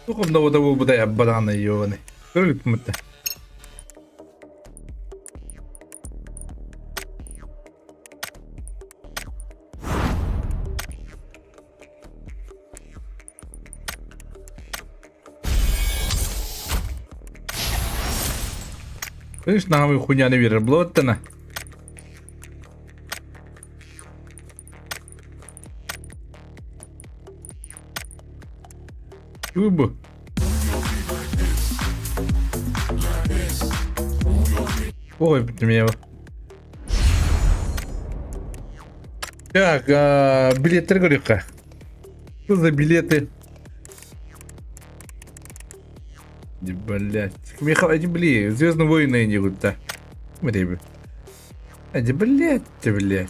Туох да буолбута аббадаҕана ёбаный. Көрүлүппүмүттэ. Видишь, нахуй хуйня не веришь, блоттана. Уб. Ой, меня. Так, а, билеттер көрүөххэ. Что за билеты? Блять. Михаил, эти, блин, Звездные войны не да. Смотри, Эти, блять, блять.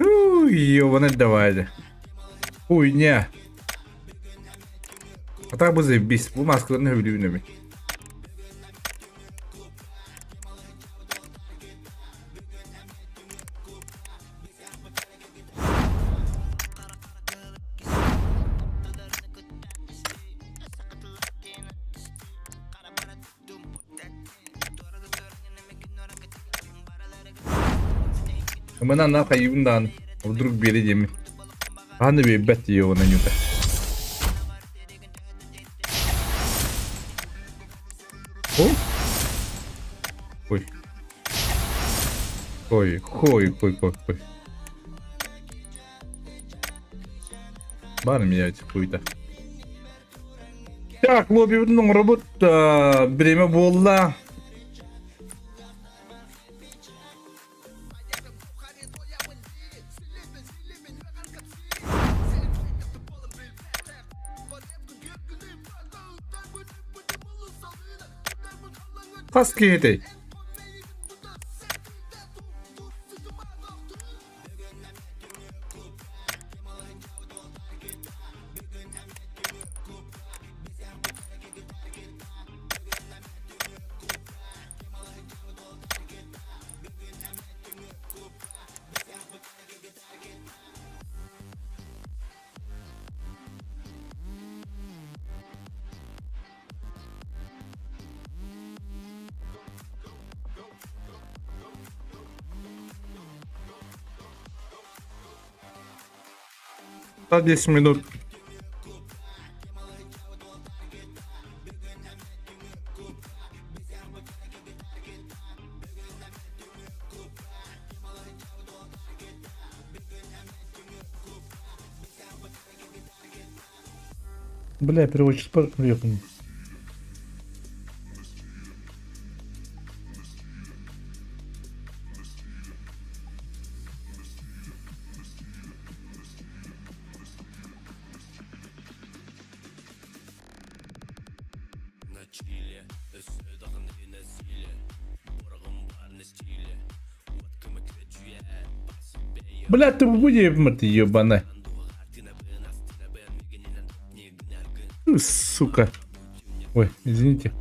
Ёбаный давай. Хуйня. А так бы заебись. Бу маскаларын хөбүлүүбүн эми. Мына на хайыбын даҕаны вдруг биэрэ диэммин. Хаһан да биэрбэт диэҕин Анюта. О? Ой. Ой, хой, хой, хой, хой. Баар менять хуйта. Так, лоббибытын оҥоробут, бириэмэ буолла. Хас киһитэй? За 10 минут. Бля, переводчик спорт приехал. Бля, ты будешь, ты ебаная. Сука. Ой, извините.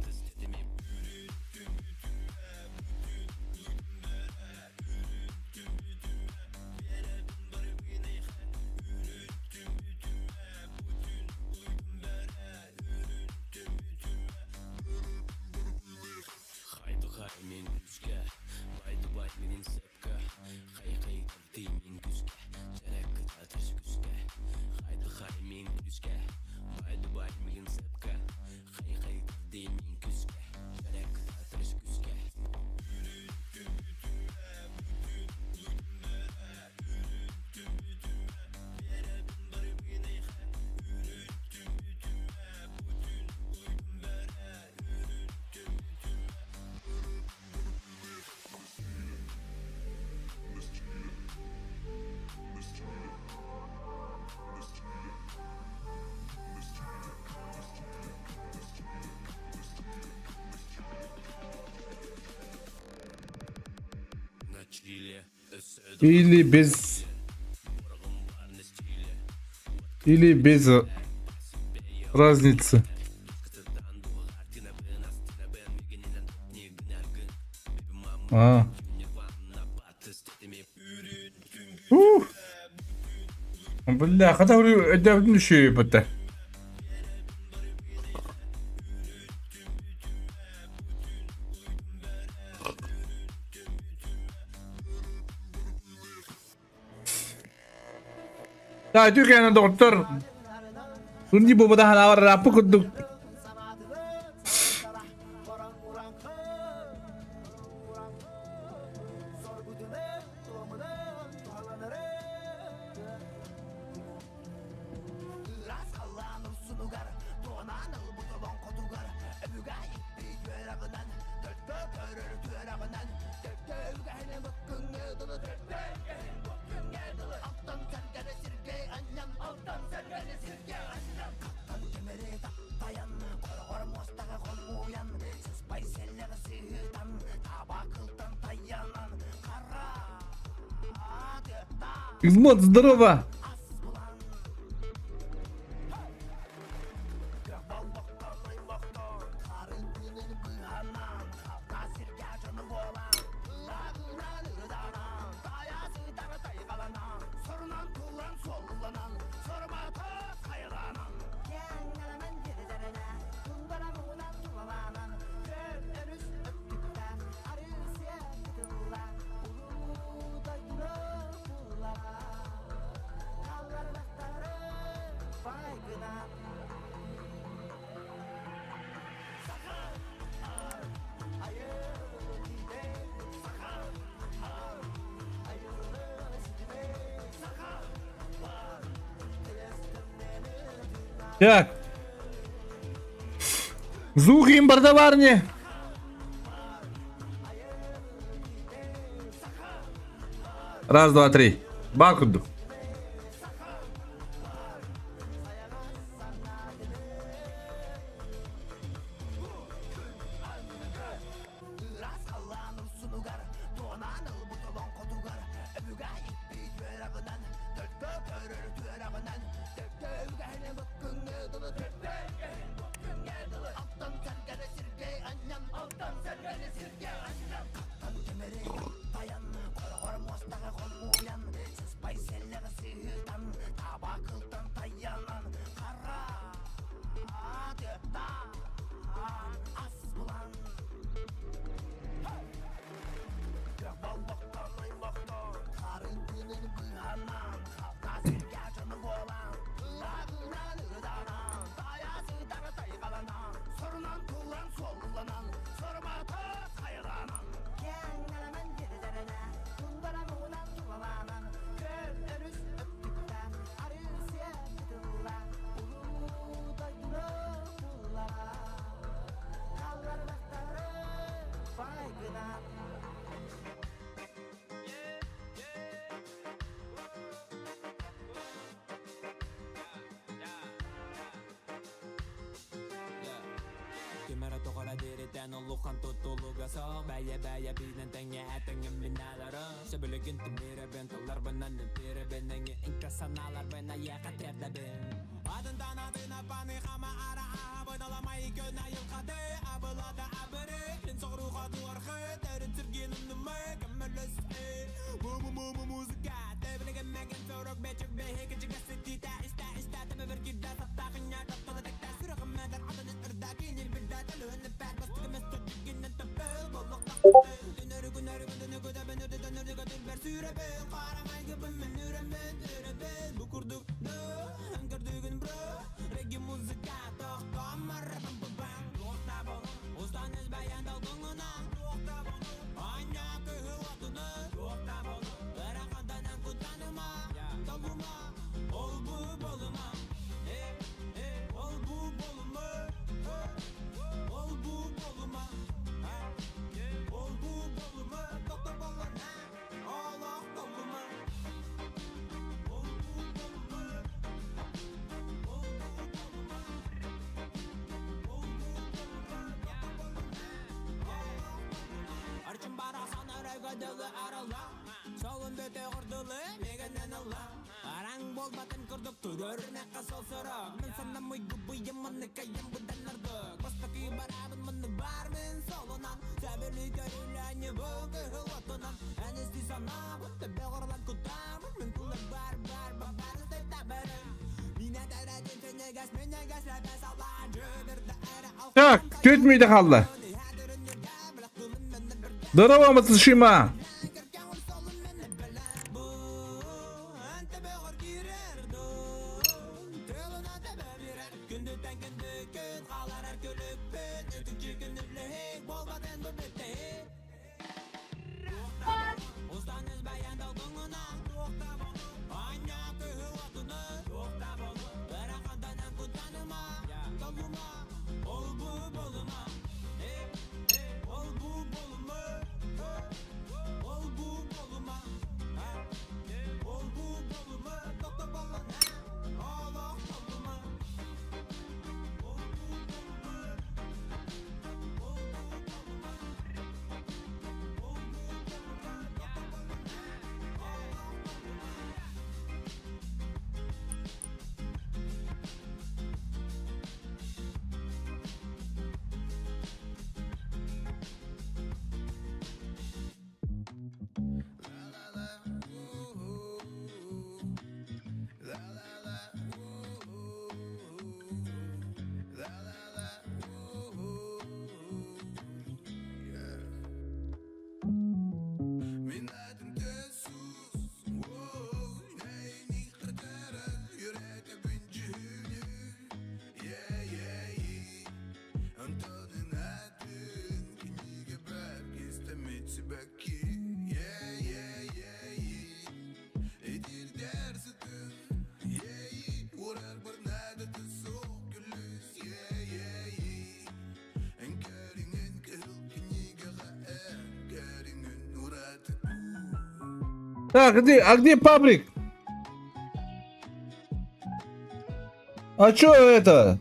Или без... Или без разницы. А. Ух. Бля, хата өйдөөбүтүн үчүгэй Да, үтүө доҕоттор. Күндү буолбата ханаабар ырааппыт курдук. Измот, здорово! Так. Звук им бардаварни. Раз, два, три. Бакуду. Ким эрэ тоҕо эрэ диэритэн улухан тутулуга суох Бэйэ-бэйэ биинэн тэҥҥэ тэҥҥэмминалары Сөбүлүгүн тимирэбин тылларбынан эмтирэбин Эҥи иҥкэ санааларбын айыаха тиэрдэбин Адынтан адына паны хама ара аһабын аламай күн айылҕаты абылада абыры Мин соҕурууха туорхы төрүт сүргин умнумы көмөлөс Му-му-му музыка Тэбилигэммэгин сорок бэчик бэһи кичигэ ситиитэ истэ истэ тэбэбэр киирдэ саттаахыня таптала тэктэ сүрэҕим эдэр аданы ырда кинил билдэ төлөһүн эппэт бастыгым өстө дьигинэн төппөл боллохтахты Түнөрүгүн өрүгүн түнүгү тэбэн үрдүтэн үрдүгө түрбэр сүүрэбин Харамайгыбын мен үрэммин үрэбин Бу курдук да көрдүгүн бро Регги музыка тохтомор бам Так, тетя Мида хаалла. Здорово, Мацушима! Так, где, а где пабрик? А чё это?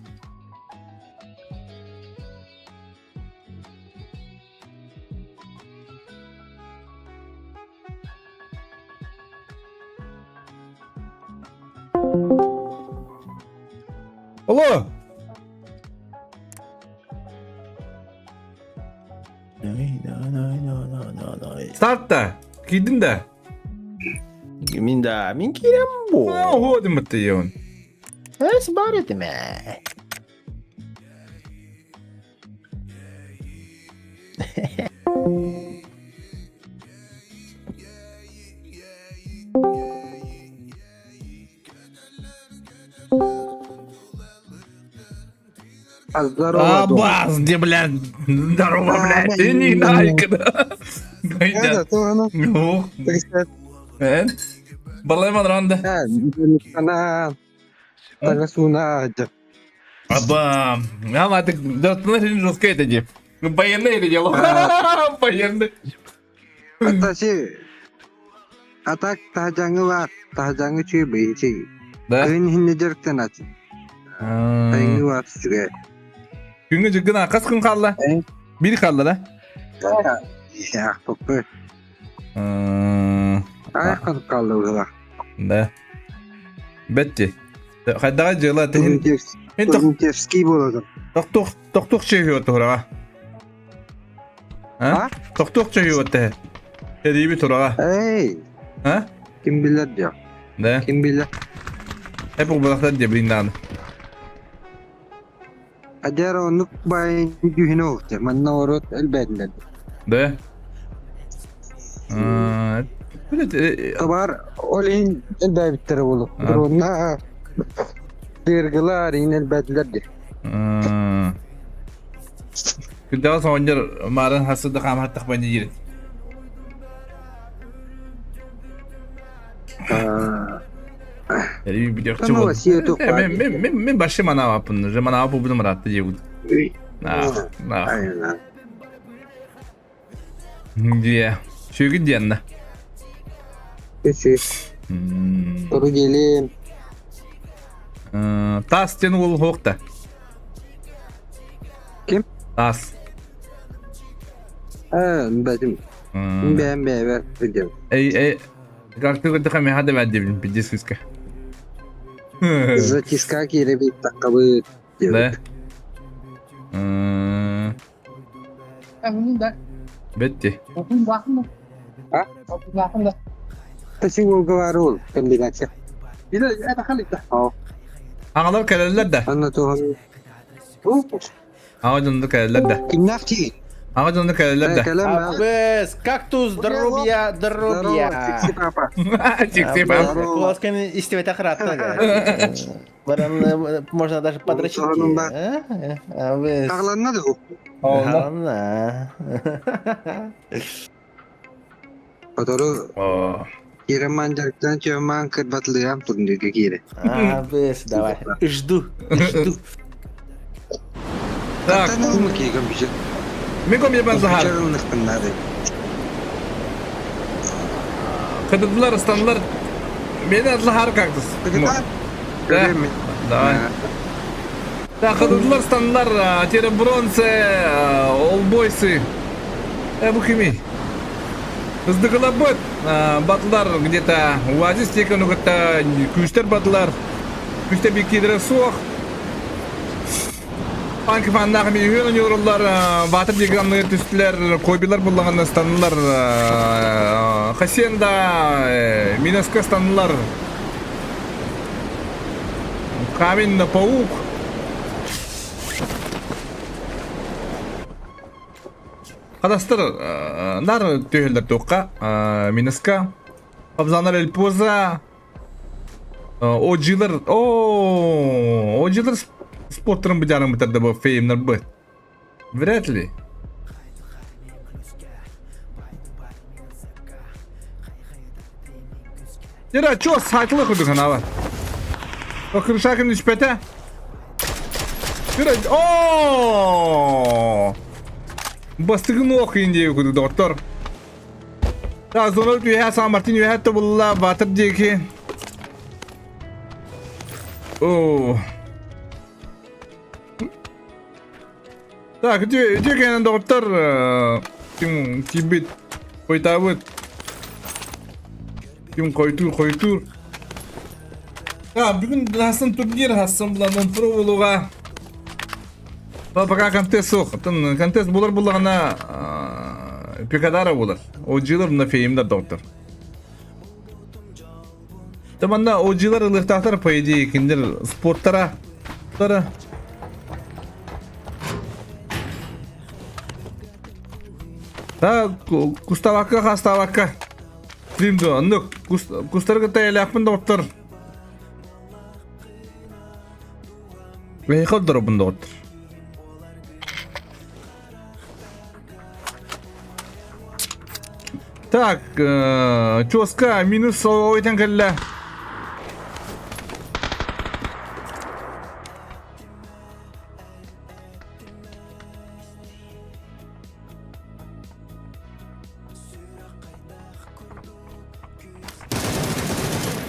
Алло! Старт да! Киирдин да? Мин да, мин киирэн бу. Ого диммитте йон. Эс бар этим ээ. Здорово, дом. Абаз, где, блядь? Здорово, блядь. Ты не найка, да? Это, то оно, Ну, так сказать, Балай мадранда. она, Тарасуна, Аба, ама ты да ты жестко это де. Ну военные или дело? Военные. Атаси, а так таһдьаҥы баар, таһдьаҥы үчүгэй бэйи Да? Кыһын иһиннэ дьарыктанааччы. Сайыҥҥы баар үчүгэй. Күҥҥэ дьыгына хас күн хаалла? Биир хаалла да? Аахпаппы. Аах хаалла быһыылаах. Да. Бэтти. Хайдаҕа дьыала тиһин Тургутевский буолатын. Тохтуох тохтуох чөһүө туһураҕа. А? Тохтуох чөһүө тэһэ. Эрииби тураҕа. Эй! А? Ким билэр диэ? Да. Ким билэр? Эп убалахтар диэ билин даҕаны. Адьар оннук баайын дьүһүнэ уһуктар. Манна оруот элбээтилэр. Да? Табаар ол иһин элбээбиттэрэ буолуо. Дронна тыыргылар иһин элбээтилэр дии. Күндэҕэ соҕонньор маарын хассы да хаамахтах бани диирин. Мен мен башым анаабаппын уже манаабап буолбутум ыраатта диэбит. Наах, наах. Дие. Сүүгүн диэннэ. Үчү. Туру диэлим. Таас диэн уол суох да. Ким? Таас. Ээ, бэтим. Бэйэм бэйэбэр диэм. Эй, эй, как ты говоришь, меха да бэддибин, пиздец кыска. Затиска киирэбит таккабыт. Да. Бетти. Тасиго говорил комбинация. Аҕалар кэлэллэр да. Анна туһан. Аҕа дьонно кэлэллэр да. Кимнээх чи? Аҕа дьонно кэлэллэр да. Абыс, кактус, здоровья, здоровья. Тикси папа. Тикси папа. Куласканы истибэтэх ыраатта. Баран можно даже подрочить. Абыс. Тағланна да. Онно. Сотору Киирэн дьарыктан чөмаан кырбатылыам турнирга киирэ. А, бес, давай. Жду, жду. Так. Мен компьютер Захар. Кыдыдылар, ыстанылар. Мени Захар кактус. Да. Давай. Да, кыдыдылар, ыстанылар. Теребронцы, олбойсы. Э, бу кими? Ыздыгылабыт батылар где-то Оазис текену кытта күүстэр батылар. Күүстэр биккидere суох. Панк фаннаах миһүөн ойууруллар, Ватер диграмны түстүлэр, Кобилар буллаҕына станылар, Хасенда Минаска станылар. Камень на паук. Хадастар нар түһэллэр туохха Минаска. Абзанар Эльпоза Ожилар, о, ожилар спорттарын быдьаарын бытарда бу феймнар бы. Вряд ли. Дера, чё, сайтылы курдук ханаба. Крышакын түспэтэ. Дера, о! Бастыгын ох индия курдук доктор. Зона үөһэ Сан Мартин үөһэ тобулла Батыр диэки. О. Так, үтүө үтүө кэнэн доҕоттор ким кимбит хойутаабыт ким хойтуур хойтуур. Так, бүгүн хасын турнир хасын булан про болуга. Пока контест суох. Оттон контест булар буллаҕына Пикадара булар. Оджилар мына феймдер доктор. Та манна оджилар ылыахтаахтар по идее кинилэр спорттара тара Та куставакка хаставакка Стрим оннук кустары кытта элээхпин доктор. Эһиэхэ олоробун доҕоттор. Так, чуоска минус ойдан кэллэ.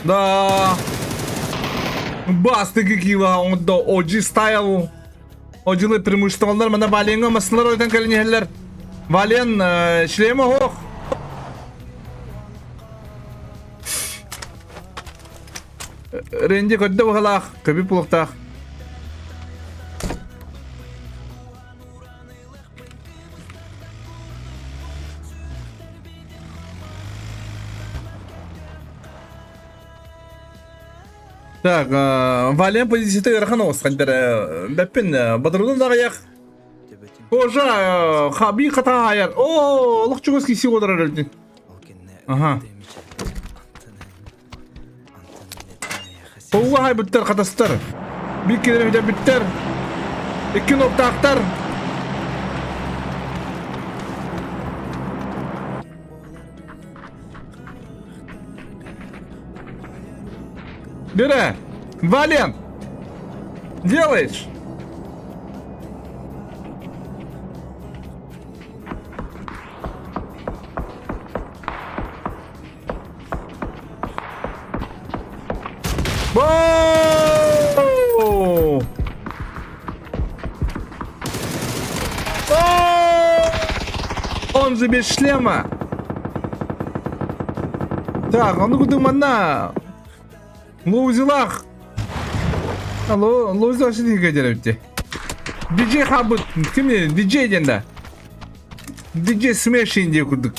Да. Бастыгы кила оңдо OG style. OG'лы преимуществолар мана Валенга масылар ойдан кэлин Вален шлема хох. Ренди көрдө быһалаах, көбү пулуктаах. Так, Вален позицията ыарахан оҕус хандар бэппин Бадрудун аҕыйах Кожа хаби хатаайар. О, олох чугас киси олорор өлдүн. Аха. Толла хайбыттар хатастар. Бир килер бүттэр. Икки ноктаахтар. Бери! Вален! Делаешь! Воу! Он же без шлема! Так, а ну куда манна? Лоузилах! Алло, Лоузилах сидит деревте. Диджей хабыт, ким диджей диэн да? Диджей Смешин диye курдук.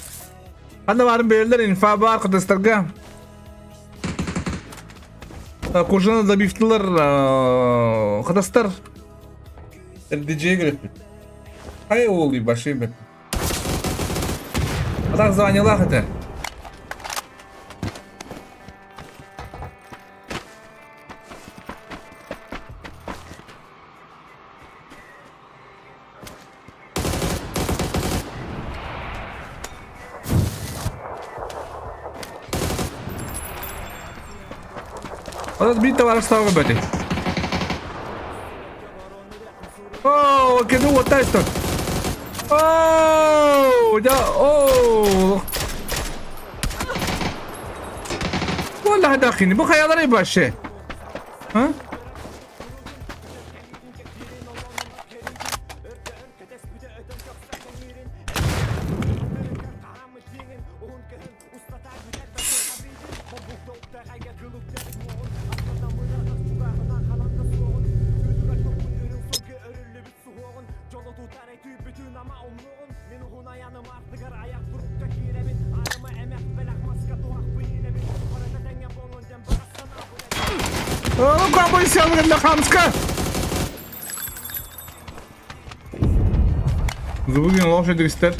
Ханна баарын бэйэлэр инфа баар кытыстарга. Кожаны добивтылар кытастар. Диджей көрөппүт. Хай ол башый бэт. Атак званиялаах этэ. Онон биир табаарыстааҕы көрбөтүй. Оо, кини уоттаа истэн. Оо, дьэ, оо. والله داخلني бу хайаларай вообще? А? Хамска! Звугин лошадь истэр.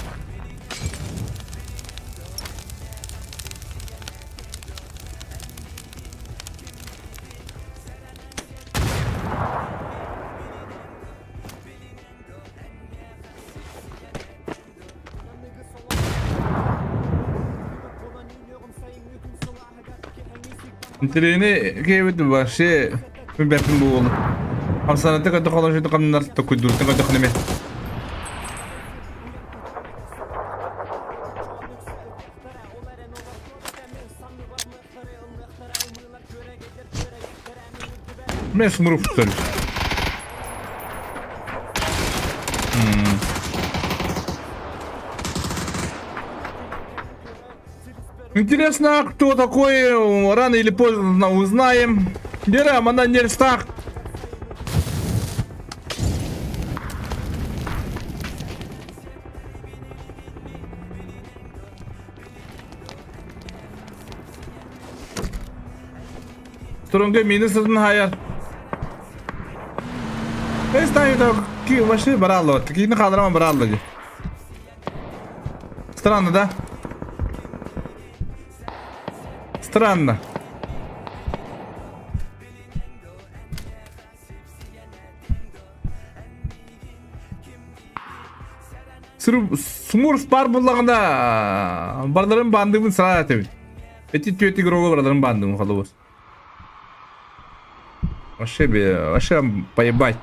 Интэриэһинэй киһибит вообще бэртин буолуо. Хамсаныты көтө холошуту хамнар токуйдууртан көтөхнеме. Мен смурф tutarız. Интересно, кто такой, рано или поздно узнаем. Дера, она не рстах. Стронга минус один хайар. Эй, ки вообще баралло. Кини хааларама баралло дии. Странно, да? Странно. Смурф бар буллаҕына барларын баандыыбын саа этэбин. Эти түөт игрога бараларын баандыыбын холобур. Вообще, вообще поебать.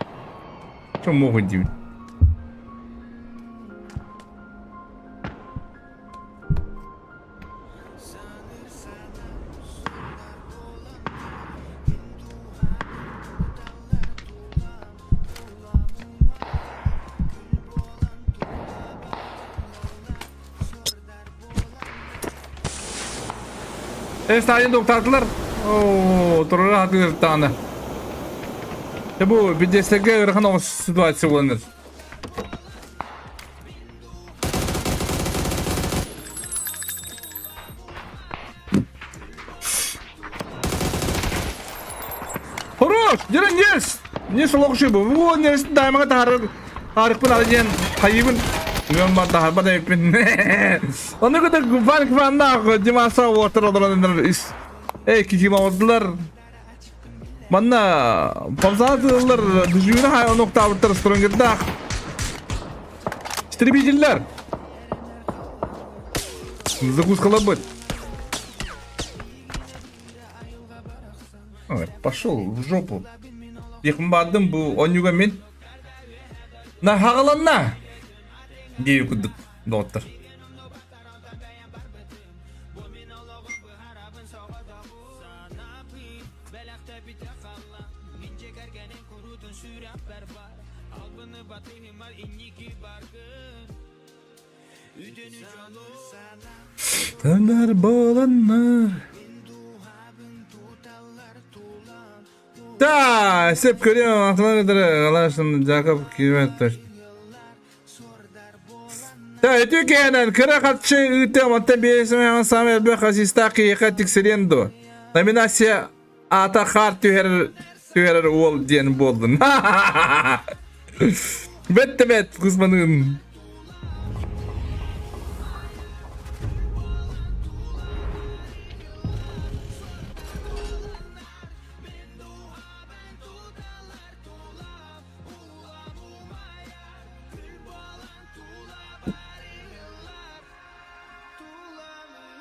Что могут диибин. Стадион тоқтатылар. О, турара хатыыртааны. Бу бидестерге ырахан оҕус ситуация буланыр. Хорош! Дерен есть! Не солох бу. Бу не даймага тахар Арыкпын ары диэн хайыбын. Үөн бар тахарба да эппин. Оны кытта Ванк Ваннаах Димаса уотар олорон ис. Эй, кики оҥордулар. Манна помсаатылар дүжүүнү хай оноктаабыттар стронгердаах. Истребителлэр. Закускалабыт. Ой, пошел в жопу. Якын бардым бу онньуга мин. На хаҕаланна диэби курдук доҕоттор. Тынар буоланнар. Да, сеп көрүөм, атылар Жаков киирбэт точно. Да, үтүө киһинэн кыра харчы ыытыам, оттон биэс саамай элбэх ассистаах киһиэхэ тиксэриэн дуо? Номинация аата хаар түһэрэр түһэрэр уол диэн буоллун. Бэт да бэт, кусманыын.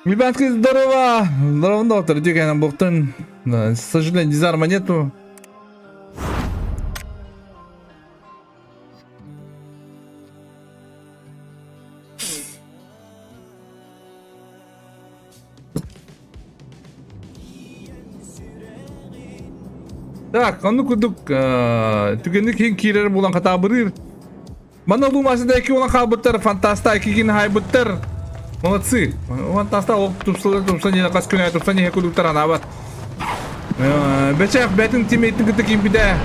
Ребятки, здорово! Здорово, доктор. Дикая нам бухтын. Да, к сожалению, дизарма нету. Так, оннук курдук түгэнник иһин киирэр буолан хатаабырыыр. Манна улуумасыда ики уолан хаалбыттар, фантаста икигин хаайбыттар. Молодцы. Фантаста ол тупсалар тупсан иһэ хас күн тупсан иһэ курдуктар анаабат. Бэчээх бэтин тимейтин кытта киирбитэ.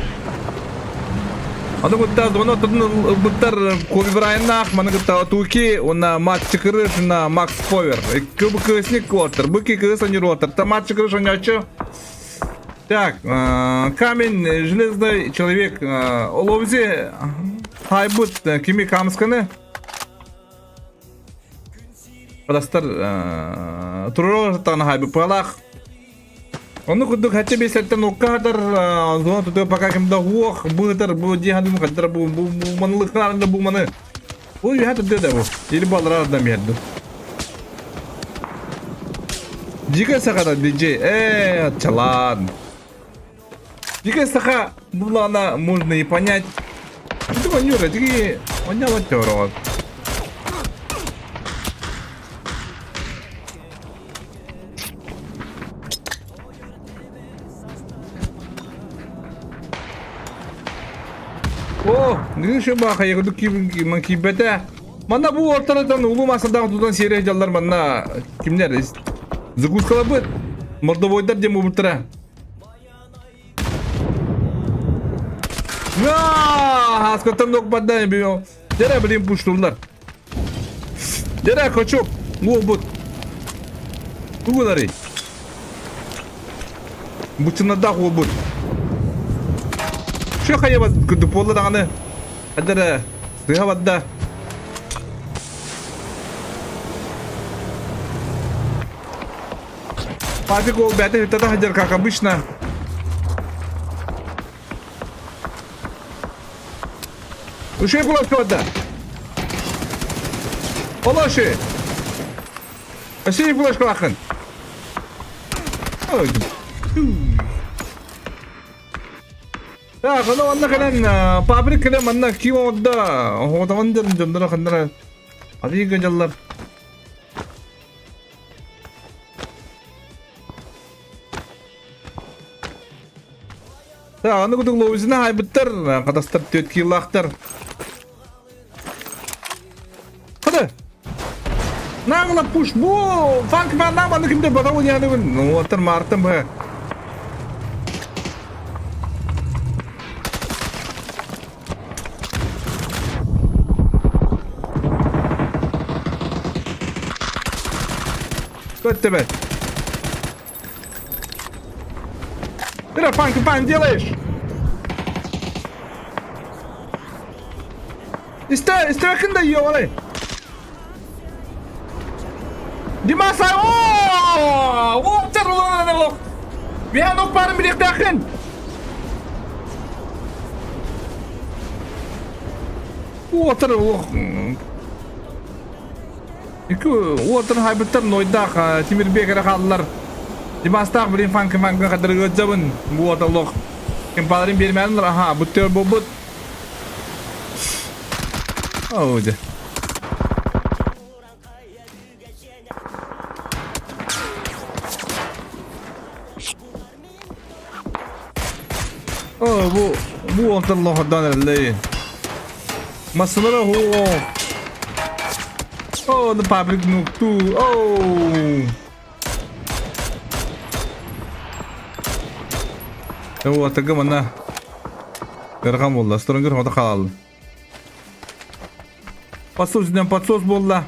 Аны кытта зона ортотун ылбыттар Коби Брайаннаах, маны кытта Отуки, уонна Мат Чыкырыш, уонна Макс Повер. Икки БКСник уоттар, бу икки кыыс аньыр уоттар. Та Мат Чыкырыш оҥочу. Так, камень, железный человек, оловзи хайбыт кими камсканы. Подастар турор тана хайбыт палах. Ону курдук хачча биэсэртэн укка хатар зона тутуа пока ким да уох быытар бу дии хадым хаттар бу бу манылыктар да бу маны. Бу үһэ тутуа да бу. Или балар да мерду. Дикая саха диджей. Э, чалан. Дикая саха булана можно и понять. Ты манюра, ты он не О, Гриша баха, я говорю, кибете. Манна бу ортаратан улуу масадаах тутан сиэрэ дьаллар манна кимнер закускалабыт мордовойдар диэн буолбуттара. Хаскаттан нокпадда Дere блин пуштулар. Дere качок буолбут. Тугулары. Бучунардаах уолбут. Шө хайабат курдук буолла даҕаны. Хадара сыһа барда. Папик ол бэйэтэ ыттата сылдьар как обычно. Үшей кулак барда. Олоши. Өсей флешкалаахын. Так, ону манна кэлэн пабрик кэлэн манна киим оҥордо. Оһуотаҕын дьон дьонноро ханнара арыйга дьаллар. Так, аны кудук лоузина хайбыттар, катастар түөт киилаахтар. Хады. Нагло пуш. Бу фанк манна маны кимде бата ойнадыбын. Ну, оттар мартым бу. Көттө бет. Ты фанк пан делаешь? Истэ да ёлы. Димас о! О, Биһан барын билиэхтээххин. Уотар Икки уотар хайбыттар нойдаах Тимирбек эрэ хааллар. Димастаах блин фанк фанк хадыр ыадзабын бу уоталох. Кемпаларын биэрмээннэр аха буттер буолбут. Оо дьэ. Оо бу бу уолтан лоходон эрэллэй. Массыналара оо. Оо, the public нукту. Оо. Уотага манна Ыарахан буолла. Сторонгер хото хаалла. Подсос ден подсос буолла.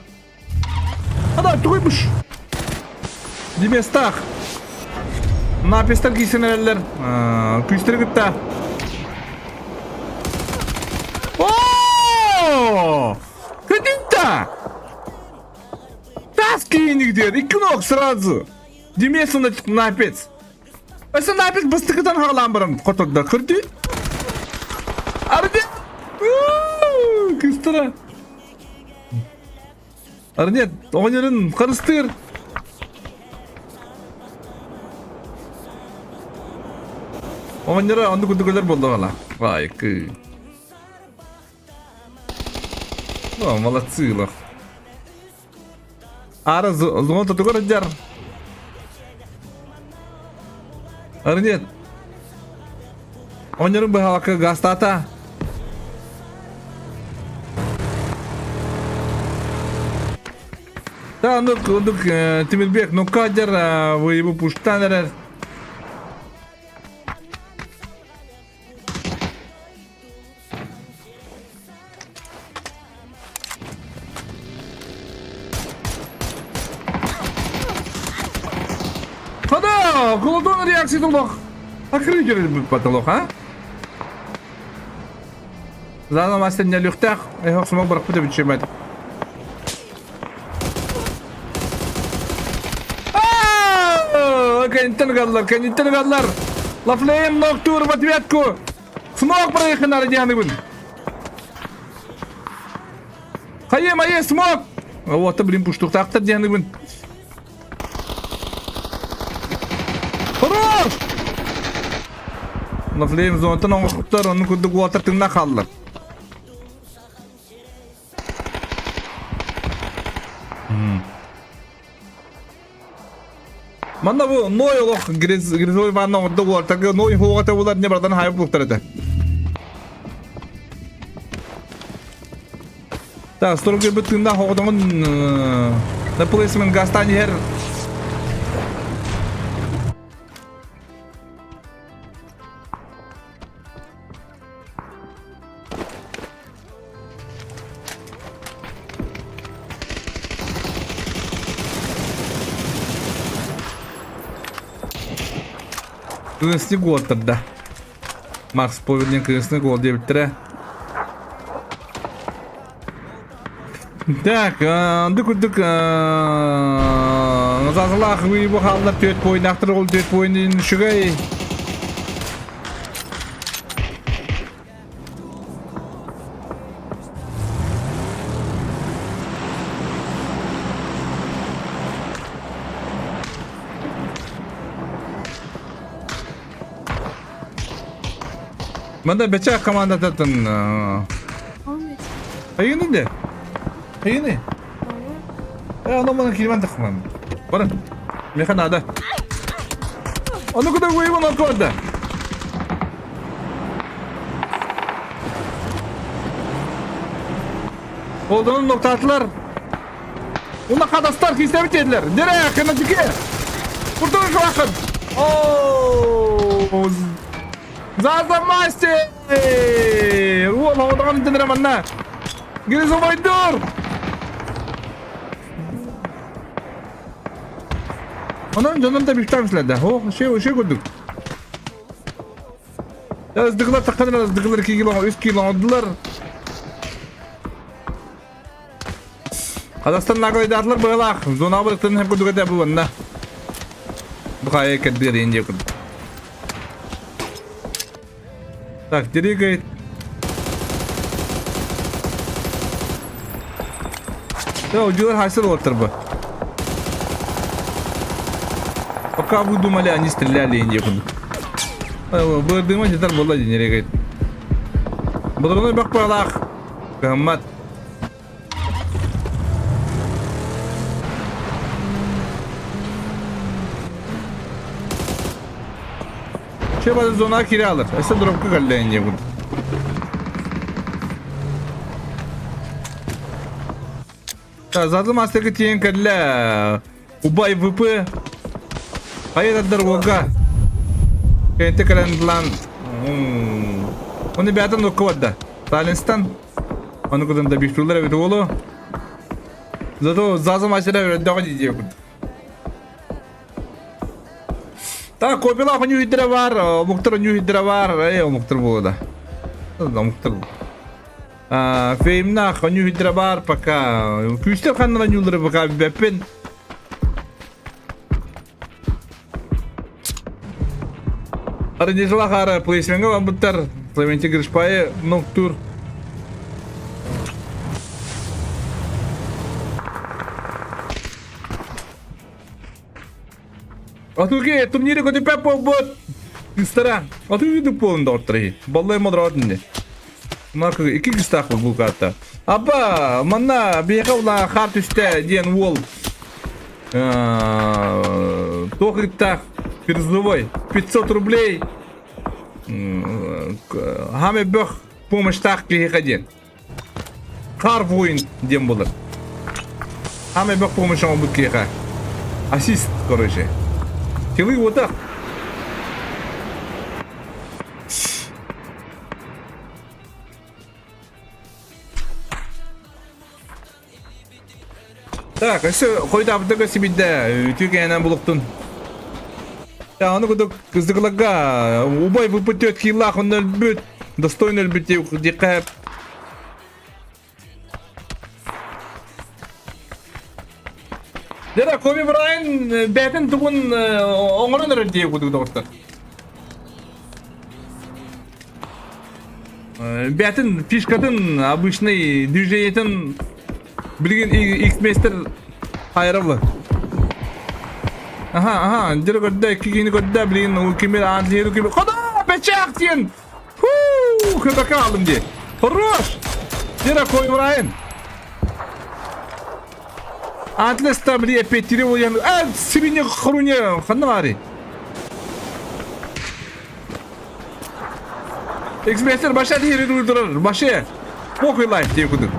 Ада тугуйбуш. Диместах. Напистар кийсэн эрэллэр. Күүстэри кытта. О! Көтүнтэ! Тас кииник диэн икки ног сразу. Димес напец. Өссө напец быстыкытан хаалаан баран хотордо. Көрдүү? Арди! Кыстыра. Арнет, оҕонньорун харыстыыр. Оҕонньоро оннук курдук өлөр буоллаҕала. Лайкы. О, молодцы лох. Ара зон тутугар дьар. Арнет. Оҕонньорун быһалакка гастаата. Да, оннук, оннук Тимирбек, ну-ка дьар, вы его пуштан эрэр. Хада, колодон реакция олох. Акыры көрөр потолок, а? Зана мастер не люхтах, эх, смог барахпыта бичемет. Кэнниттэн галлар, кэнниттэн галлар. Лафлейм ноктуур в ответку. Смог проеханар дианыбын. Хайе майе смог. Вот, блин, пуштуктактар дианыбын. Хорош! Лафлейм зонтан оҥостуктар, онну курдук уолаттар тыҥна хааллар. Манна бу ной олох грязевой ванна оҥордо уолаттарга ной хуоҕата булар не братан хайып бултар этэ. Так, сторог бу тыыннаах оҕотоҥун на плейсмен гастан иһэр. Кыысны куоттарда. Макс Повер кыысны гол диэбиттэрэ. Так, анды курдук Назазалаах бу хааллар түөрт пуойнаахтар ол түөрт пуойнун үчүгэй. Манда беча командататын Айыны де. Айыны. Э, оно мана кирман тахман. Бара. Меха надо. Ону куда выйван окода. Олдунун ноктатылар. Уна кадастар кисеп дедилер. Дере кынадыке. Куртун жуакын. О! Заза мастер! Уол оҕотоҕон тенere манна. Гризовойдур! Онон дьонун да бүктәм силерде. О, шей, шей көрдүк. Ыздыгылар таққаныр, ыздыгылар 2 кило, 3 кило алдылар. Казахстан нагайдаатылар быһалаах. Зона бырыктарын һэм курдук этэ бу манна. Бу хайа кэрдиэр иин диэ курдук. Так, дерегает. Да, удилар хайсыр олоттар бу. Пока вы думали, они стреляли иин диэ курдук. Бырдыма жетер болла дерегает. Бұдырыны бақ бағалақ. Кыһыммат. Чебады зона кире алыр. Эсе дропка каллейин диye Задлы мастерге тиен кэллэ. Убай ВП. Хайа уога. Кэнти кэлэн лан. Оны бэйэтин нукка барда. Сталинстан. Ону кытын да биштулар эбит уолу. Зато зазы мастера өрдөҕө дии курдук. Так, копилах ньүүһүддэрэ бар, омуктар ньүүһүддэрэ бар, э, омуктар буолла да. Омуктар. Феймнах ньүүһүддэрэ бар пока. Күүстэр ханнара ньуулары пока билбэппин. Арынежылах ара плейсменге барбыттар. Клементи Гришпайы ноктур. Атуки, турнири көтүппэт буолбут. Кыстара, аты үйдүк буолун доҕоттор иһи. Баллай модроот инде. Марка икки кыстаах был булкаатта. Апа, манна биһиэхэ ула хаар түстэ диэн уол туох ыыттаах призовой 500 рублей хам бөх помощьтаах киһиэхэ диэн. Хаар воин диэн буолар. Хам бөх помощь оҥорбут киһиэхэ. Ассист, короче. Тилы уотах. Так, өссө хойутаабыта көстүбүтэ үтүө кээнэн булуктун. Аны кудук кыздыкларга убай выпыт төрт киилаах онно өлбүт, достойно өлбүт диэххэ Дера Коби Брайан бэйэтин тугун оҥорон эрэр диye кудук доҕоттор. Бэйэтин фишкатын обычный движениетин билигин X-мейстер хайырабы. Аха, аха, дьэ көрдө, икки киһини көрдө, билигин ол кимир аан тиһири кимир. Хода, печак диэн! Фу, ХБК алдым дии. Хорош! Дьэ Коби Брайан. Атлас били эппиэттири уйан, а, сибине хоруне, ханна баары? X-Master баша диэри турар, баша. Похуй лайф диye кудук.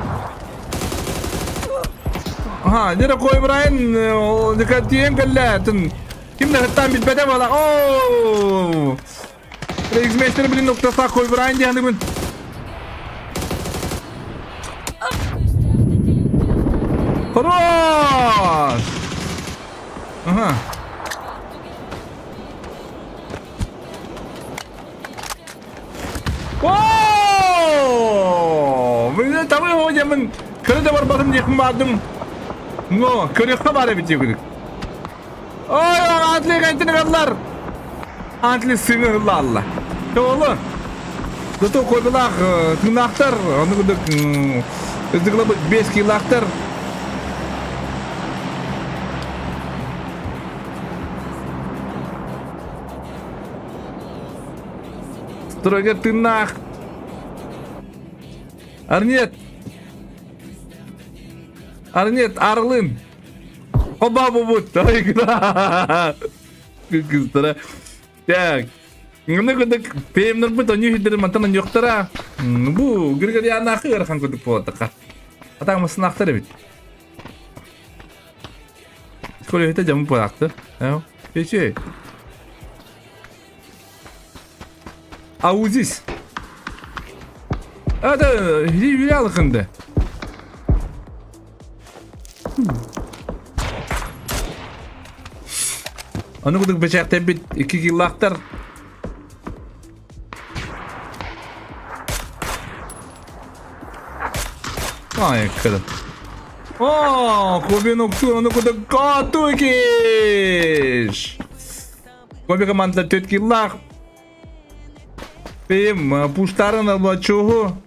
Ага, нere Kobe Bryant диэн кэллэ, ким да хаттаан билбэтэ буола. Оо! X-Master билин нуктаса Kobe Bryant диэхнигин. Хорош! Ага. Оо! Мин табы хоодьамын көрө да барбатым диэхпин баардым. Но, көрүөххэ баар эбит диэбит. Ой, Антли кантин ыгаллар. Антли сыҥы ылла алла. Тоолу. Зато койбулаах тыынаахтар, ону курдук ыздыгылабыт 5 килаахтар. Стройга тыыннаах. Арнет. Арнет, Арлын. Оба бубут. Кыстара. Так. Мына курдук ПМ-нэрбит онньуу сирдери мантан онньуохтара. Бу Григорианаахы ыарахан курдук буолатаха. Атаң масынаахтар эбит. Скоро дьамы буолаахтар. Пече. Аузис. Это юлялыкынды. Аны кудук бэчээхтэрбит икки киллаахтар. Ай, кыда. О, Коби нокту, аны кудук Катукиш! Коби команда төрт киллаах. Пим, пуштарын албачугу.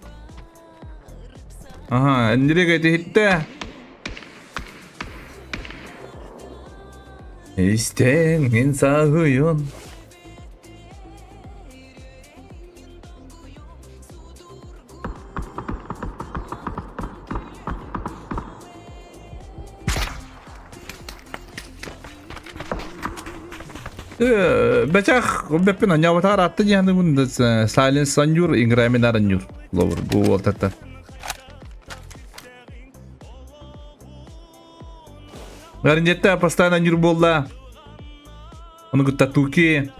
Ага, Андрей иһиттэ. Истэҥин саһыйын. Бачах бэппин анньаабатаҕар атты диэхнибин Silence анньуур Инграмин аранньуур ловыр бу уолтата. Гарнетта постоянно анньуур буолла. Ону кытта Туки.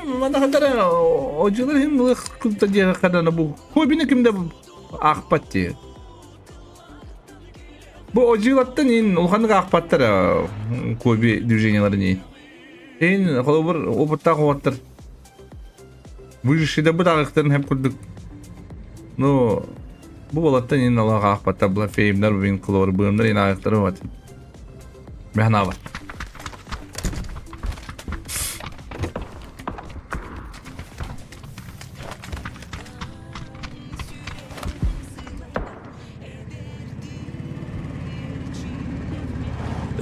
Манахатара одьулар иһин ылых кылта диэхэ хадана бу хоббини ким да аахпат дии. Бу одьулаттан иһин улаханнык аахпаттар Коби движенияларын иһин. Иһин холобур опыттаах уолаттар выживший да бу даҕыктарын хэп курдук. Ну бу уолаттан иһин алаах аахпаттар була феймнар бин холобур быымнар иһин ааҕыктары вот. Мехнаба.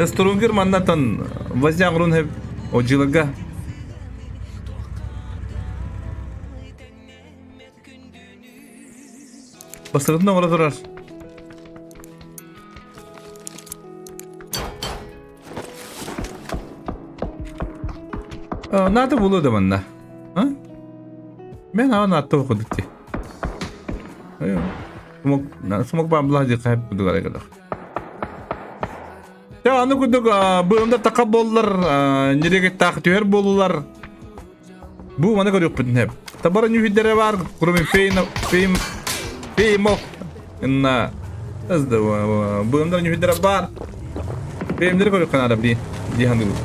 Струнгер маннатан возня оҥорун хэп одьыларга. Бастакытын оҥоро турар. Наада буолуо да манна. А? Мен аан атты кудук ти. Смок смок баамлах ди хайп кудук арай Те аны кудук быымда така боллар, нерегеттаах түһэр буолулар. Бу маны көрүөхпүтүн сөп. Табара ньүһүйдэрэ баар, кроме фейна, фейм, феймов. Инна, быымдар ньүһүйдэрэ баар. Феймдери көрүөххэ наада дии, дии саныыбын.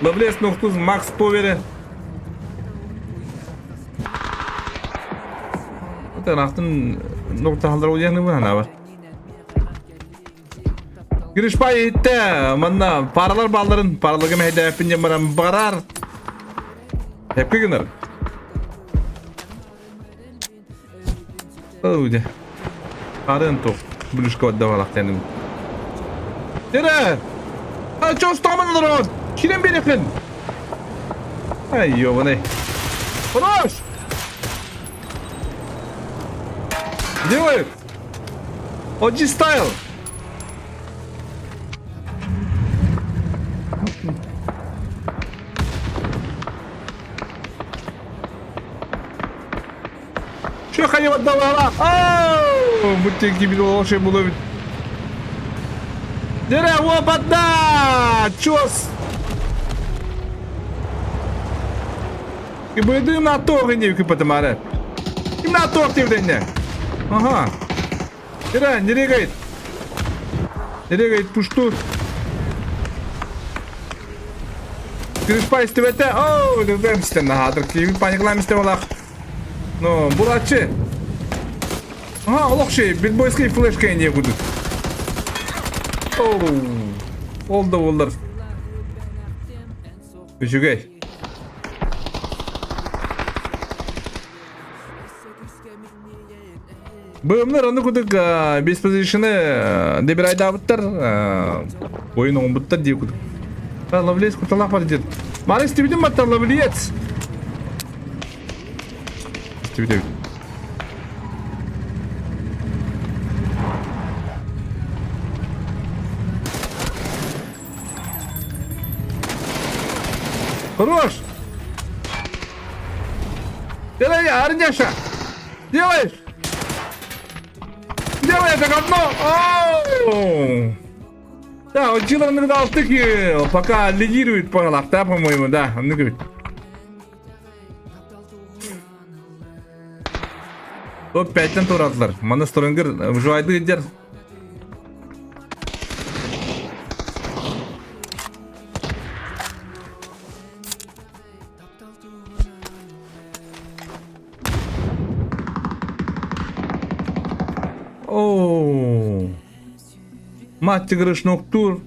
Лавлес Нохтуз Макс Повере. Ыраахтан нохтаһаллар уйаныыбын санаабар. Гришпай иһиттэ, манна паралар баалларын, параларга мэһэйдээппин диэн баран барар. Эппи гынар. Оу, дьэ. Арын тух, блюшка отдавалах тянул. Тире! А чё стоман народ? Кирен берехин! Ай, ёбаный. Хорош! Делай! OG style! Чё хайа отдавала? Ау! Бутенки билолоши було. Дере, опа, Чос! Кыбыдыы на то гынев кыпатымары. Ким на то тевденне? Ага. Дере, нерегайт. Нерегайт пушту. Крышпа истибете. Оу, дедем истен нахадыр. Киви паниклам исте олақ. Ну, булачы. Ага, олох шей, битбойский флешка не будут. Оу. Ол да олар. Үчүгэй. Быымнар аны кудук без позишны дебирайдаабыттар ойун оҥбуттар дии кудук. Лавлец куталаах бар дед. Маны истибитим батта лавлец. Истибит Хорош! Делай, Арняша! Делай! Делай это говно! Оу! Да, вот Джилан дал пока лидирует по да, по-моему, да. Ну, говорит. Топ 5-тен туратылар. Маны Стронгер выживайды дер. Оу. Мать тигрыш ноктур.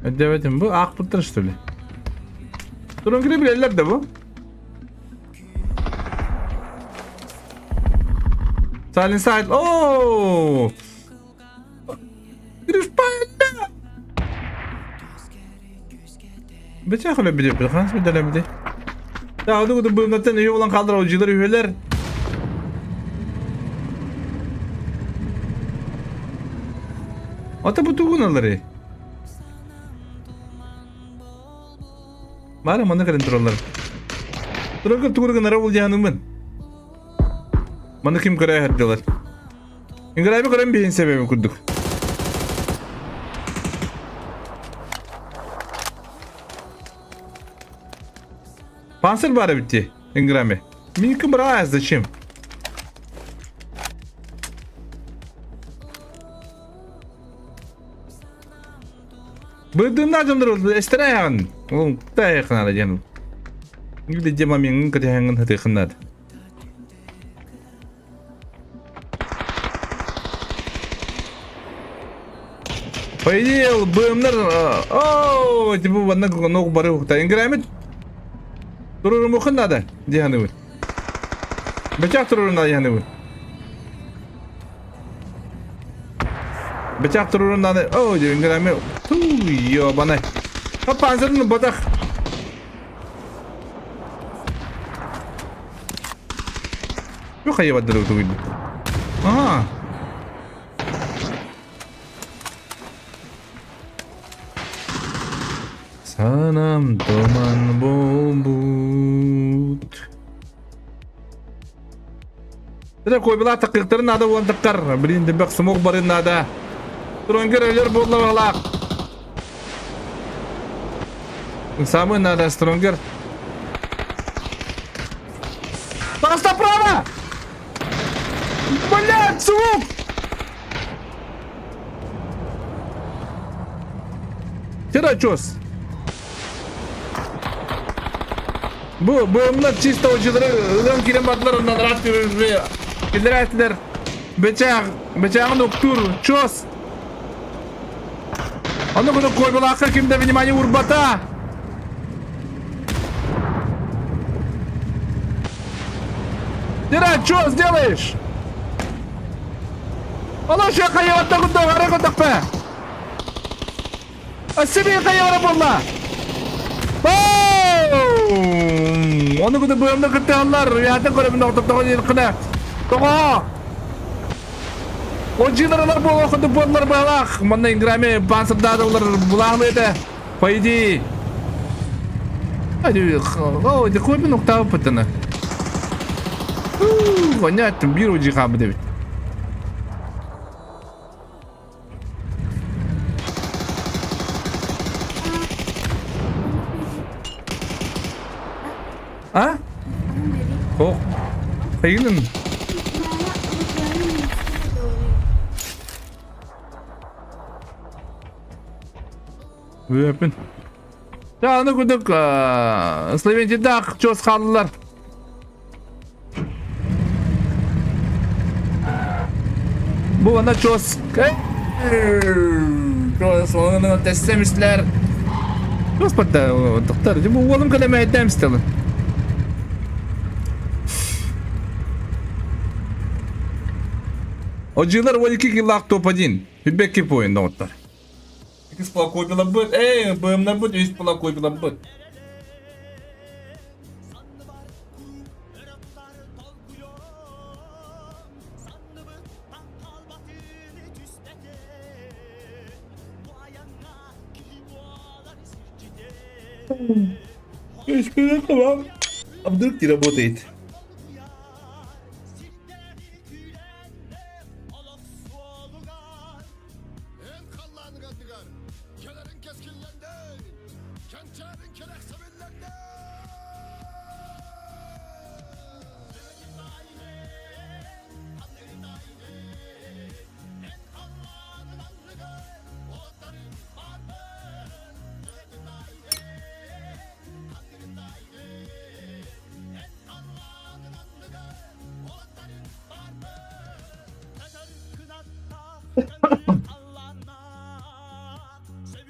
Өйдөөбөтүм бу аахпыттар что ли? Туран кире билэллэр да бу? Silent Side. Оо! Бече хөлө биле бил ханс биле биле. Да, оду гуду быымнаттан үйө болан калдыр ожилар үйөлөр. Ата бу тугун алары. Бары маны кэлэн тураллар. Турарга тугур гынара ол дьаһаныммын. Маны ким көрө сылдьалар. Играйбы көрөн биһин себеби курдук. Панцирь бар эбит дии, Инграме. Миники брать зачем? Быдынна дьоннор эстэрээҕин. Ол тайханара диэн. Где мамиҥҥын кэтэһэҥҥин хатыхыннат. По идее, БМнар... О, типа манна ног бары укта. Инграмит турурумухун надо, диһаныбын. Бычах турурун надо диһаныбын. Бычах турурун надо. О, инграми. Ту, ёбаный. Панцирын ботах. Юу хайыбадыр тугуйду. Ага. Санам туман буолбут. Дere койбулар такыктарын надо буолан тактар. Блин, дебек смог барын надо. Стронгер өлөр буолла Самый надо Стронгер. Паста право! Блядь, звук! Тирачос. Бу быымнар чисто очилары ылан кирен бардылар оннан раш киллерәтилер. Бечаҕ бечаҕын уктуур чос. Ону курдук Койбулаахха ким да внимание уурбата. Дира, что сделаешь? Оно ще хайватта курдук ары курдукпа. Себе хайвара буолла. Ону курдук быамна кыттыаллар. Яатын көрөмүн оҕототтоҕо кына. Тоҕо? Отжидаралар буолуох курдук буоллар быһалаах. Манна Инграми пансырдаатылар булаахлы этэ. По идее. О, дикой нуктаабыппытына. Понятно, биир удьи хаабыт эбит. А? Ох, хайгынан. Үөппүн. Аны курдук Словентидаах чуос хааллылар. Бу ана чуос чуос оны тэссэмислэр. Чуос батта доктор, бу уолум кэлэмэйдэм стелы. Оджилар 12 киллаах топ-1. Хүббекки поин доҕоттор. Иккис полакопиларбыт, эй, БМнарбыт үс полакопиларбыт. А вдруг не работает? Эн халлааныгар кэлэрин кэскиллэннэ, кэнчээрин кэрэхсэбиллэннэ!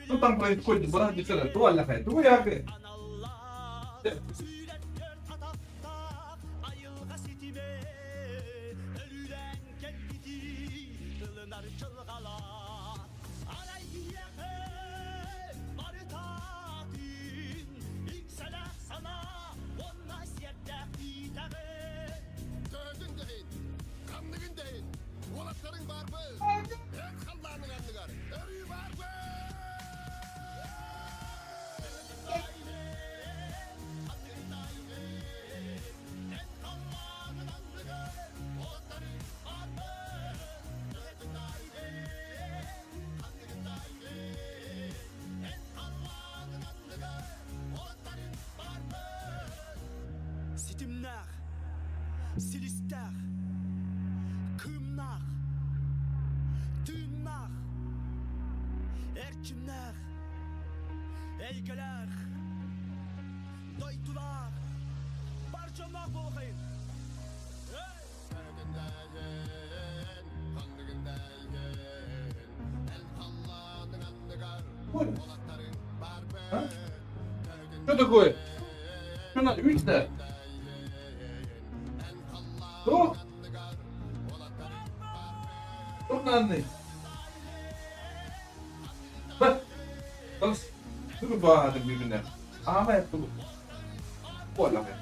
Что там происходит, брат, десene, туаллахай, туяхы. Төрдүн дэһин, ханныгын дэһин, уолаттарыҥ баарбыт, эн халлааныҥ анныгар өрүү баарбыт! Ситимнээх, силистээх, кыымнаах, тыыннаах, эрчимнээх, эйгэлээх, дойдулаах, бар дьонноох буолуохайын! Ханныгын дэйген, эн халлааныҥ анныгар А? Что такое? Что надо? Видишь, да? Что? Что надо? Тугу баҕадым бүгүнэ? Аама тугу? Буоллаҕа.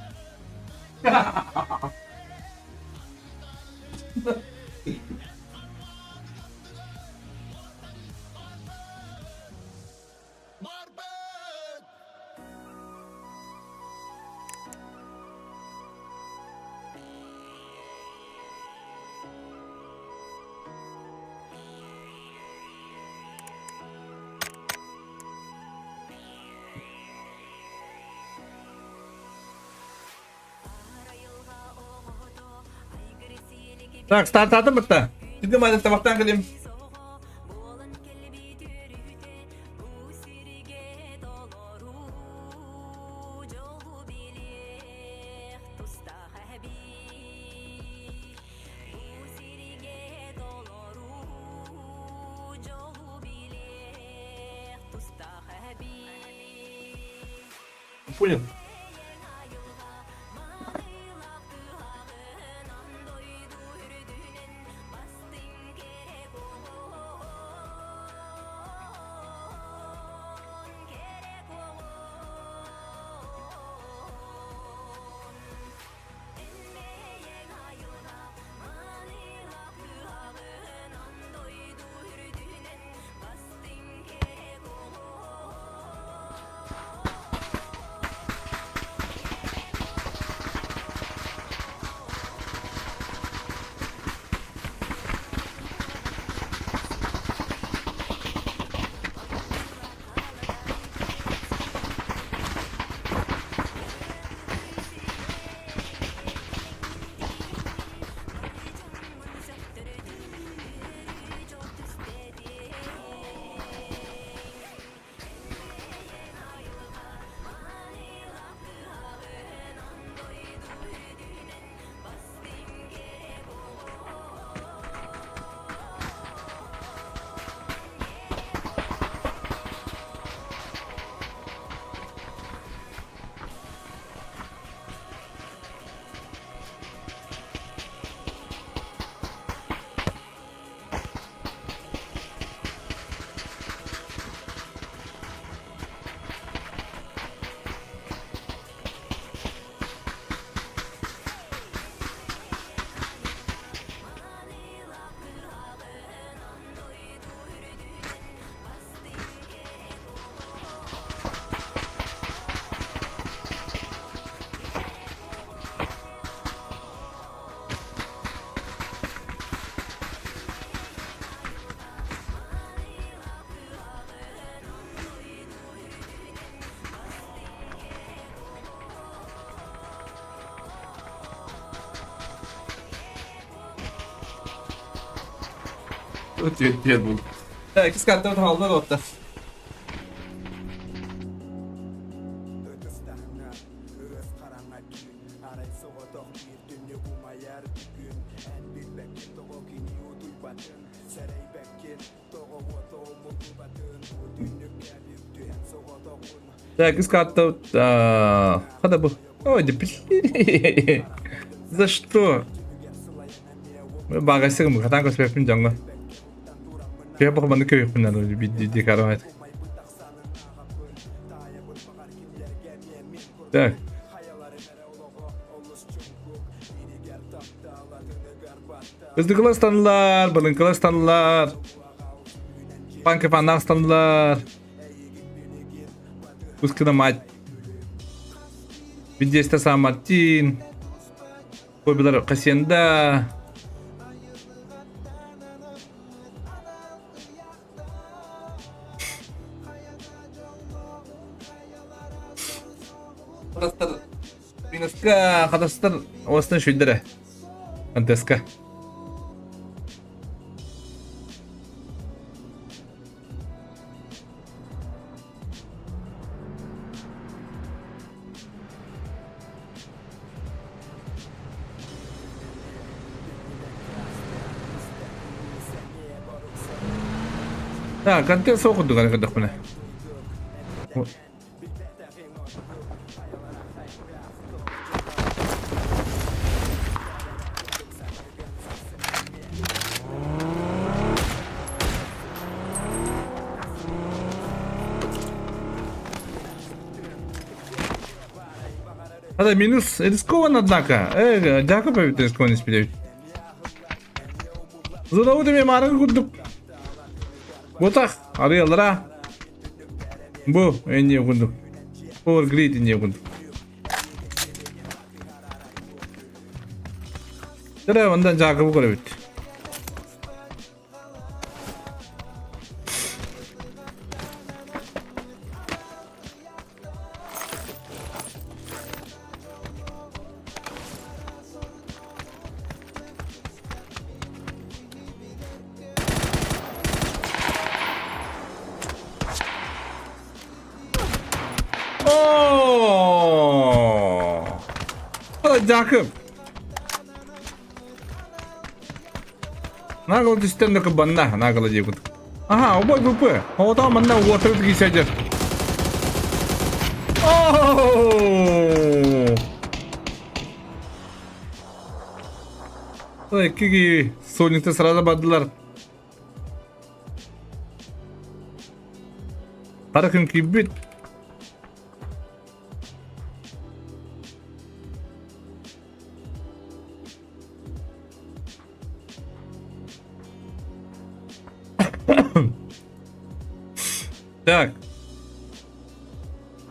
Так, стартаатым бытта. Түгү мадын табақтан кэлим. Понял. Диэн бул. Иккис картабыт хаалла доҕоттор. Так, иккис картабыт хата бу. Ой, да блин. За что? Багасыгым хатан көспөппүн дьоҥҥо. Киһи бу манны көрүөхпүн наада биирдии карамайт. Так. Ыздыкылар станылар, былыҥкылар станылар, панкы паннаах станылар. Пускина мать. Видеста Сан Мартин. Хоббилар Хасенда. Хатастар Минуска хатастар оостан шүйдэрэ. Антеска. Так, контент суох курдук аны көрдөхпүнэ. Это минус рискован, однако. Дякую, эбит рискован испилэбит. Зонабыт эмиэ маарыҥы курдук. Бутах, арыаллара. Бу, энньиэ курдук. Power Grid инньиэ курдук. Дere ондан Жакобу көрөбүт. Оо! Дьаакып. Наҕыл түстэн да кыбанна, наҕыла диэбит. Аха, обой ВП. Оҕотоо манна уотары киисэдьэр. Оо! Икки Соникты сразу бардылар. Хара күн киирбит. Так.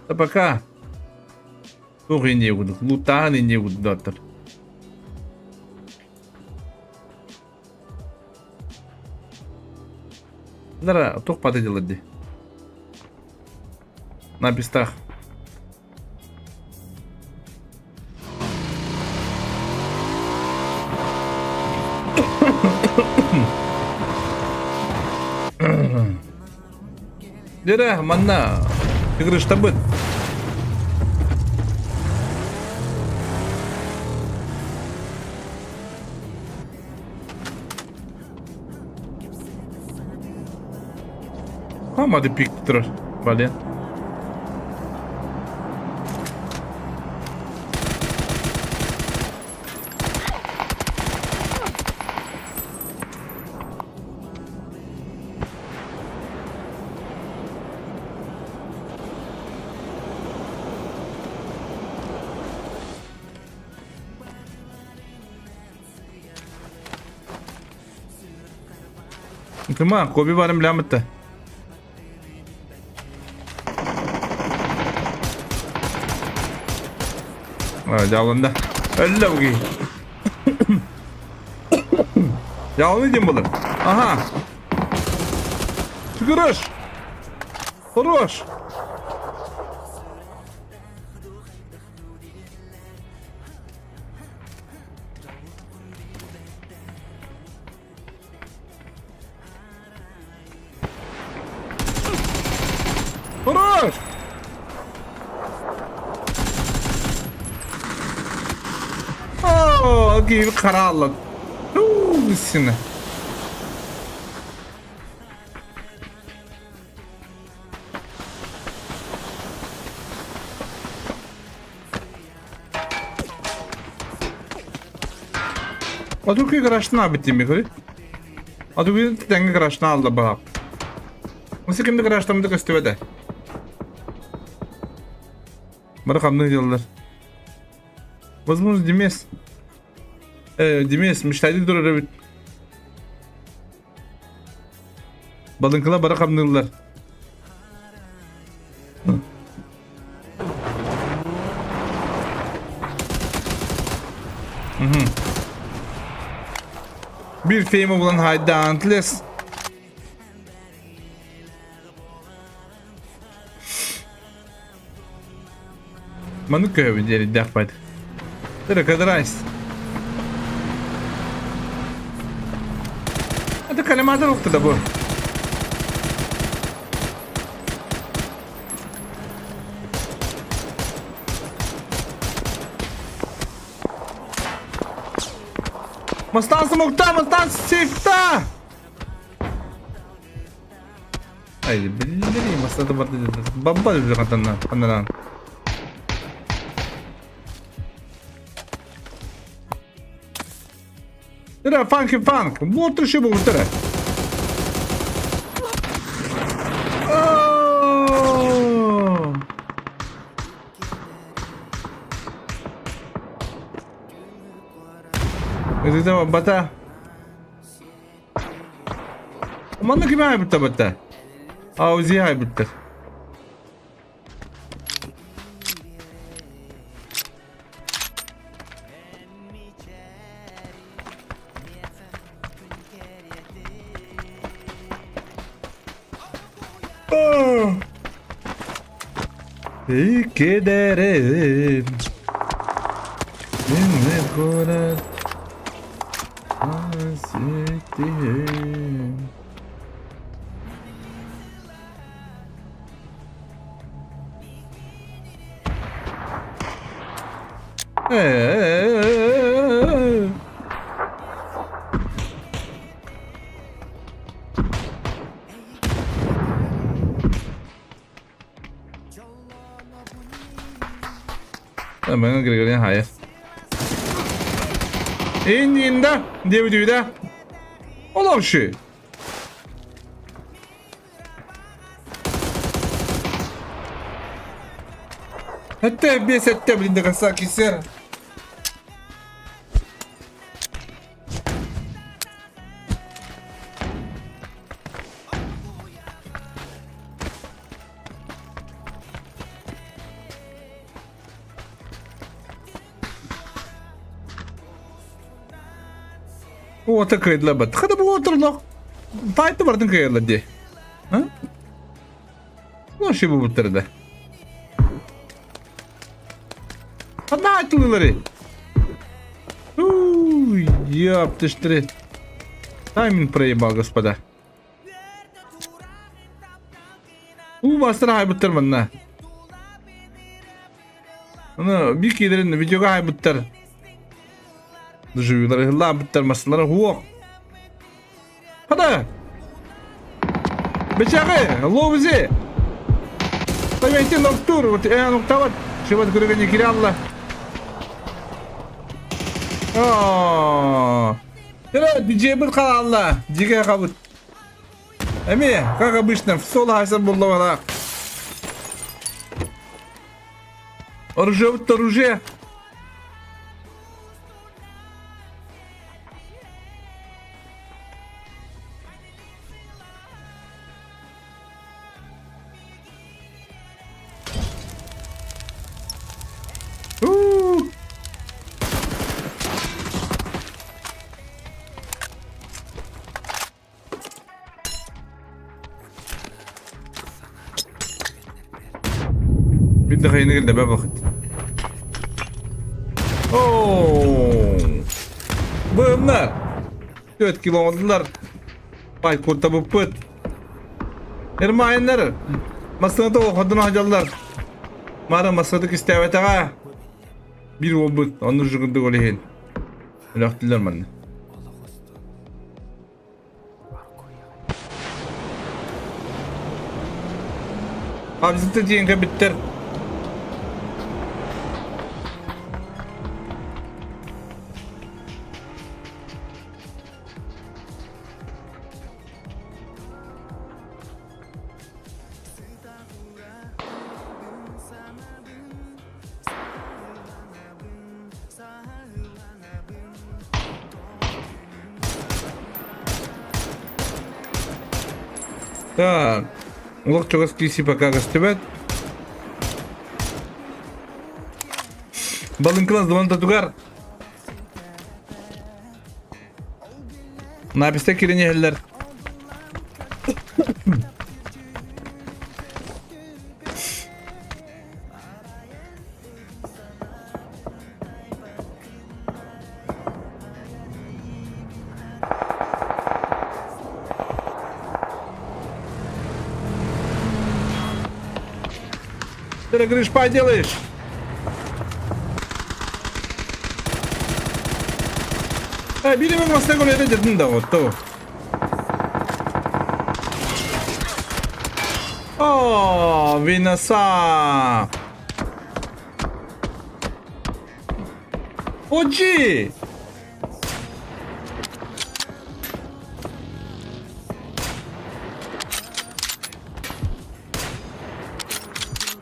Да пока. Туох инньэ курдук, лутаан инньэ курдук Дара, туох паты дьылар дии. На пистах. Дьэрэ, манна ыгырыштабыт. Хамады пик турар, блин. Кыма, Коби барын билэммит Дьаалында. Өллө буги. Дьаалыны диэн буолар. Ага. Хорош. Хорош. Хорош! Оо, киһи харааллан. Уу, Адукы гаражтан абыт диэми Адукы тэҥҥэ гаражтан аалла баҕап. Осы кимди гаражтаммыты көстүбэтэ. Бары хамныы дьаллар. Возможно, Демес. Демес, мечтайды турар эбит. Балыҥкыла бары хамныыллар. Биир фейма булан хайда Антлес. Маннык көһөбүн диэридээх байд. Тыры кадрайс. Это коллиматор да бу. Мастан смокта, мастан сейфта! Ай, биллэрии массата барда бабба хантанна ханнанан. Тыра фанки фанк, вот еще был тыра. Это бата. Манна кими айбытта батта? Аузи айбыттар. Иккидэрим Мин куорат ситиһим Мэҥэ Григорьян хайа. Иннинда диэбит Олорши. Этте бес этте блин до конца кисер. Уота кыайдылар Хата бу отурлох. Файты бардын кыайдылар дии. А? Ну, бу буттар да. Ханна айтылылары. Ёптыштыры. Тайминг проебал, господа. Уу бастыр хайбыттар манна. Аны бир киилерин видеога хайбыттар. Дужуйлар ыһыллаабыттар массалара хуох. Хата! Бечаҕы, ловзи! Давайте ноктур, вот э ноктават. Шибат көрөгөнө кире алла. Оо. Тера диджейбит хаалла. Диге хабыт. Эми, как обычно, в соло хайсан буллавалаах. Оружие оружие. У! Бид хайныг л бабахт. Оо! Бымнар! 4 километрлар. Бай куртабыппыт. Эрмайыннар массыната ходун хадьаллар. Мара массыната кистээбэтэҕэ. Биир уолбут онну жыгырдык ол иһин. Өлөхтүлэр манна. Абзыты диэн кэбиттэр. Так, олох чугас киси пока көстүбэт. Балыҥкылас тугар. Написта кирин иһэллэр. Ты говоришь, поделаешь. Э, бири мен баста көреді дедім да вот то. О, Винаса! Оджи!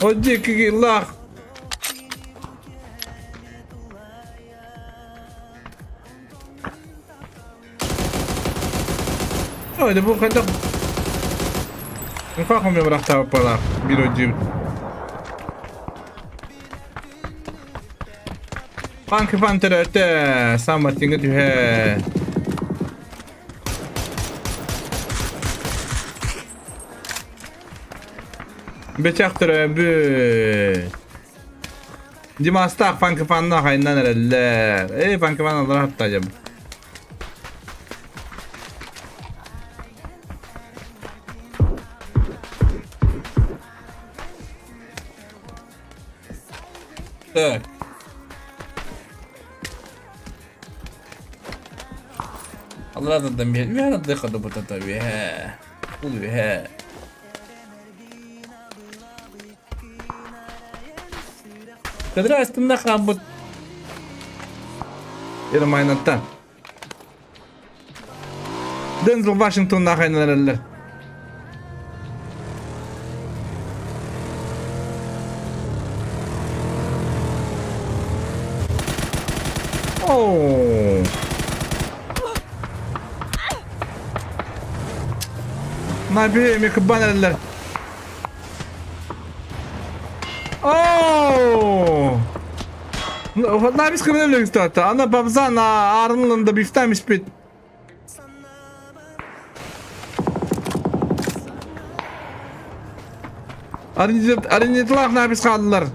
Оджи кигиллах! Ой, бу хайдах Нфахом бырахтаабыппалаах биир одьиибит. Фанки фан төрөөтө, Сан-Мартиҥҥа түһэ. Бэчэх төрөөбүт. Димастаах Фанки фаннаах айаннаан эрэллэр. Эй, Фанки фан аллара хатта дьэ. Так. Аллара тардан биһэ. Үһэ тардыахха да бутата үһэ. Бул үһэ. Кыдыра астынна хааммыт Ермайнаттан. Дензел Вашингтоннаах айаннан эрэллэр. Оо. Наби эми кыббан эрэллэр. Оо! Набис кырын өлөҥстөөтө. Ана бабзан аарынылында бифтам испит. Аринетлах набис хааллар.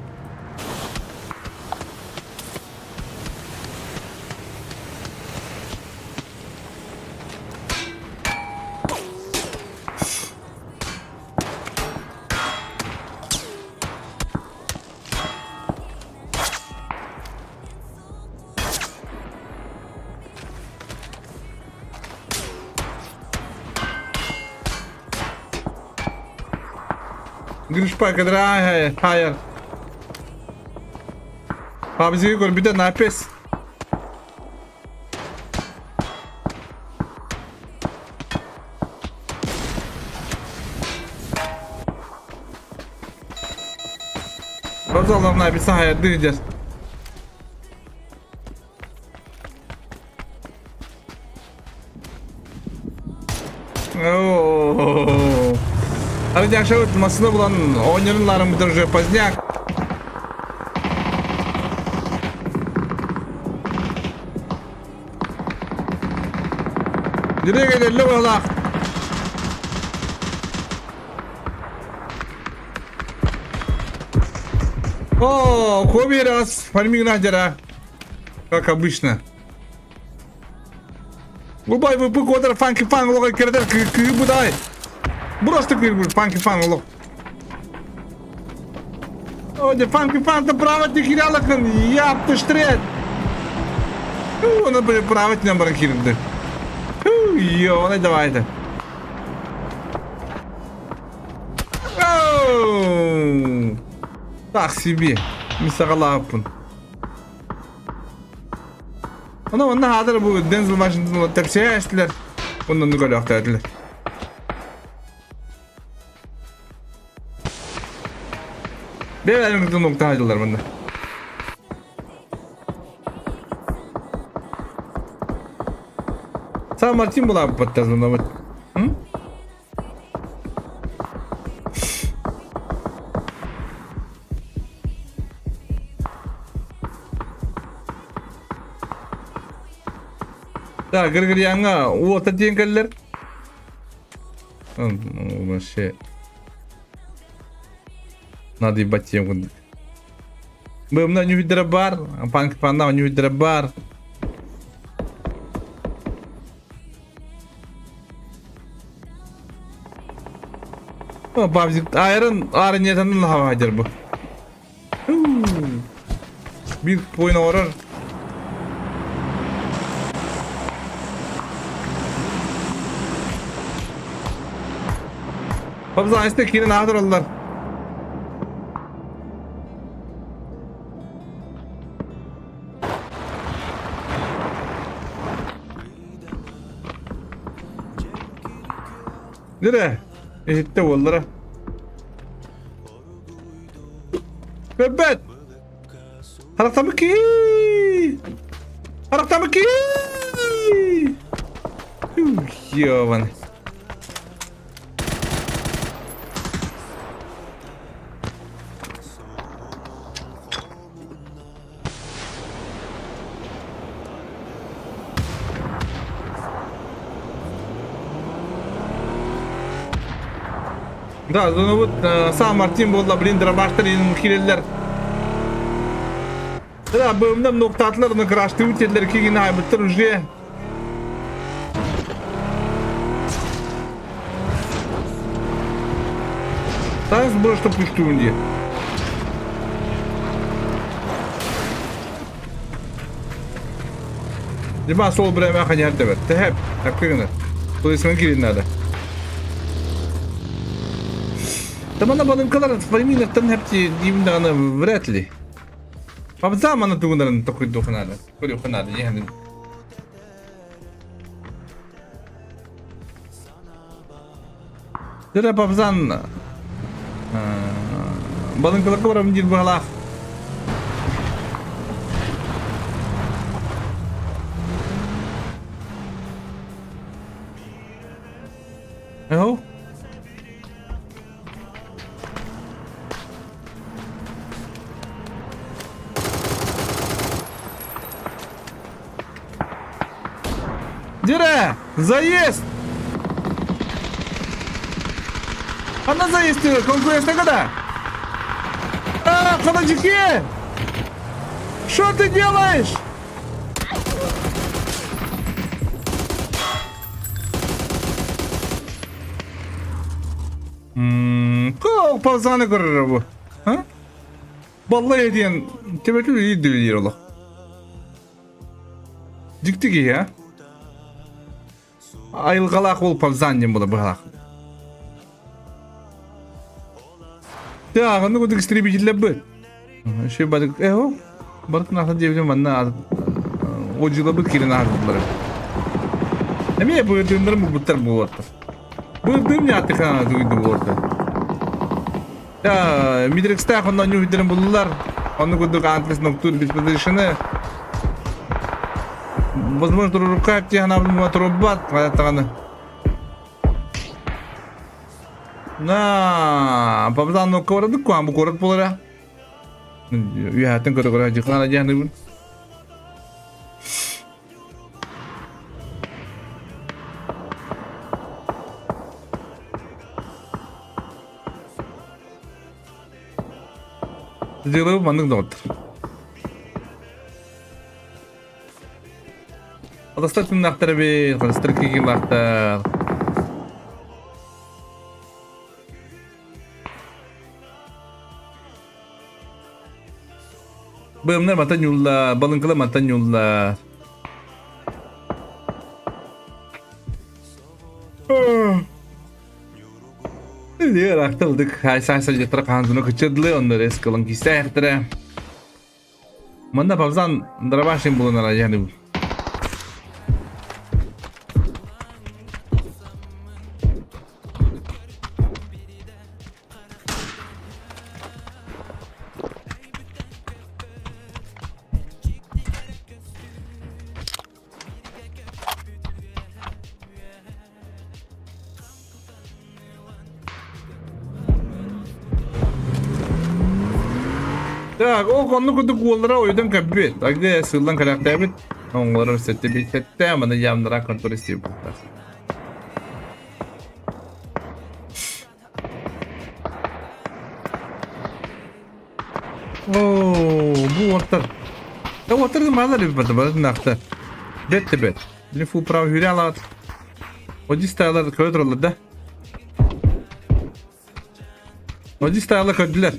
Гришпа кыдыра хайар. Пабзиги көрбүтэ напис. Розаловна обещает дыдер. Арыдяшабыт массыына булан оонньорун бутар уже поздняк. Nereye gelirler valla? О, Коби раз, фарминг Как обычно. Губай вы кодер фанки фан лога кердер кы будай. Просто кы фанки фан лог. О, де фанки фан то право ти хиралакын, япты штрет. Оны право ти нам хирды. Йо, ну давайте. Так себе. Мисагалапын. Оны онна хадыр бу Дензел Вашингтон тепсия эстилер. Оннан нүгөлөөхтөөтүлэр. Бэйэлэрин нуктаһа дьыллар манна. Сан Мартин булаабыт тазынабыт. Да, Григорьяңа уота диэн кэллэр. Вообще. Надо ебать тем. Бымна нюхидра бар, панк панда нюхидра бар. Бабзик айрын арын етанын хава бу. Бир бойына орар. Пабзаайста киирэн аатыраллар. Нere? Иһиттэ уоллара. Бэбэт! Харахтамыки! Харахтамыки! Ёбан. Да, ну вот сам Мартин буолла, блин, дробаштар киреллер. Да, бымнам ноктатлар на крашты үтеллер кигин айбыттар уже. Танк просто пуштуун дии. Дима сол время ханьяр дебет. Тэхэп, такой гына. Полисмен кирин надо. Тамана балымкалар фарминовтан хепти дим даҕаны вряд ли. Пабза мана тугунарын токуйдуха надо. Көрүөххэ надо, дьиһэн. Дөрө Пабзан балыҥкаларга барабын диир быһалаах. Эһо? Дирэ! Заезд! Она заезд конкурентная когда? А, холодики! Что ты делаешь? Кол паузаны көрөр бу. А? Баллай диэн төбөтү диир олох. Дьикти киһи, а? Айылҕалаах уол Павзан диэн буола быһалаах. Тааҕыны кудук истребителлэрбит. Еще барык эho барытын атын диэбитим манна одьулабыт кирин ааһардылар. Эмиэ быдыыннарым булбуттар буолуоттар. Быдыым ньааттыхана тугуйду буолуоттар. Митрикстаах онно ньүүһүдэрин буллулар. Онну курдук антлес ноктур беспозишены. Возможно, турурукка тиһанабын турубат, таганы. На, пападан нокка барадык куан бу куорат буолара. Үһәтин көрө-көрө дьыхана дьаһаныбын. Дьылы маннык доҕоттор. Адастар тыннаахтар эбит, адастар кикилаахтар. Быымнар мантан ньулла, балыҥкалар мантан ньулла. Лер ахтылдык хайсан сылдьыттара хаанзуну кычырдылы, онно рес кылын кистээхтэрэ. Манна Павзан Дробашин булунара яны. Так, ол оннук курдук уоллара ойдон көппүт. Агды сыллан кэлэхтээбит. Оҥолорор сэттэ сэттэ маны ямнара контур истибиттар. Оо, бу уоттар. Да уоттар да мало ли бата бата Бет да бет. Лифу прав хүрэ алаат. Одистаалар көрө тураллар да. Одистаалар көрдүлэр.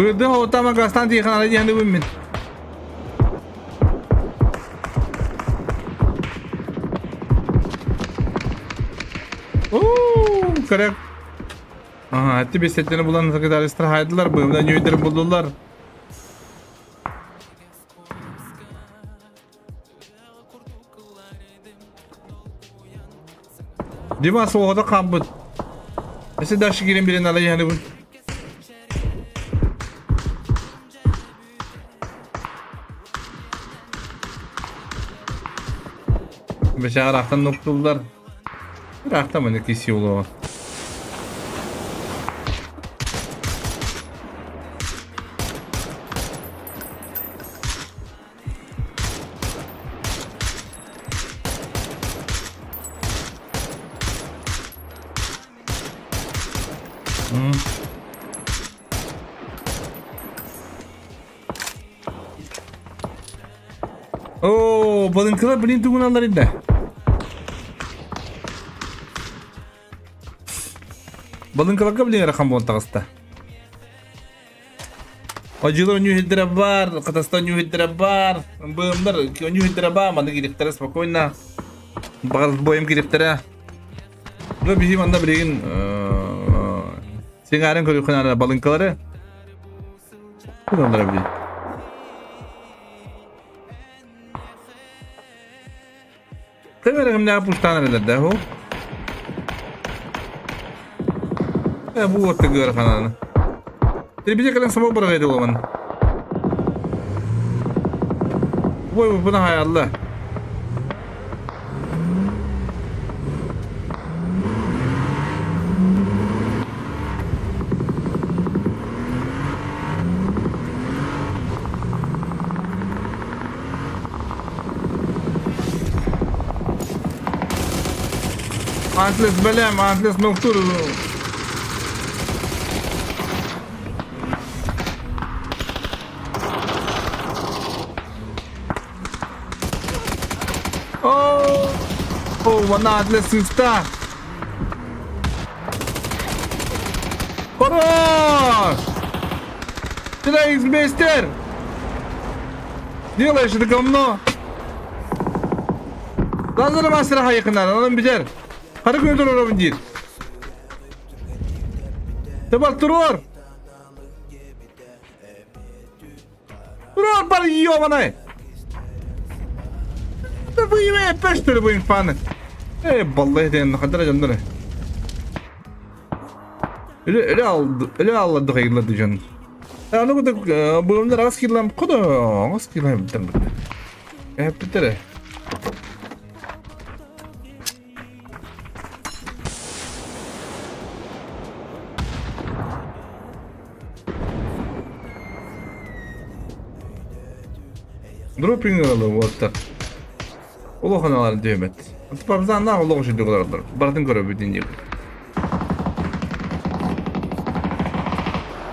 Бырды хоутама гастан тихан диэн мин. Уу, коррект. Ага, тебе сеттені булан капиталистар хайдылар, быымда ньүйдер булдулар. Дима суоҕата хаампыт. Өссө дальше киирэн биэрэн алайыһаныбын. Бэчэҕэ ыраахтан нуктууллар. Ыраахтан маннык киси олоҕо. Оо, балыҥкалар блин тугуналлар инде. Балыҥкаларга блин ыарахан буолан таҕыста. Одьулар ньүүһүрдэрэ баар, Хатастан ньүүһүрдэрэ баар, быымнар ньүүһүрдэрэ баар, манна киириэхтэрэ спокойно. Баҕар бойум киириэхтэрэ. Бу биһи манна билигин сиҥааран көрүөххэ наада балыҥкалары. Куналлара билигин. Ким эрэ пустаан эрэлэр да һу. Э бу уотта ыарахананы. Телебиде кэлэн самок барагайды буолан. Ой, буна хаялла. Antless бэлэм, Antless нохтур. Оо, манна Antless сыста. Хорош! Куда мистер? Делаешь это говно. Лазер мастера хайыкынар, онон бүтэр. Хара күн туруорабын диир. Табар туруор! Туруор бар ёбаный! Да вы имеете что ли будем фаны? Эй, баллы диэн хадара дьоннор. Үлэ үлэ алладых ыйылларды дьон. Аны курдук быымнар аҕыс килам кудо аҕыс килам битэр. Эппиттэрэ. Дропинг ылы уоттар. Улахан алар диэбэт. Партизаннаах олох үчүгэй олороллор. Барытын көрөбүт инник.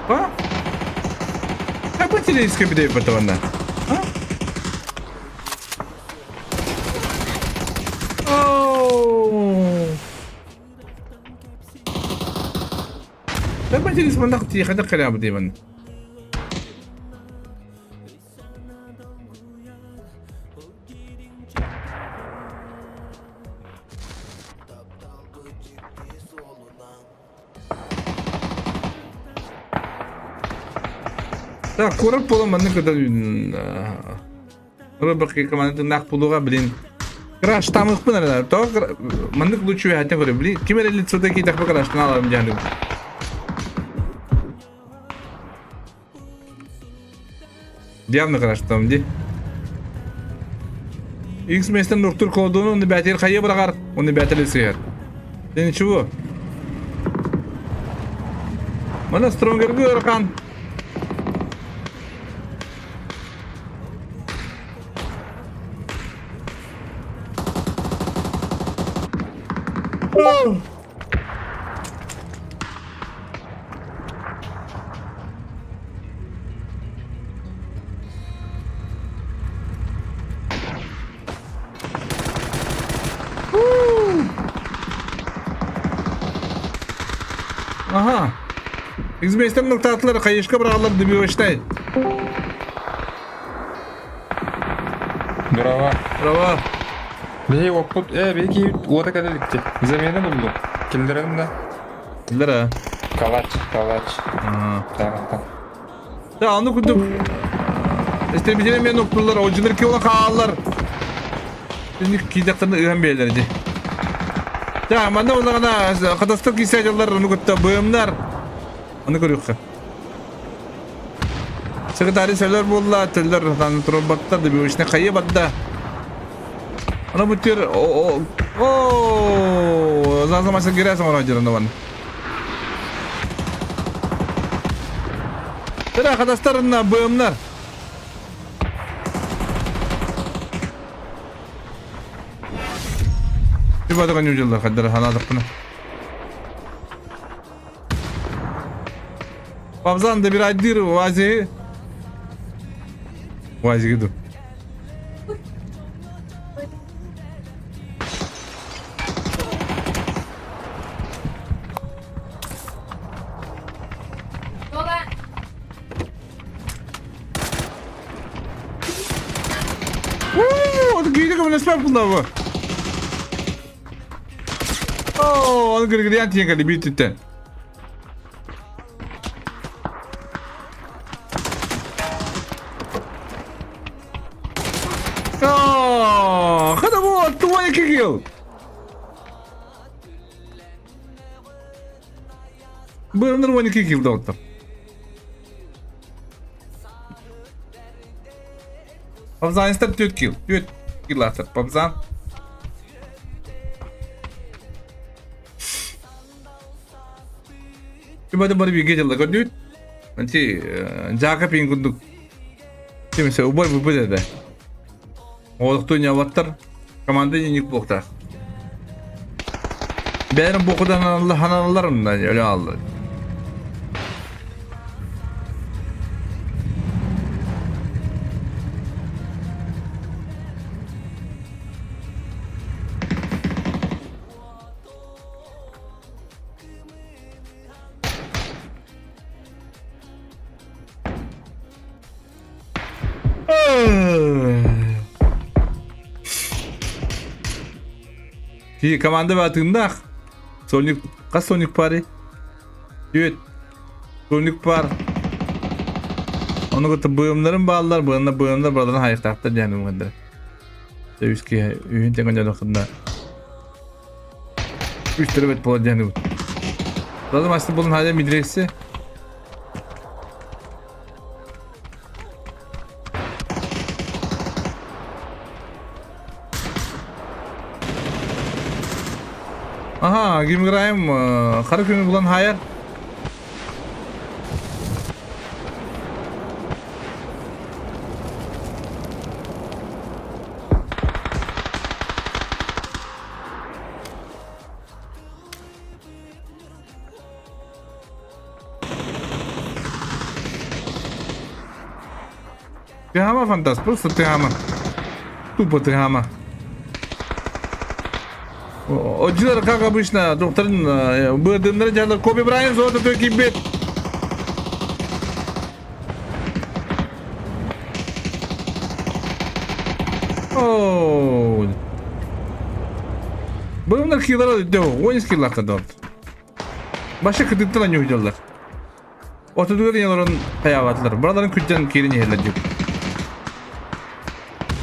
А? Как бы телевизор бидэйбэт ванна? А? Оу! Как бы телевизор манна тиэхэ кэлээбит диэбэн. Так, куорат буолан маннык кытта Роберт командатыннаах буолуоҕа, блин. Краштамыхпын эрэ. Тоҕо маннык лучше үһэтэ көрө. Блин, ким эрэ лицота киитэхпэ краштан аларым диэн. Явно краштам ди. X местен доктор колдуну оны бәтер хайы бырагар, оны бәтер сыйар. Ты ничего? Мана стронгерге ырхан. Oh! Аха. Изместен ноктаатылар, хайышка быраҕаллар добивочнай. Браво. Браво. Биһи оппут, э, биһи уота кэлэ иликти. Замена буллум. Киллэрэн да. Киллэр Калач, калач. а. Да, ону курдук истребители мен октулар, одьулар киола хааллар. Инник киидактарны ыһан биэлэр ди. Да, манна улаҕана катастроф киисээдьаллар ону кытта быымнар. Ону көрүөххэ. Секретарь сөлөр буолла, төллөр аны турбаттар, добивочный хайы барда. Аны бутир о о зазамаса гирәсең ора җырын ван. Тыра катастарына быымнар. Тибадыган южылар каддар ханадык Павзан да bir айдыр вази. Вази гиду. Уу, киһи көмөлөспөт булла бу. Оо, аны гыргырыйан тиийэн кэлли биир түттэн. Оо, хата бу 22 килл. Бырыныр 12 килл доҕоттор. Павзанистар 4 килл. 4 килл атар. Павзан. Түбәдэ бары бииргэ дьылла көрдүбүт. Анти Жаакап иин курдук кимсе убай бубут этэ. Оҕолохтуу ньабаттар команда инник буолуохтаах. Бэйэлэрин буокудан ханаллар онно өлө хааллар. Ти команда баатыыннаах. Соник, хас Соник пари? Түөт. Соник пар. Ону кытта быымнарын бааллар, быынна быымнар бараларын хайыктаахтар диэн умгандар. Үскэ үһүн тэҥэ дьонохтунна. Үс төрөбөт буолар диэн убут. Lazım aslında bunun hala midresi. Aha, Gim Graham хара күнү булан хайар. Тыгама фантаст, просто тыгама. Тупо тыгама. Отдьылар, как обычно, докторын быдыннары дьалар Коби Брайан золото кийбит. Оо. Быымнар киилара он скиллахта дорт. Баша кытыттан анньуһдьаллар. Ортотугар ийэлэрин хайаабатылар. Быраларын күттэн киирэн иһэллэр дип.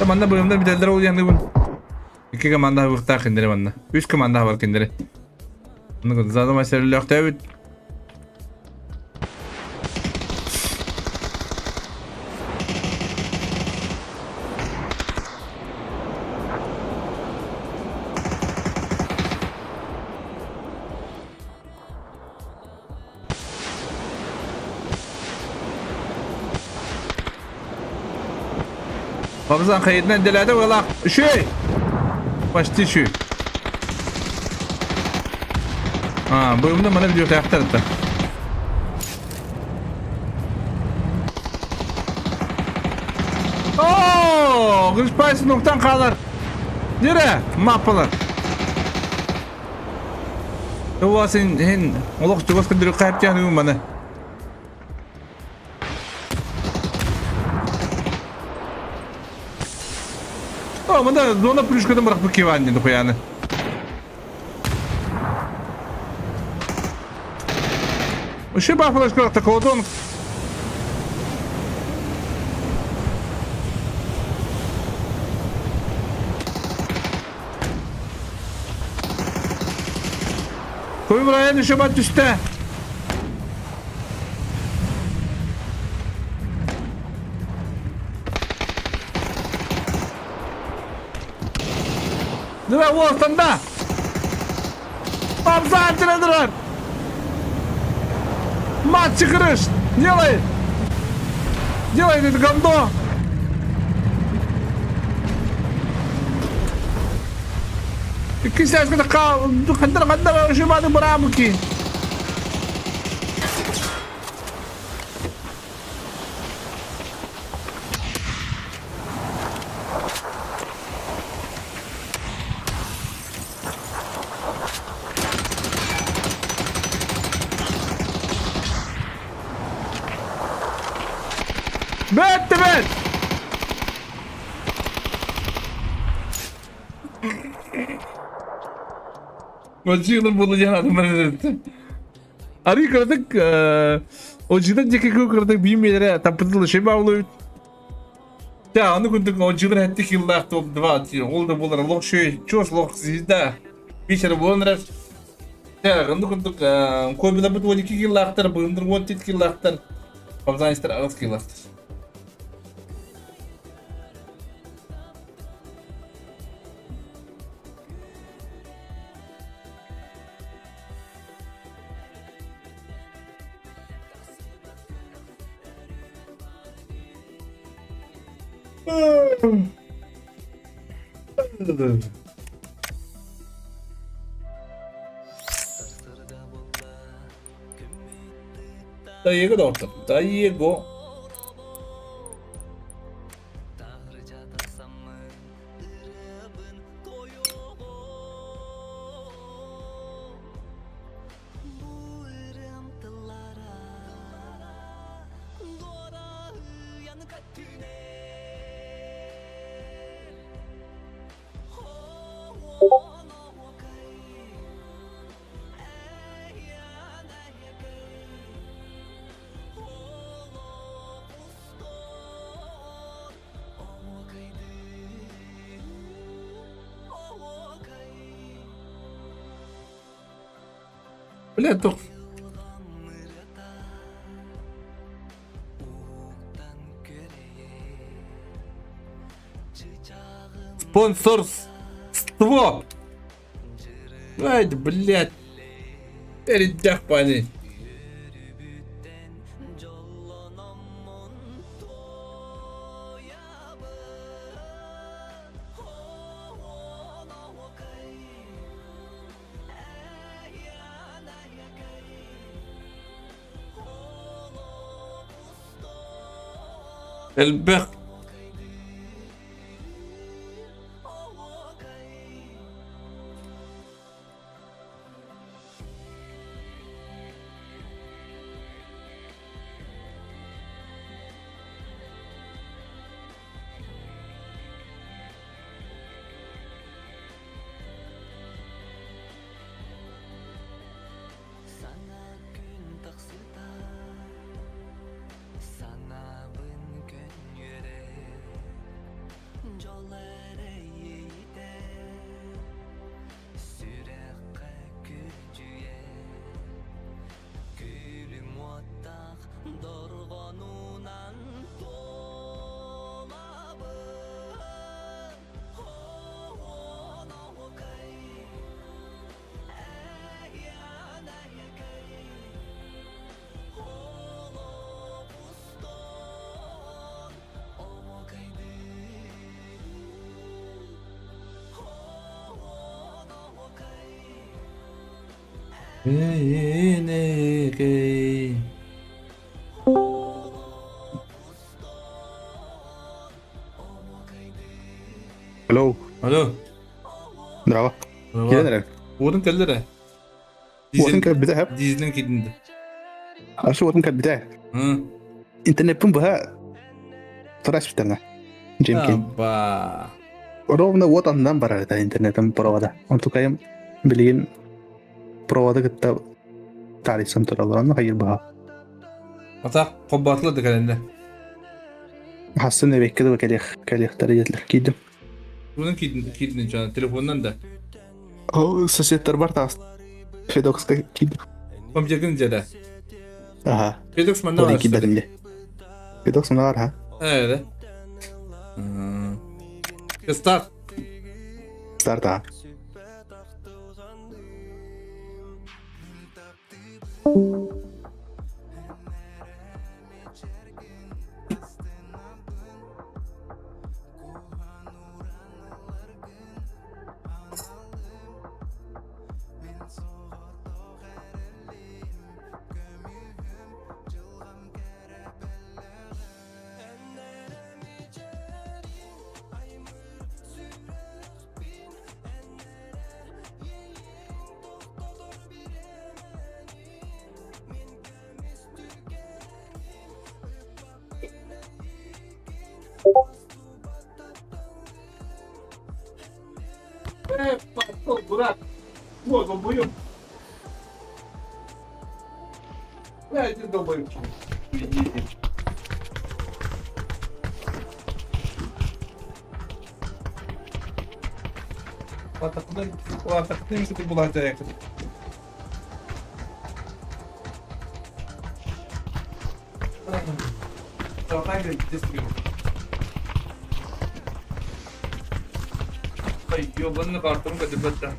Манна быымнар бүтэллэр ол яныыбын. Икки команда хабыктаах киндери манна. Үс команда хабар киндери. Задама сэрилэхтээбит. Бабызан хайытынан дэлээтэ уолаах үчүгэй! Почти үчүгэй. А, быымна маны видеотаахтар это. Оо, Гришпайс нуктан хаалар. Нere? Маппалар. Тула син хин олох чугас кындыры кайып маны. О, мында зона плюшкатын бырахпыт киваан диэн хуяны. Еще бафалашка такого Kobe Bryant еще бат түстэ. Дыра уолтанда! Обязательно дырар! Мать чыкырыш! Делай! Делай это гандо! Иккис сээскэ хандар хандар ошибады быраабыки. Бэт бэт! Отжигныр буолла диэн атын Арыы кыратык Отжигныр диэки кыратык биир миэрэ таппытыл шеба олуйут. Та аны күндүк отжигныр хэтти киллаах топ два ол да буолар лох шөй чос лох звезда вечер буолан эрэр. Та аны күндүк кобилабыт 12 киллаахтар быындыр 17 киллаахтар Абзанистар аҕыс киллаахтар. Дайего да орто. Дайего. Бля, туох Спонсорство! Ай, блядь. Эридэх пани. Элбэх Hello. Алло. Здраво. Киирэн эрэр. Уотун кэллэ эрэ. Уотун кэлбитэ хэп. Дизелин киирдин. Ашы уотун кэлбитэ. Интернеппин быһа турас бүтэнэ. Джимкин. Аба. Ровно уот аннынан барар этэ интернетым провода. Онтукайым билигин провода кытта таарыйсан тураллар. Онно хайыр баһа. Атах холбоотулар да кэлэннэ. Хассын эбекке да кэлиэх кэлиэхтэрэ диэтилэр. Киирдим. Тугунан киирдин киирдин дьоно телефонунан да. Ол соседтарбар таас Федокска киирдим. Компьютерин дьэ Аха. Федокс манна Ол баар киирбэтим дии. Федокс манна баар, ха. Ээ, Старт. Старт, а. Э, пошел, дурак. Вот, долбоёб. Бля, иди долбоёб. Иди. Латахны була Ёбаный картон көтүппэттэ.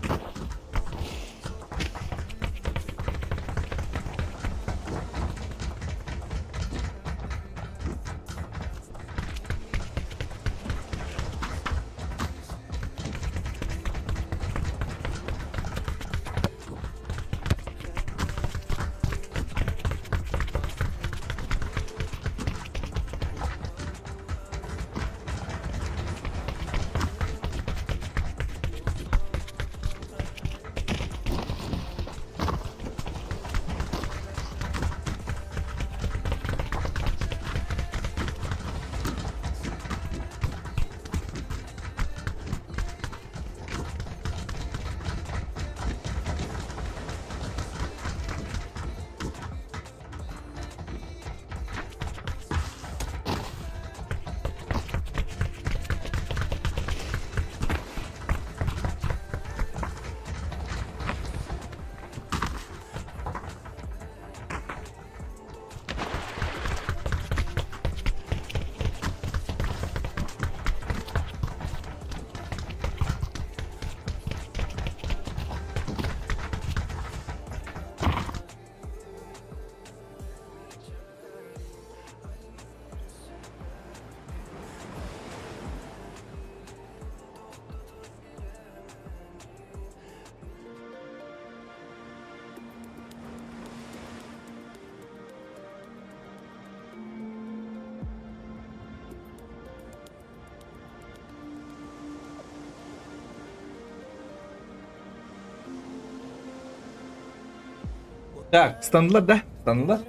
Так, станлар да? Станлар.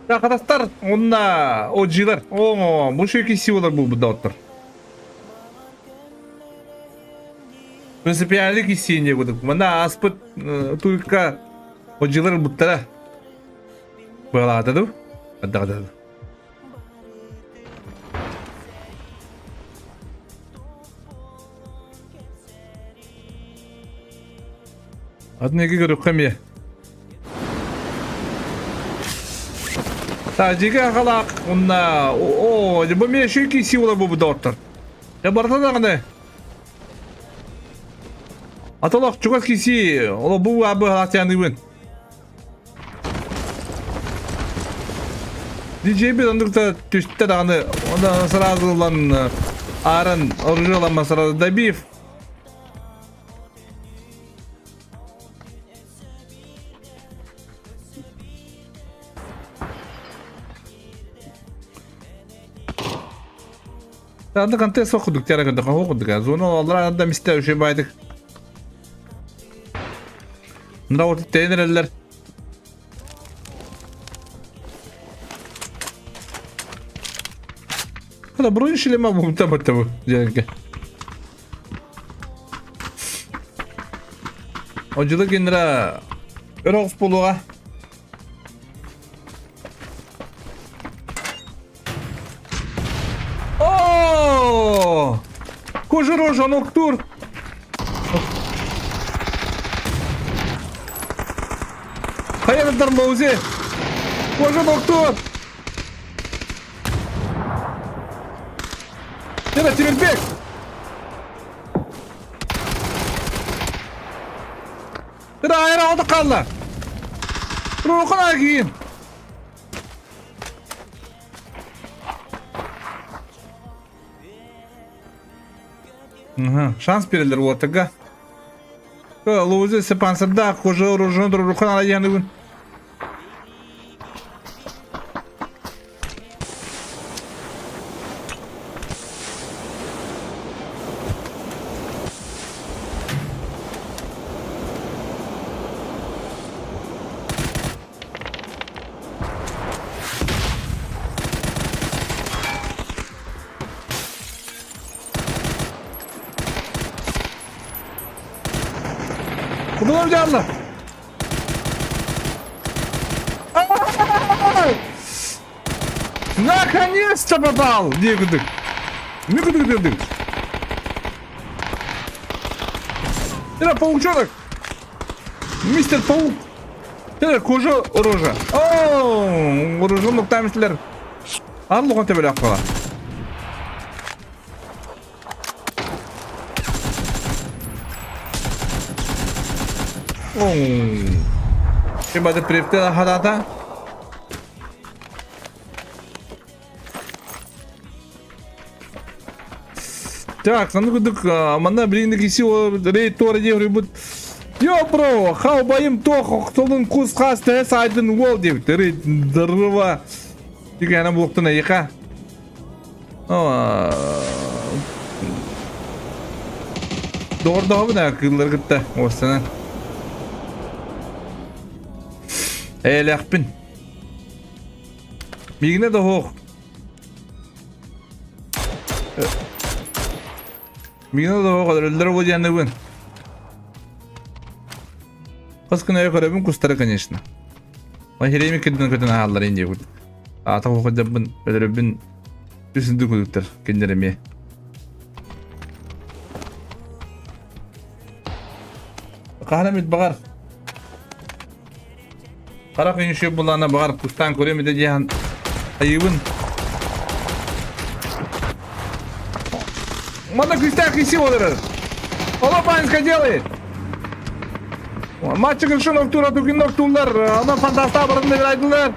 Хатастар, онна OG-лар. О, бу шеки силалар бу доттор. Принципиально кисение будут. Мана аспыт только OG-лар буттара. Была да? Да, да. Атын көрүккэ эмиэ. Тажига халаак уонна оо бу эмиэ шүкий сила бу доктор. Я барта даҕаны. Атолох чугас киси оло бу абы халаатяныыбын. DJ бит ондукта түстэ даҕаны онно сразу ылан ааран оружие ыламман сразу добив. Анда контест кудук тяра кудук хо кудук. Зона аллар анда мисте үше байдык. Мында вот тэйэн эрэллэр. Хата бронь шлема бу бу бу дьэргэ. Одьулу кинра өрөҕүс буолуоҕа. О! Кожа рожа ноктур. Хайа Лоузи! Кожа ноктур! Тира Тимирбек! Тира айра алды қалла! Рухына киин! Шанс берелер уотага. Лоузи Сепансарда кожа ружон рухана яныгын. Кудалар дьаалла. Наконец-то попал! Диэкудук. Мүкүдүк дедик. Это паучонок. Мистер Паук. Это кожа рожа. О, рожа нуктамислер. Арлуган тебеле аккала. Ким припте хадата? Так, ну кудук манна билигин киси рейд туора диэбит. Йо, бро, хау байым тох охтолун кус хас тэһэ сайдын уол диэбит. Рейд здорово. Тигана буоктун эйиха. Доҕордоһобун ээ кыыллары кытта уостанан. Эйэлээхпин. Миигинэ да оһох. Миигинэ да оһох өлөллөр бу диэннибин. Хас күн өйө көрөбүн кустары, конечно. Хирэми кирдин көтөн аһааллар ин диэбит. Аата хоходьабын өлөрөбүн түсүндү кудуктар кинилэр эмиэ. Хаһан эмит баҕар Харах үнүшү булана баҕар кустаан көрүөм этэ диэн айыыбын. Манна күүстээх киси олорор. Олопанска делает. Матчы кыршын октура түгін октулар. Она фантаста барында айдылар.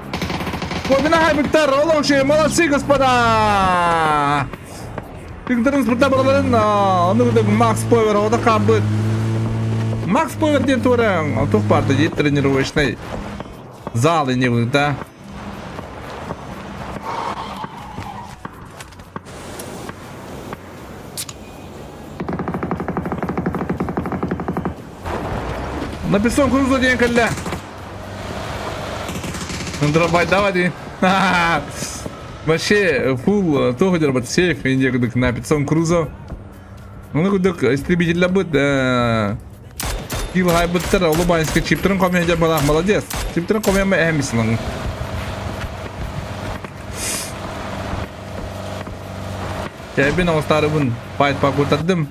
Кобина хайбыктар. Олоңши, молодцы, господа. Тыгдырын спорта бараларын, оны Макс Повер, ода қабыт. Макс Повер диэн туора тух барды дии тренировочный зал не да. Написан Крузо диэн кэллэ. Дробай давай дии. Вообще, фул туох дьарбат сейф инде кудук на Пиццон Крузо. Оны кудук истребитель быт кил хайбыттар олубайска чиптерин комия балах молодец. Чиптерин комия эмисин. Кәбин оғыстарыбын пайт пакутардым.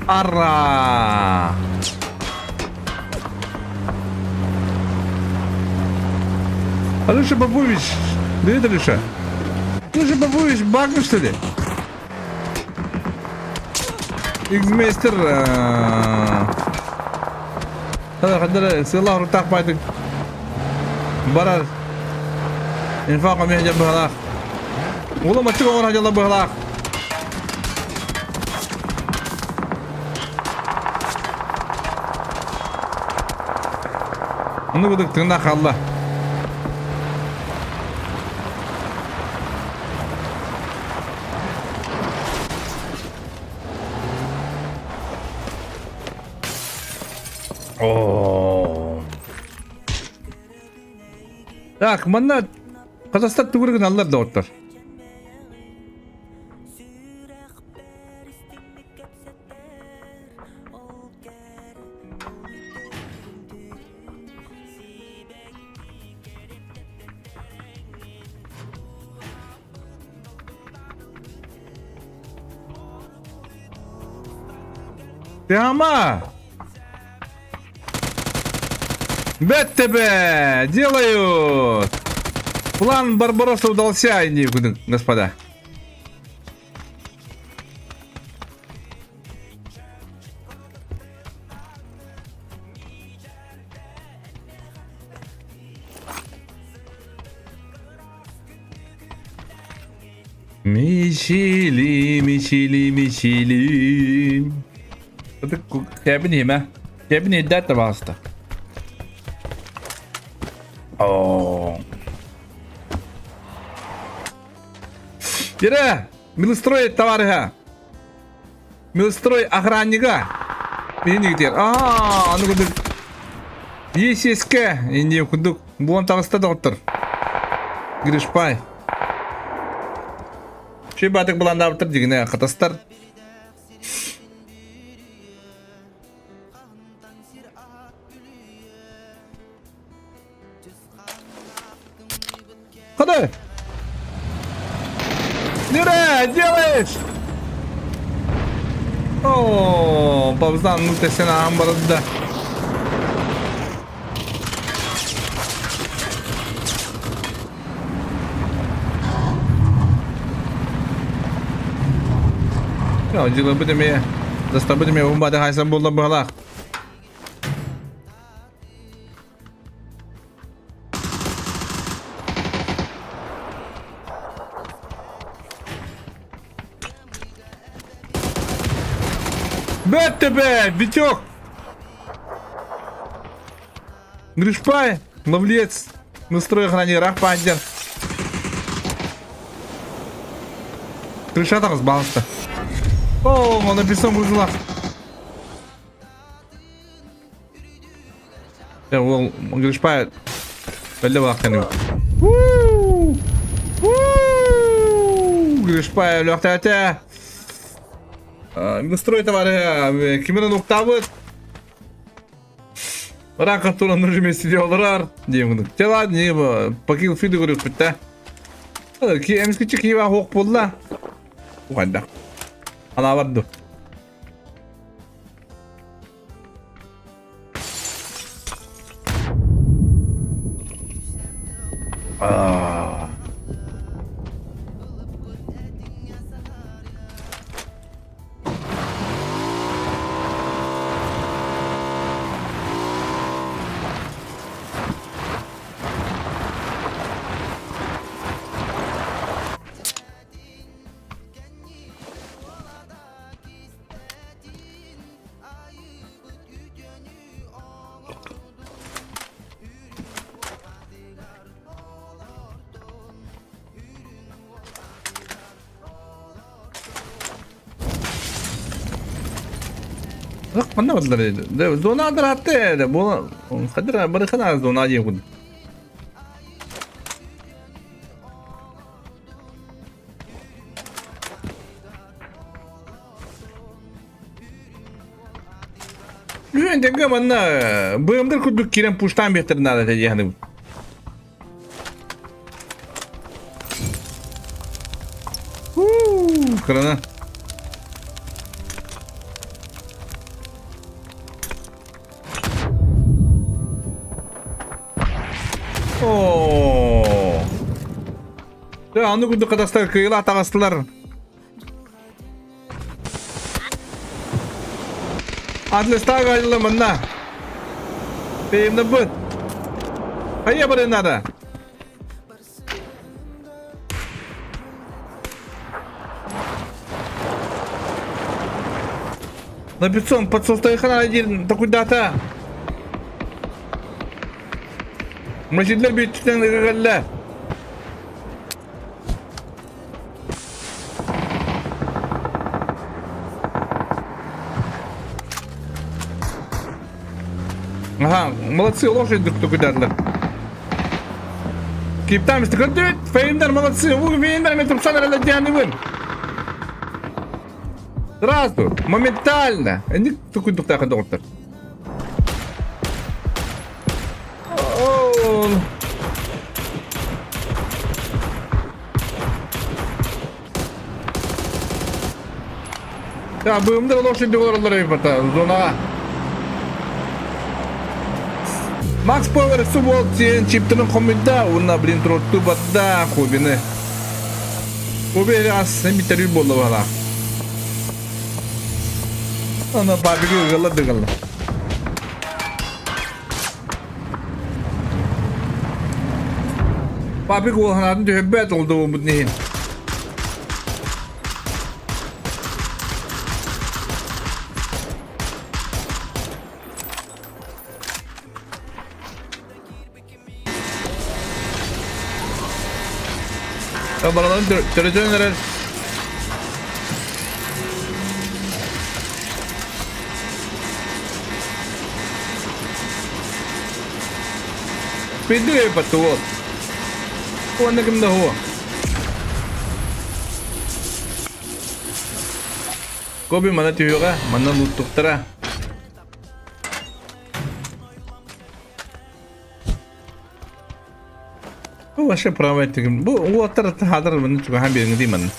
Ара! Алеша Бабович! Привет, Алеша! Алеша Бабович, багнул, что ли? X-мейстер сыалаах уруттаах баайдык барар инфа комия дьэ быһалаах Ула маччык оҥоро дьалла быһалаах. Ону кудук тыына хаалла. О. Так, манна Казахстан тугу гыналлар доҕоттор? Прямо! БТБ! Делают! План Барбаросса удался, господа. Мичили, мичили, мичили. Кэбин иһимэ. Кэбин иһдээт табаҕаста. Оо. Кирэ, милстрой товарища. Милстрой охраннига. Мин Аа, аны курдук. ЕССК инди курдук буон таҕыста доҕоттор. Гришпай. Чүй баатык былаандаабыттар дигинэ хатастар. Ходи! Нюра, делаешь! О, Бабзан, ну ты сен аан барда. Дьылыбыт эмиэ, достабыт эмиэ умбаты хайсан буолла быһалаах. Бэт тебе, Витек! Гришпай, ловлец, настрой охране рах пандер. Крыша разбался. О, он написал выжила. Ол Гришпай өлө баахтаны. Гришпай өлүөхтээтэ. Настрой товары кимин уктабыт. Рака туран нужно сидел олорор диэн Тела не покил фиду көрүөхпүт да. Эмискичи киива хуох буолла. Ухайда. Ана барду. Аа. Ханна бардылар Зона адыраатты бу хадыр барыхана зона диэн курдук. Үһүөн тэҥҥэ манна быамдар курдук киирэн пуштаан биэхтэрин наада этэ дии саныыбын. Кырана. Оо. Аны курдук катастар кыйыла таҕыстылар. Атлестаага айылла манна. Бэйэмнэбыт. Хайа барыан наада. На 500 подсолтайхан один такуйдата. Машиналар бүттүттэн ыгыгалла. Ага, молодцы, лошадь тукударлар. Киптамс көрдүбүт, феймдер молодцы, бу феймдер мен тупсан эрэлэ дианыбын. Сразу, моментально. Эник тукуйдуктаах доҕоттор. Ya быымдар лошади олороллор эбит зонаҕа. Макс Повер субол тиэн чиптарын хомуйда уонна блин тротту батта хобины. Хоби ас митерүй буолла баалаах. Ана пабиги ыгалла дыгалла. Папик уолханаатын түһэрбэт ол да буолбут иһин. Бараларын төрөтөн эрэр. Пиздуй потолок. Уонна ким да хуо. Коби мана түһүөҕэ, манна лууттуктара. Бу вообще правая тигим. Бу уоттар хаадыр маны чугаһан биэриҥ дии манна.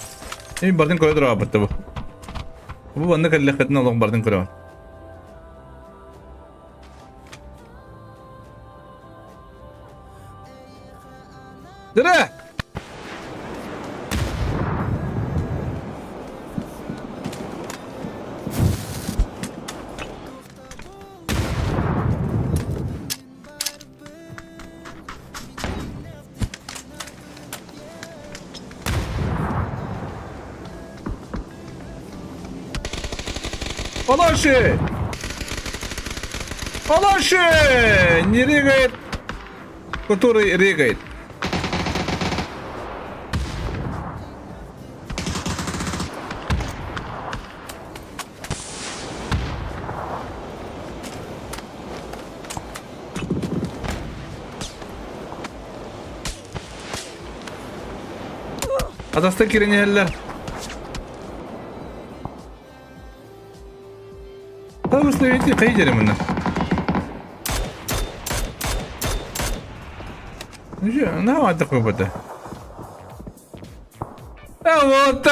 Эми бардын көрө тураабытта бу. Бу манна кэллэххитинэ олох бардын көрөҕүн. Дыра! Алаши! Алаши! Не регает, который регает. Атастан киирэн иһэллэр. Табыслы хайы дьэрэ мына. Наһаа аттак бата. Вот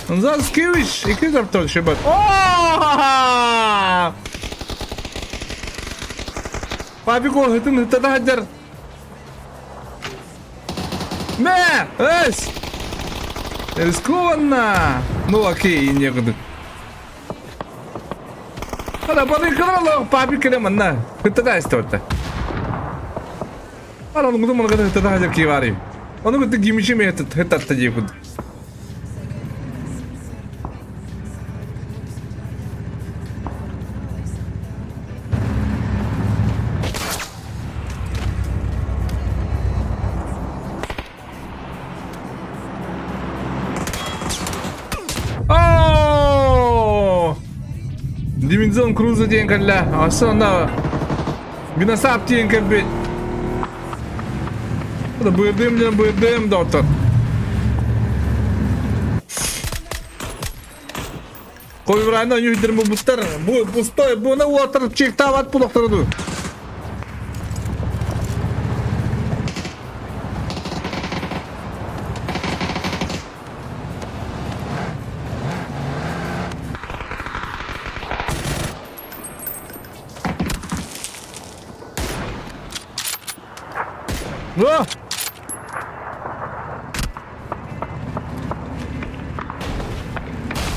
Заскевич, икки таптал шебат. Папик ол хытын хытата хадьар. Мэ! Эс! Рискованно! Ну окей, некуда. Ана баны кыралар папик кэлэ манна. Хытата исторта. Ана ону маны хытата хадьар кивари. Ону кытта гимичи ме хытатта диэкуд. Оо! Дивизион Круза диэн кэллэ. Аса Гынасаап диэн кэлбит. Быырдыым диэн быырдыым доктор. Койбурайна ойуйдырым булбуттар. Бу пустой, буна уотар чектават булохтар ду. А!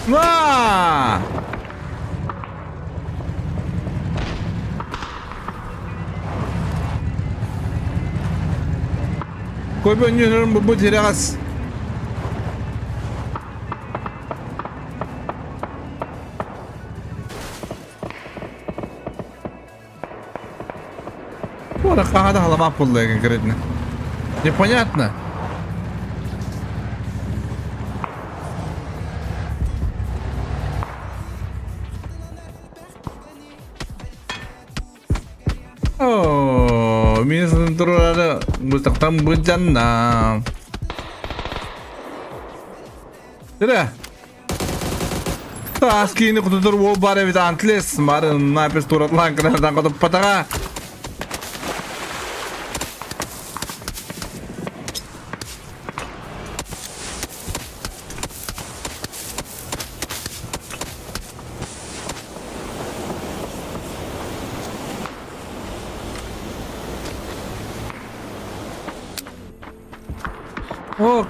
На! Көбөнньүнүн бу тирэҕэс. Ora хаһа халамаах буолла конкретно. Непонятно. Оо, мин сытын турары быстахтан быдьанна. Тирэ. Таас киини кутутур уол бар эбит антлес. Марын напис туратлаан кынадан котуппатаҕа. О,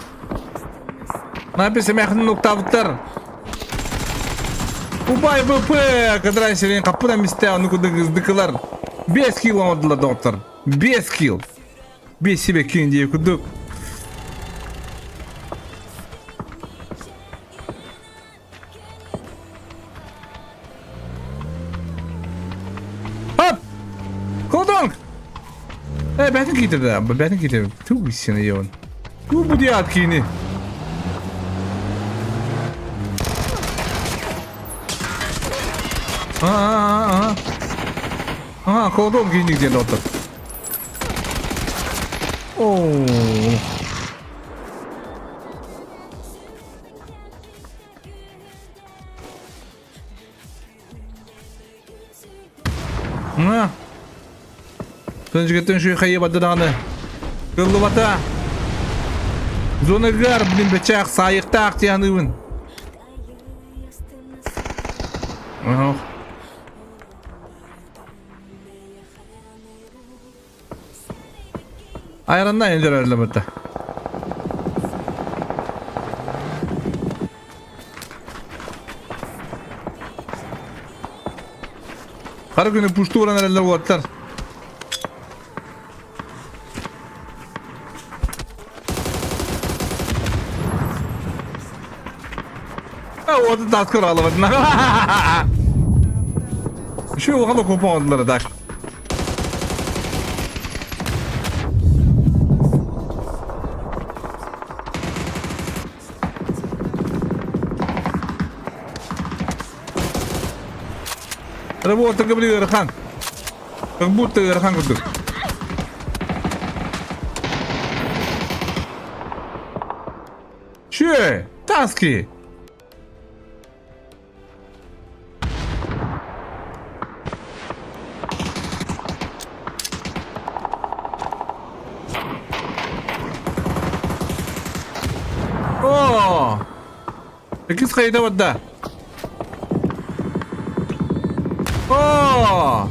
Напис эмээхин нуктаабыттар. Убай ВП, кыдырай сирин хаппыт эмисте ону кудук ыздыкылар. 5 килл оҥордулар доҕоттор. 5 килл. 5 себе кин диye кудук. Хоп! Колдонг! Э, бәтин кийтирди, бәтин кийтирди. Ту сені ебан. Ту бу диат киини. А, а, а. А, колдонг киини диэн отыр. Оо. На. Төнжүгеттен шүйхайы бады даҕаны. Кыллыбата. Зонагар, блин, бечах, саайыктаах тиһаныыбын. Ох. Айранна эндерерлебата. Хара күнү пушту уран эрэллэр уоттар. Уоту таскыр алабытына. Şu улахан окопа оҥордулар так. Работа били ыарахан. Как будто ыарахан курдук. Че? Таски! О! Иккис хайда барда. О!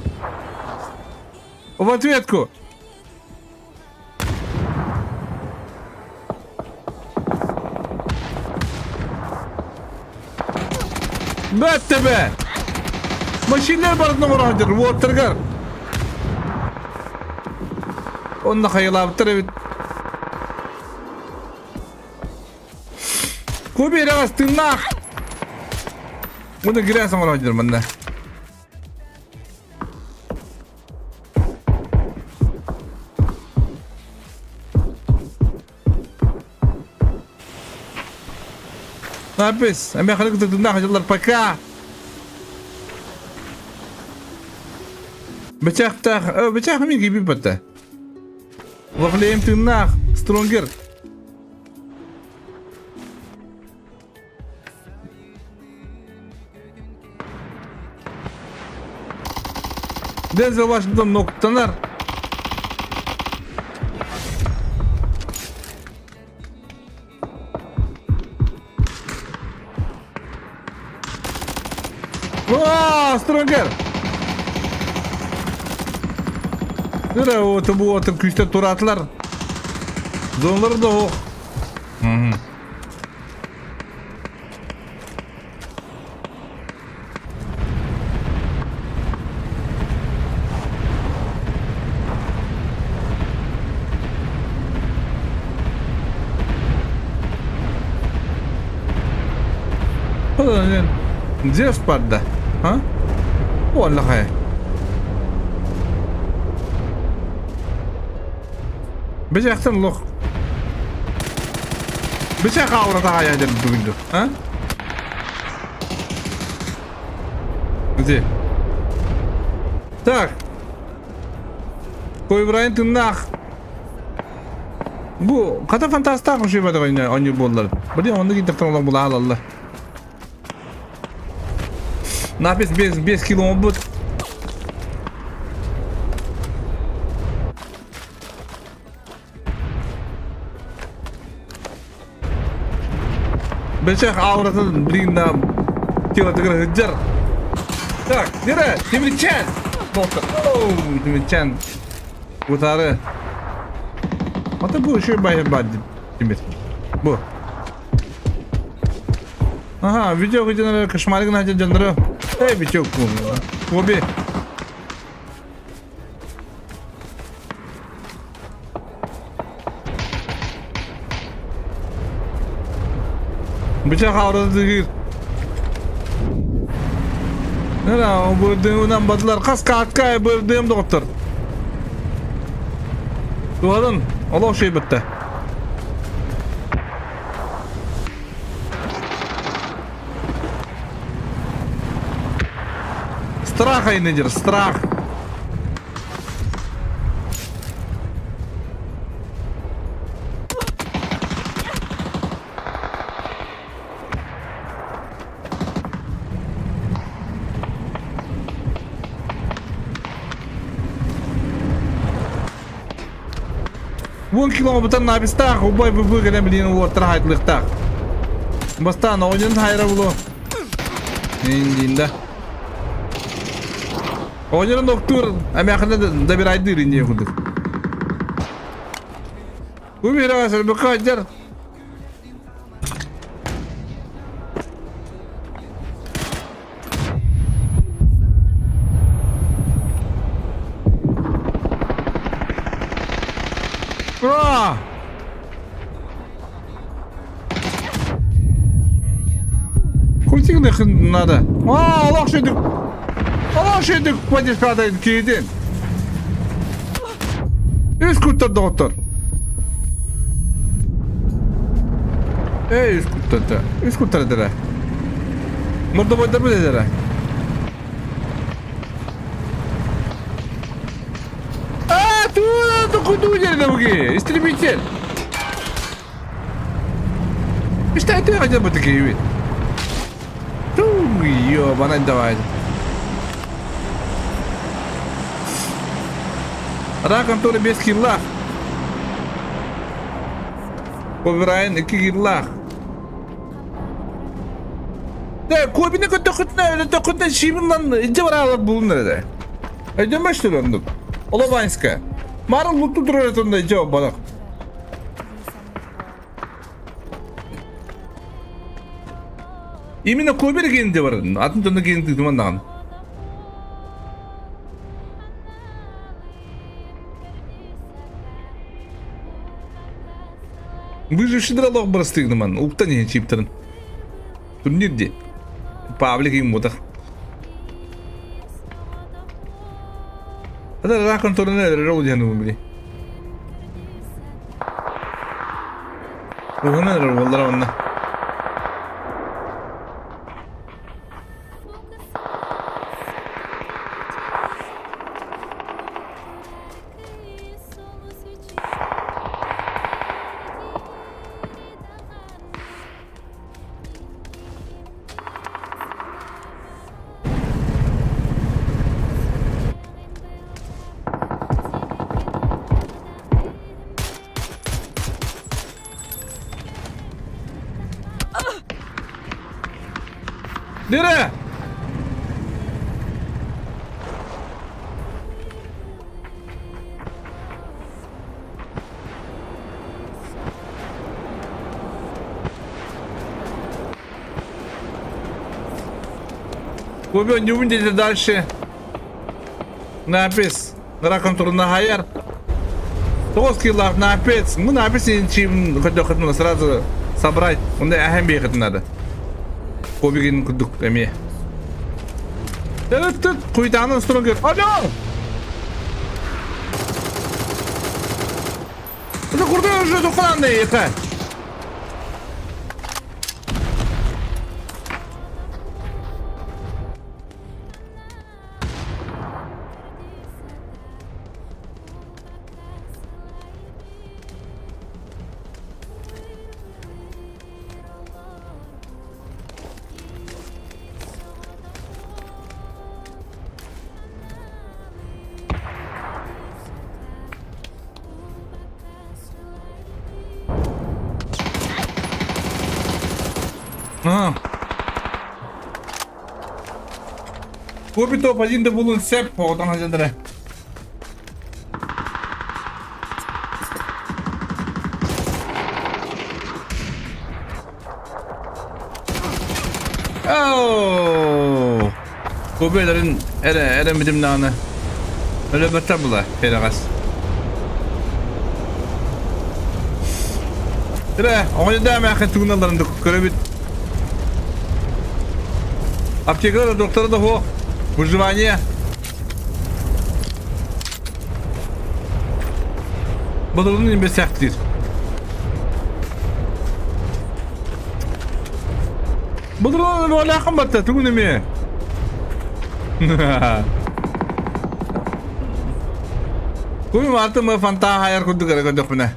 В ответку! Бэт тебе! Машинер барытын оҥороһон уоттаргар. Онно хайылаабыттар эбит. Куберэҕэс тыыннаах. Уонна грязь оҥороһон дьон манна. Напис, эмиэхэ тыыннаах дьыллар пока. Бычахтаах, бычах мин киирбит батта. Вафлеем тыыннаах, Стронгер. Дензел Вашингтон ноктанар. О, Стронгер! Нere o bu otu күүстэ тураатылар. Зоналар да ох. Зевс барда. А? Уоллахай. Бэжэхтэн лох. Бэжэх аура тағая дем бүгүндү. А? Где? Так. Койбрайын тыннаах. Бу хата фантастаах ошибада ойнуур буоллар. Блин, оннук интертан олох булаалалла. Напис 5 кило бут. Бэчэх ауратын блин на тело тыгыр Так, нere? Тимирчен! Доктор. Оу, Тимирчен. Утары. Ата бу еще бай бар Тимир. Бу. Ага, видео где кошмарик на дьоннору. Эй, видео Коби. Бычах ауырды Нера, бырдыынан бадылар. Қас каатка бырдыым доғыттыр. Туғадын, олау шей бітті. Страх айныдер, страх. Уон километр набистаах, убай бу кэлэн билигин уоттар хайтлыктаах. Бастаан оҕонньорун хайра булу. Индинда. Оҕонньорун октуур, эмээхинэ добирайдыыр инние курдук. Бу биһирэҕэ сөрбүккэ сылдьар. Ура! Крутик нахрен надо. А, Аллах шедік. Аллах шедік поддержкада киеден. Үс куттар доҕоттор. Эй, үс куттар. Үс куттар дere. Мордобойдар бу дere. А, ту, куда удержали Истребитель. Что это хотя бы такие вид? Ту, ёбана, давай. Раком тоже без киллах. Оверайн 2 киллах. Да, кобини көтөхүтүнэ өтөхүтүнэ шибиннан иче баралар булун эрэ. Өйдөмөш оннук. Олобанска. Марын лутту турар этонда иче балак. Именно Кобер генде бар. Атын жонно генди туманнаган. Выживший дралох барастыгныман. Уктан не чиптерин. Турнир де. Павлик им мутах. Это ракон турнир ролл били. Уһунан эрэр буоллара онно. Нere? Кубен не увидите дальше. Напис. Раком турнахаяр. Тоски лав напец. Мы напис чем хотел сразу собрать. Он ахем бегать надо. Кобигин курдук эмиэ. Тут куйтааны устуран көр. Алло! Это курдук уже тухаланды, это. А. Копи топ один да булун сеп оҕотон хадьалара. Oh! Кобелерин эрэ эрэ мидимнааны өлөбөттөр була кэрэҕэс. Эрэ, оҕонньордоох эмээххин тугуналларын да көрөбүт. Аптекалар доктора да суох. Выживание. Бодолун имбесэхтиир. Бодолун олахан батта тугун эмиэ. Куй марты мы фонтан хайар курдук эрэ көрдөхпүнэ.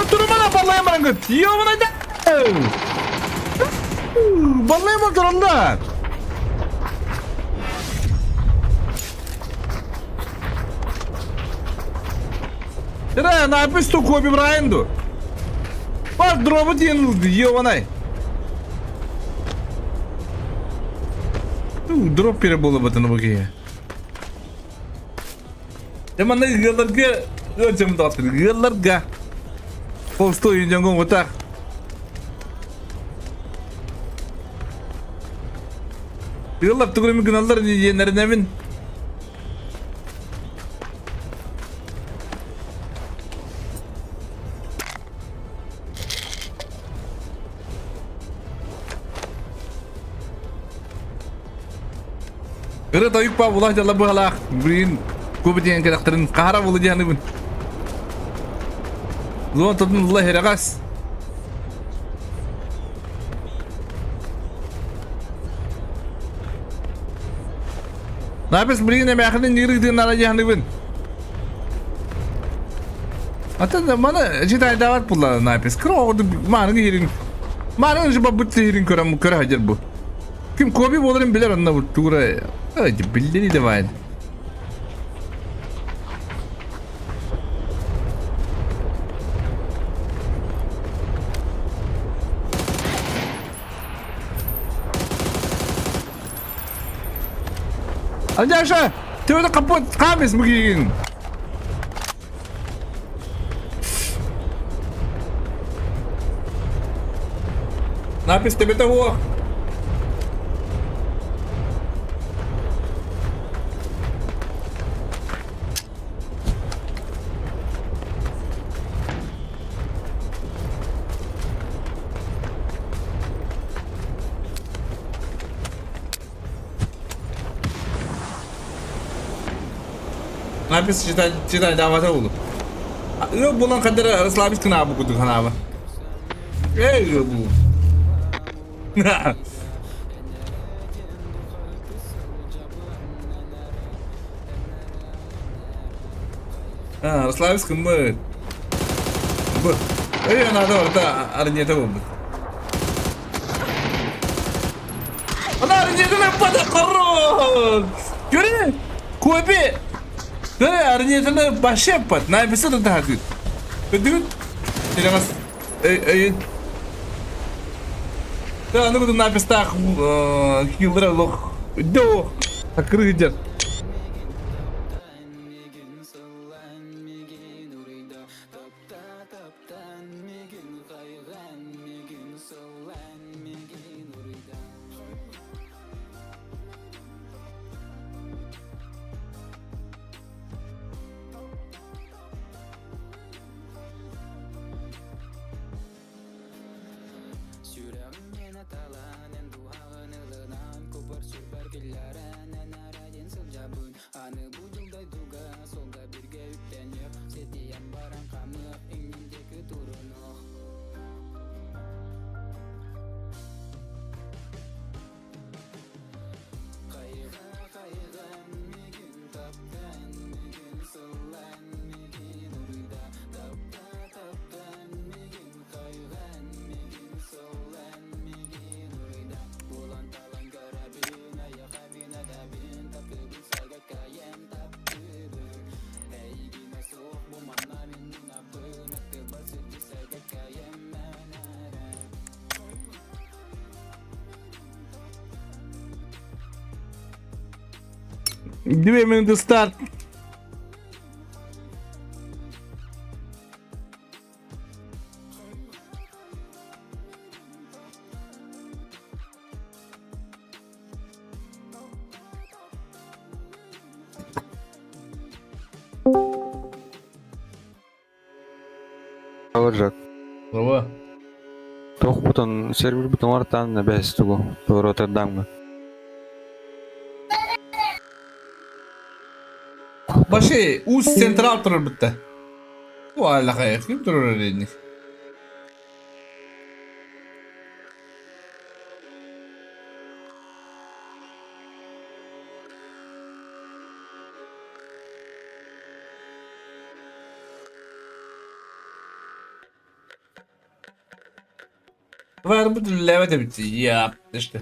Турумана баллайын баран Ёбана да! Баллайын тураллар. Ра, напис ту Коби Брайанду. Бар дробы диэн ылды, ёбанай. Дроп пере было бы на буке. Дьэ манна ыалларга ыалдьаммыт аҕаттыр. Ыалларга Холстой дьоҥҥо утах. Ыаллар тугу гыналлар диэннэринэбин. Ыры тойук па булах дьалла быһалаах блин кубы диэн кэтэхтэрин хаһара булу дианыбын. Луон тотун улла херагас. Напис блин эмээхинин ньыырыытын нара дианыбын. Атын маны читайдаабат булла напис. Кыра оҕоду мааны иһирин. Мааны же бабыт иһирин көрөм көрө хадьар бу. Ким Коби буоларын билэр онно тугура биллери да баайын. Алдаша, ты это капот камес мгин. Напис тебе того. Напис читай, читай, давай улу. Ыы булан хадара расслабить кынаабы кудук ханаабы. Эй, бу. А, расслабить кыммыт. Бу. Эй, надо орта арнета болбут. Ана арнетелер бада корон. Көрө. Көбе. Көрө арнетелер башеп бат. Найбысы да тахат. Көдүгүт. Телегас. Эй, эй. Да, аны кудун напистах килдер лох. До. Акыры дер. 2 минуты старт. Алыржак. Браво. Туох бутон сервер бутон артан бэс тугу Роттердамга. Баши, Уус Централ турар бытта. Уаллахай, ким турар эринник? Var bu leve bitti. Ya işte.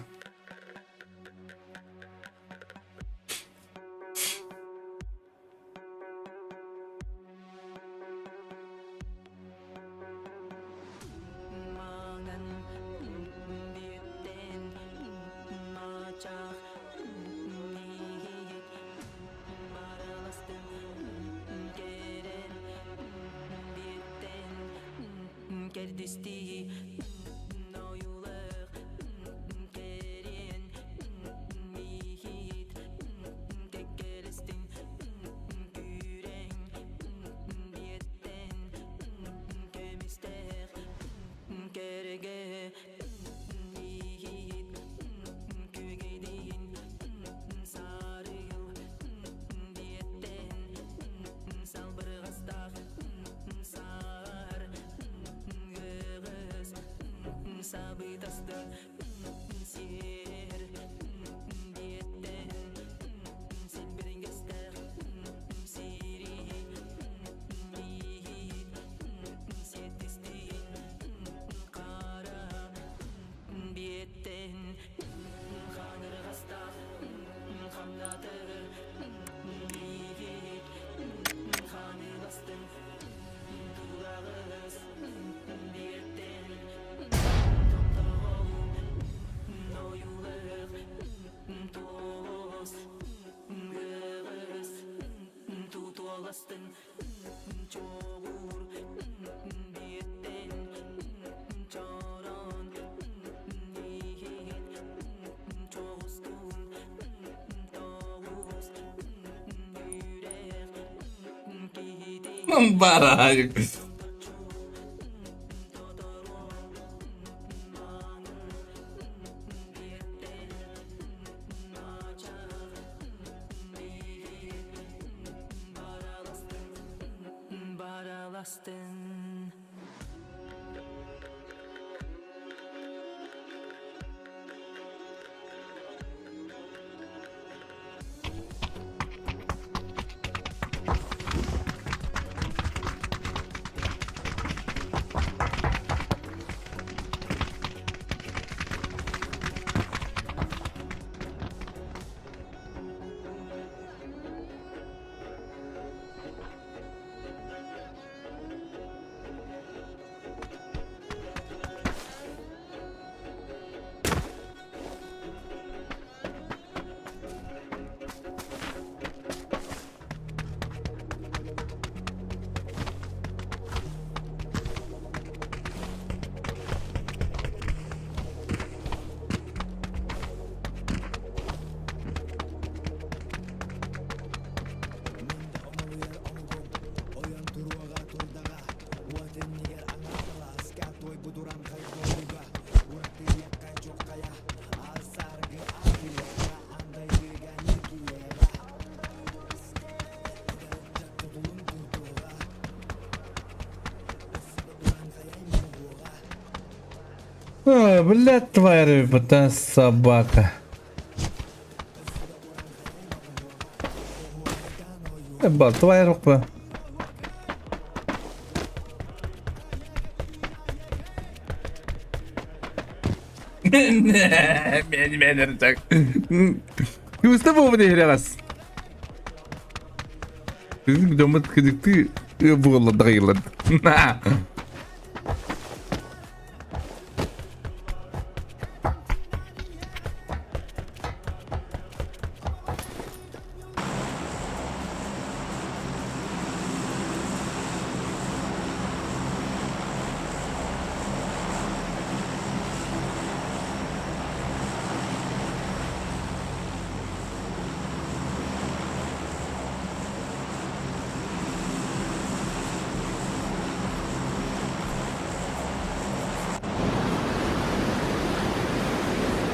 Барарик. А, блядь, тварь, та собака. Ба, тварь рукпа. Мен мен так. Кыбыста буолбут иһирэҕэс. Bizim дьоммут кыдыктыы буолла даҕайыллар.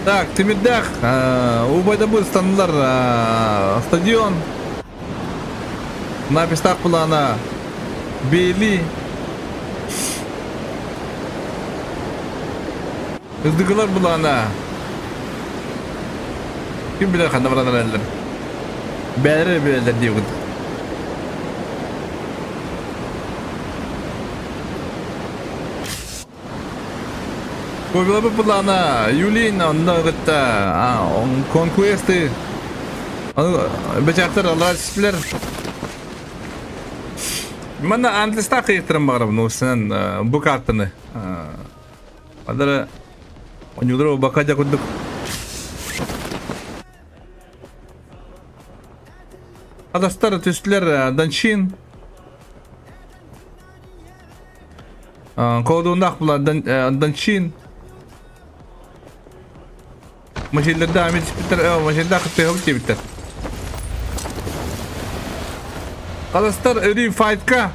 Так, Тимирдээх, убайдабыт станылар стадион Напистаах былаана Бейли Ыздыгылар былаана Ким билэр ханна баран эрэллэр. Бээлэр билэллэр диэбит. Кобилабы былаана Юлин онно кытта конквесты бэчээхтэр аллара түстүлэр. Манна англистаах кыйыттарым баҕарабын уусунан бу картаны. Адара онньуулар бака дьа курдук. Адастар түстүлэр Данчин. Колдуннаах була Данчин. Машиналарда амит испиттер, машиналар кыттыһабыт диэбиттэр. Адастар өрүү файтка.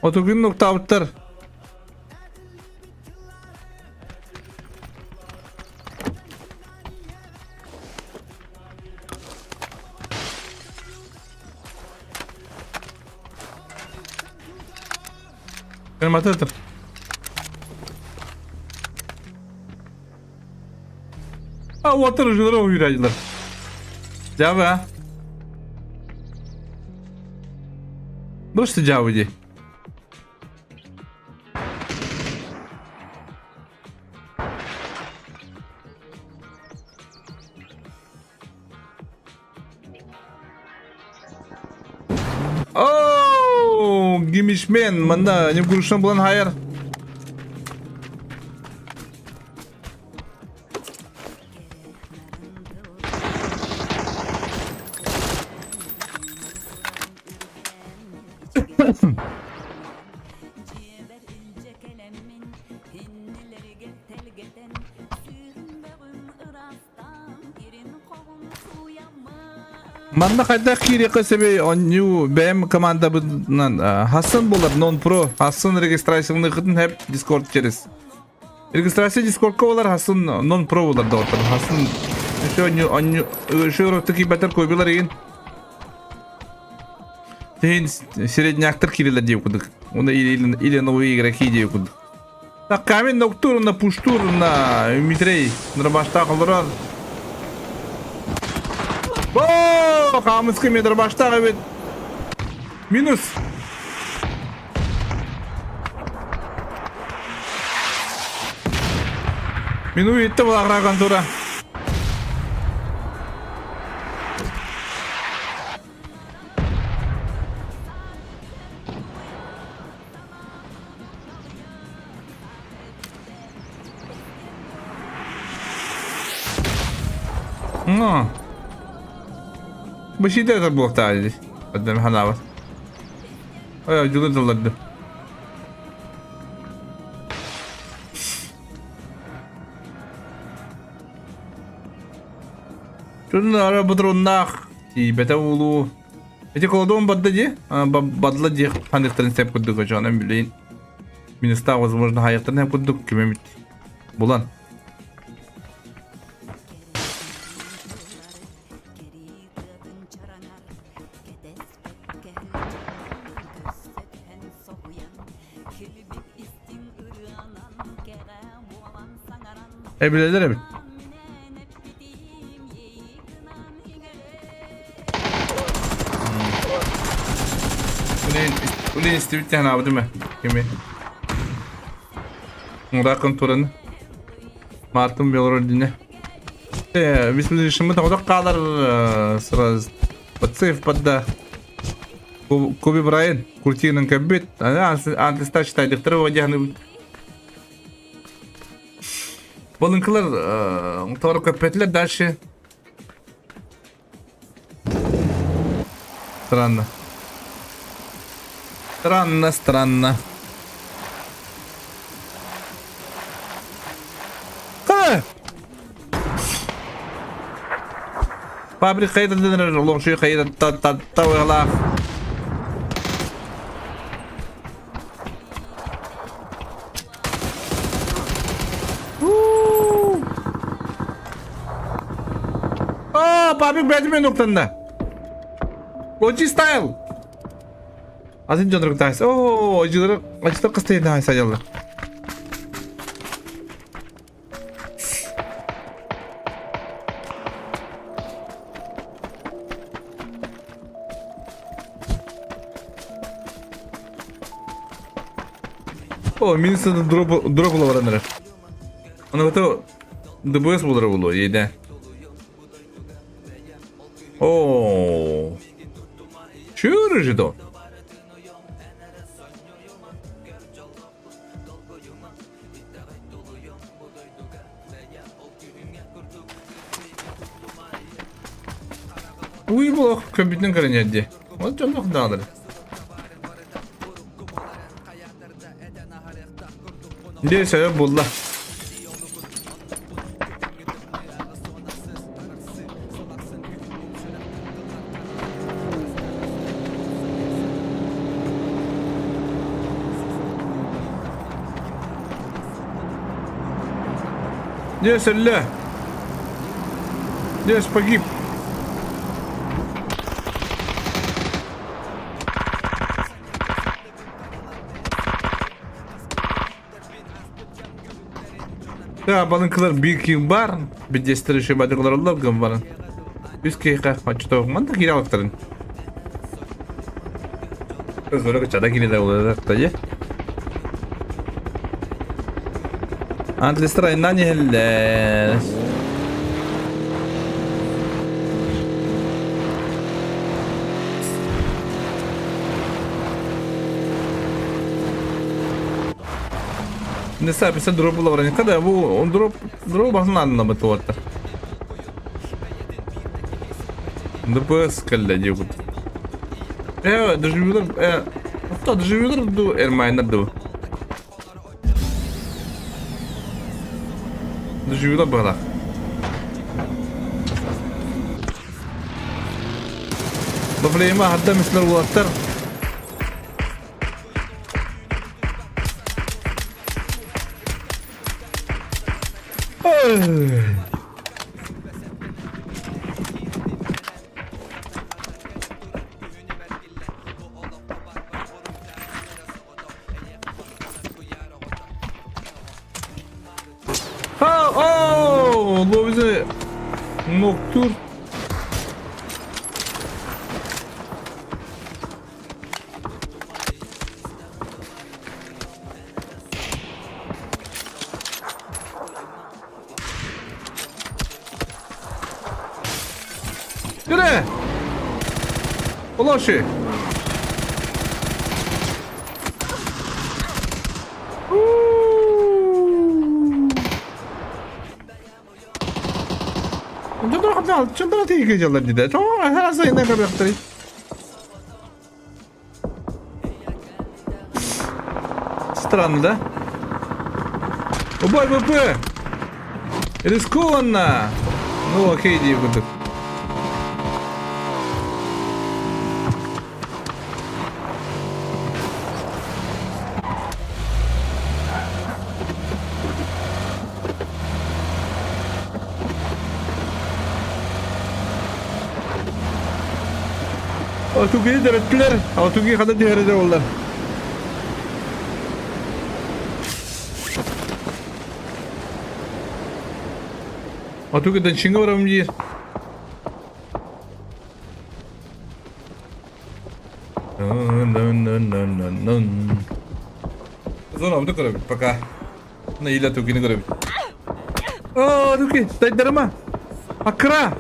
Отугун нуктаабыттар. Кырматытыр. А уоттар ужулара уйрайдылар. Жаба. Просто жабы дии. Оу, Гимишмен, манна не курушан булан хайар. Манна хайдах киириэххэ сөбүй оонньуу бэйэм командабытынан Хассан буолар нон-про Хассан регистрацияланыаххытын сөп Discord через Регистрация Discordка буолар Хассан нон-про буолар доҕоттор Хассан еще оонньуу оонньуу еще урокту киирбэтэр куйбулар игин Тиһин средняктар киирэлэр диэбит курдук уонна или или новые игроки диэбит курдук Так камень ноктурна, пуштурна, Дмитрий, дробаштаах олорор. О, хаамыска эмиэ дробаштаах эбит. Минус. Мину итте була контура. Ну. Бу сиитэ буолтаа дии. Одним ханаабат. Ой, дьулу тылларды. Чуннара бутруннаах тиийбэтэ уулуу. Ити колодуон барда дии, бадла дии ханыктарын сеп курдук дьонум билейин. Минустаах возможно хайыктарын сеп курдук кимэмит булан. Эбилэлэр эбит. Үлэ истибит санаабытым ээ. Кими? Муракын туран. Мартын Белородине. Бис тоҕо хаалар сразу подсыв подда. Коби Брайан куртинын кэббит. Антиста читайдыктары водяны. Балынкылар тоҕо көппөтүлэр дальше. Странно. Странно, странно. Фабрик хайдадыныр олоҥшуй хайдаттаттауылаах. Аа, Пабик бэдимен уктанна. OG style. Азын жонрог тайс. Оо, ажылары ажылар кыстайын тайс ажалар. О, минусына дроп дроп баран эрэр. Аны бото ДБС булар булу, ейде. О. Чүрү же Уй булах көмбүтүн көрөнөр дии. Ол дьоннох даалар. Дии сөбө булла. Дес өллө. Дес погиб. Да, балынкылар биир киин бар. Бидестер еще бадыгылар оллар гын баран. Үс киһиэхэ оччотоох манна киирэ алыктарын. Көрө чада киирэ уларар дьэ. Антлистер айынан иһэллэр. Не знаю, bisa дроп булар. Когда бу он дроп дроп басын аннабыт туоттар. ДПС кэллэ диэбит. Э, доживилар, э, Hatta доживилар ду эрмайнар ду. Доживилар бала. Проблема хадда мислер улаттар. Ha, oh, Lovize Noctur. Yürü! Ulan şu. Чондор тиги дьаллар дии. Тоҕо сайына көрүөхтэрий. Странно, да? Убай ВП! Рискованно! Ну окей, дии курдук. Отугини төрөттүлэр. Отуги хата түһэрэ олар. Атуки дончиҥҥа барабын диир. Зона көрөбүт пока. Наила Тукини көрөбүт. Оо, Туки, тайдарыма. Аккыра.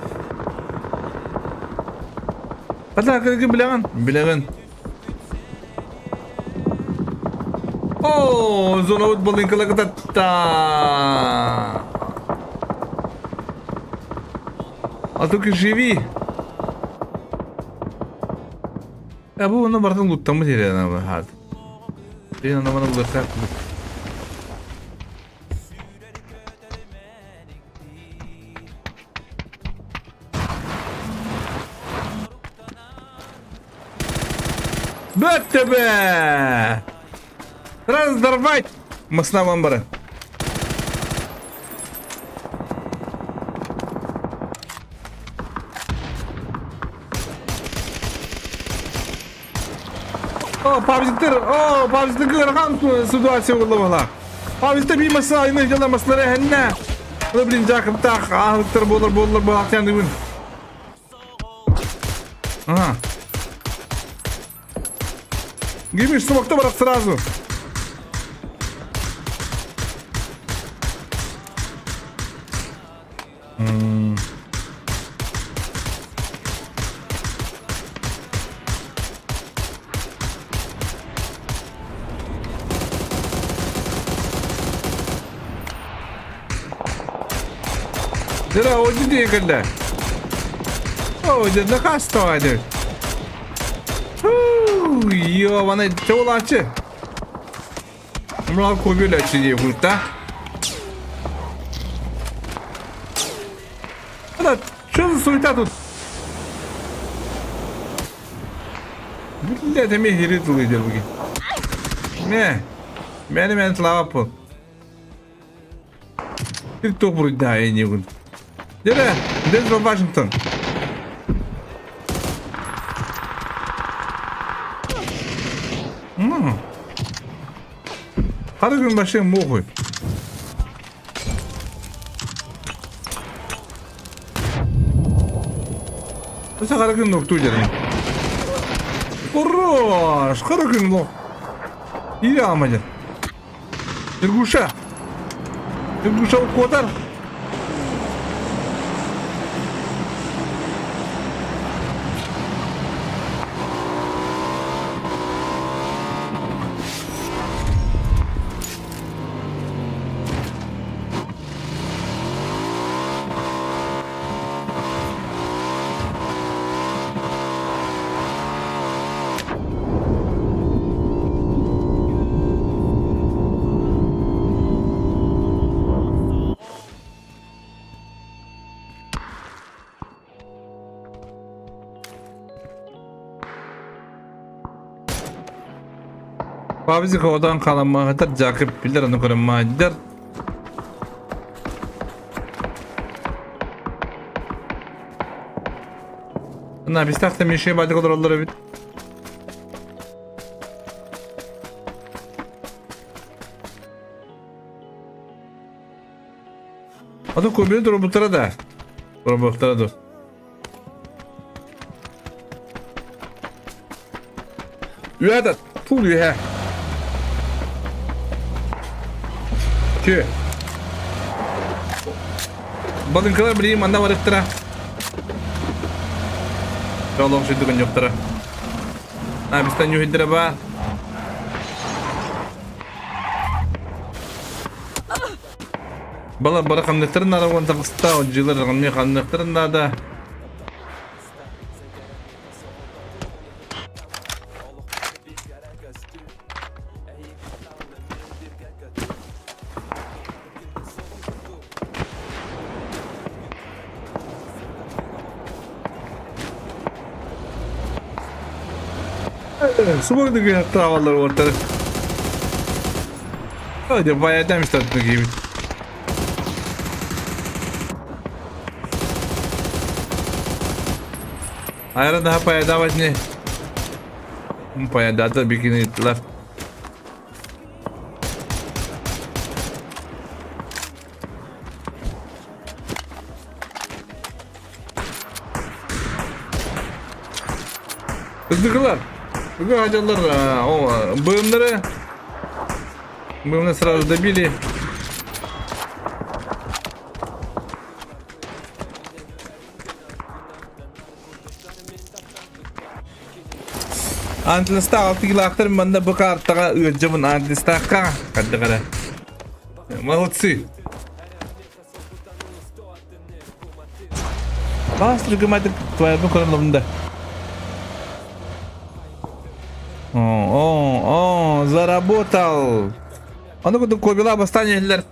Ата аккыргын билэҕин? Билэҕин. Оо, зонабыт балыҥкала кытатта. А только живи. А бу оны бартын луттаммыт ире хат. Мен аны маны булыктак. Бөттө бе! Раздорвать! Масна бары. О, пабзиктер, о, пабзиктер ыарахан ситуация буолла Пабзиктер биир масса айны дьала маслары хэннэ. Ол блин жакыптаах аһылыктар буолар буолар буолаахтаан бүгүн. Ага. Гимиш смокта барах сразу. Дьэ, одьу дии кэллэ. Оо, дьэ, накастаады. Ёбаный, чоулааччы. Мурал көбүлэччи дии курта. Это что за суета тут? Блядь, эми хири тылы дер буги. Не. Мени мен тылааппын. Ты то да, я не буду. Дере, Дензел Вашингтон. Хара күн башын муохуй. Өссө хара күн нуктуу дьэрин. Хорош! Хара күн лох. Или ама дьэн. Иргуша! Иргуша куотар! Павзик одан халаммаһытар Жакып билэр ону көрөммаһыддар. На бистахта мишей бадык олороллор эбит. Аты көбүнү турбуттара да. Турбуттара да. Үөдэ, тул үөһэ. Че? Балыҥкалар билигин манна барыктара. Олох сүрдүгүн дьоктара. А, бистан юһиддere ба. Балар бары ханныктарын наада уон таҕыста, отдьыылар эмиэ ханныктарын наада. Субордыгы трааваллар уортары. Hadi bayağı demiş tatlı gibi. Айра да поедавать не. Поедата бикини left. Ыздыкылар. Бүгүн хадьаллар быымнары быымны сразу добили. Антластаах алтыгылаахтар манна бу картаҕа ыалдьабын Антластаахха хардах эрэ. Молодцы. Бастыр гымадык твоябын көрөн да. О, о, о, заработал. Аны кудук кобила бастан иһиллэр.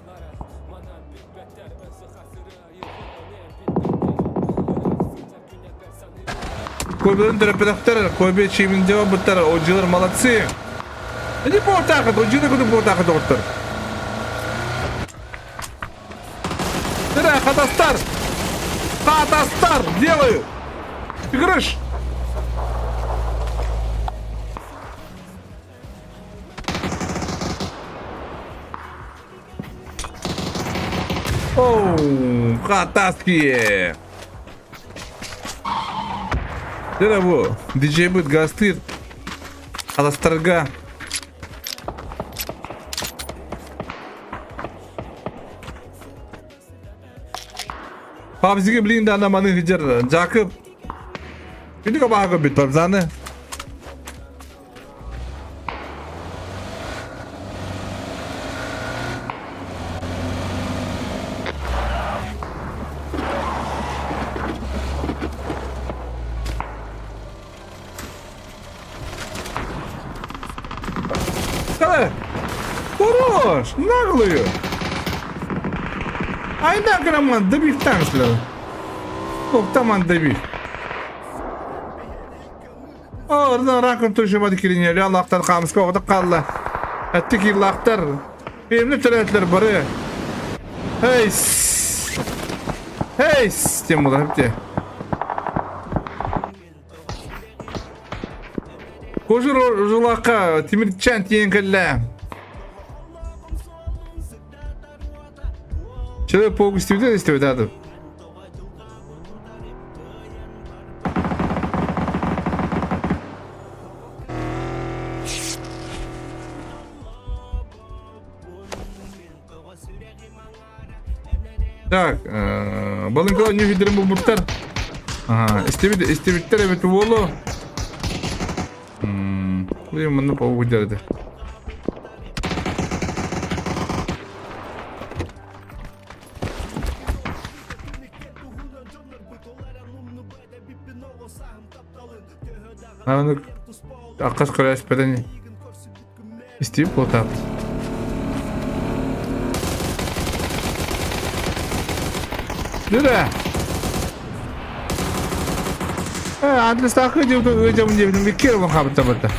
Кобилын төрөппөтөхтөр, Коби чимин буттар, оджилар молодцы. Иди портахат, оджилы кудук портахат доҕоттор. Тыра, хатастар! Хатастар! Делаю! Игрыш! Оу, хатаские! Тыра бу, диджей быт гастыр. Хатастарга. Пабзиге блин да маны хыдьар Жакып. Күнү кабаага бит пабзаны. Давай! Хорош! Наглую! Айда грамман добив танцлер. Оптаман добив. Ордан ракын түшімады киринели Аллахтар қамысқа оғды қалла. Әтті кирлақтар. Емні түрәтлер бары. Хейс! Хейс! Тем бұлар бітте. Кожур жулаққа Тимирчан тиен кэллэ. Человек-паук истибитэ истибит аады. Так, балыҥкала ньүһүйдэрин булбуттар. Ага, истибит, истибиттэр эбит уолу. Блин, манна паук дэрди. Аны аккас көрөспөтөн Истип буолтаат. Дүрэ! Э, адрестаахы ыдьабын диэбитим икки эрэ хаабыттабыта.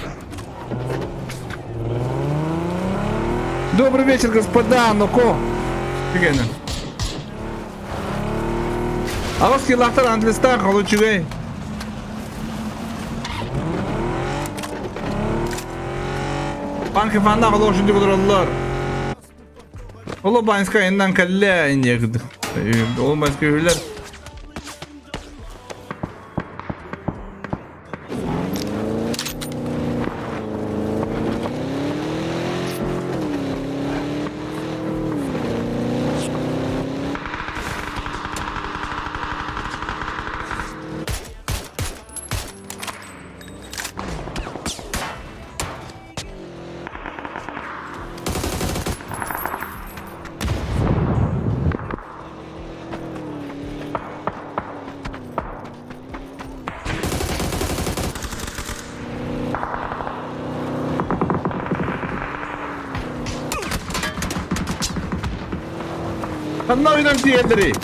Добрый вечер, господа, ну-ко. Түгэнэ. Аҕыс килаахтар англистаах ол үчүгэй. Банки фаннаах олох үчүгэй олороллор. Оло банска иннан кэллэ инниэ Ол банска үһүлэр. Ханна ойнан тиийэллэрий?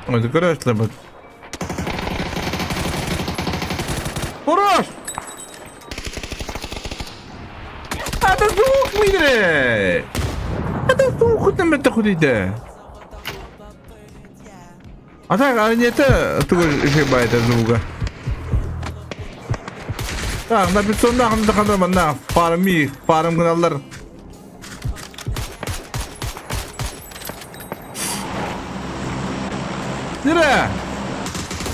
Ой, көрөөчүлэр Хорош! Это звук мидре! Это звук там это худите. А так, а не это тугу это звука. Так, на 500 ханда манна фарми, фарм гыналлар. Дыра!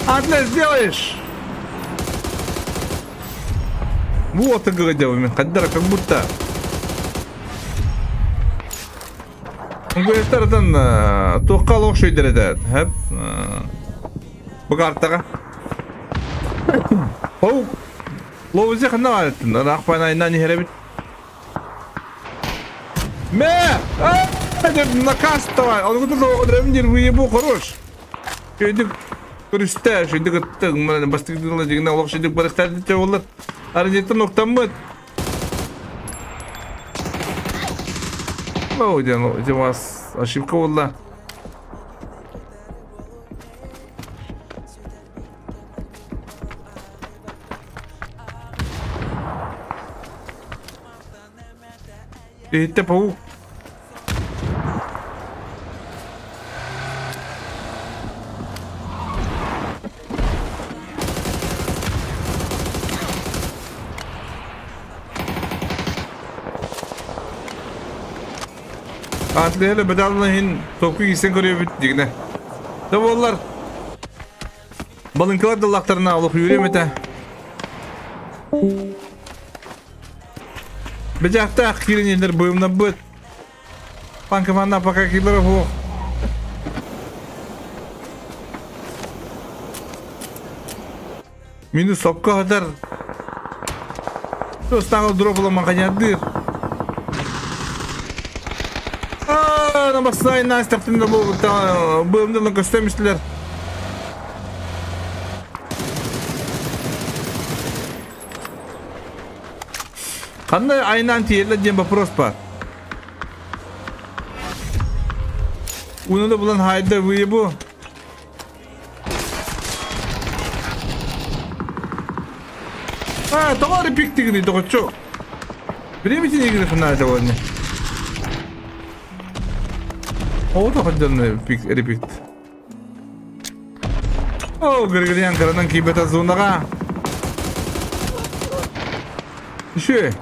Атлас сделаешь! Вот и говорил, Хаддара как будто. Гуэттартан туохха олох шүйдер этэ. Хэп. Бу картаҕа. Оу. Лоузи ханна баалыттын? Ыраах панайынан иһэрэбит. Мэ! Наказ давай! Оны күтүр диир выебу хорош. Шөйдүк көрүстэ, шөйдүк ыттык, бастык дылы дигинэ олох шөйдүк барыктар дите болар. Арнеттан октаммыт. О, ден, у вас ошибка была. Иһиттэ паук. Атлыһы бедалын иһин топку киирсэн көрүөбүт дигинэ. Да буоллар балыҥкалар да ыллахтарына олох үөрүөм этэ. Бэдьаахтаах киириннэр быымнарбыт. Панкаманна пока киллэрэ суох. Минус сокко хатар. Тостаҕа дроп маханядыр. Аа, намасай настаптын да бу быымдылын көстөмүстүлэр. Ханна айнаан тиийэллэр диэн вопрос бар. Уну да булан хайда выебу. А, тоҕо репиктигини доҕоччу. Билемитин игры хана сегодня. О, тоҕо репикт. О, Григорян кыранан киирбэтэ зонаҕа. Еще.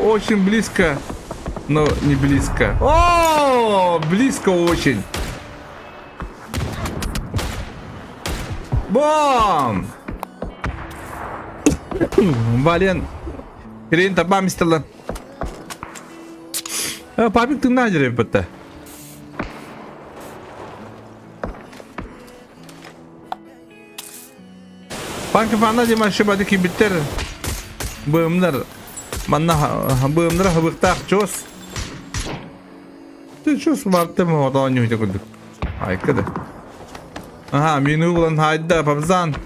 Очень близко, но не близко. О, близко очень. Бом! Вален Кирин табам истеллар. Папик тыңнаа дьэрэ бытта. Панка фана дима шыбады кибиттер быымнар манна быымнар хабыктаах чос. Ты чос бартым отоон ньүһүтэ курдук. Айка да. Аха, мину булан хайда пабзан.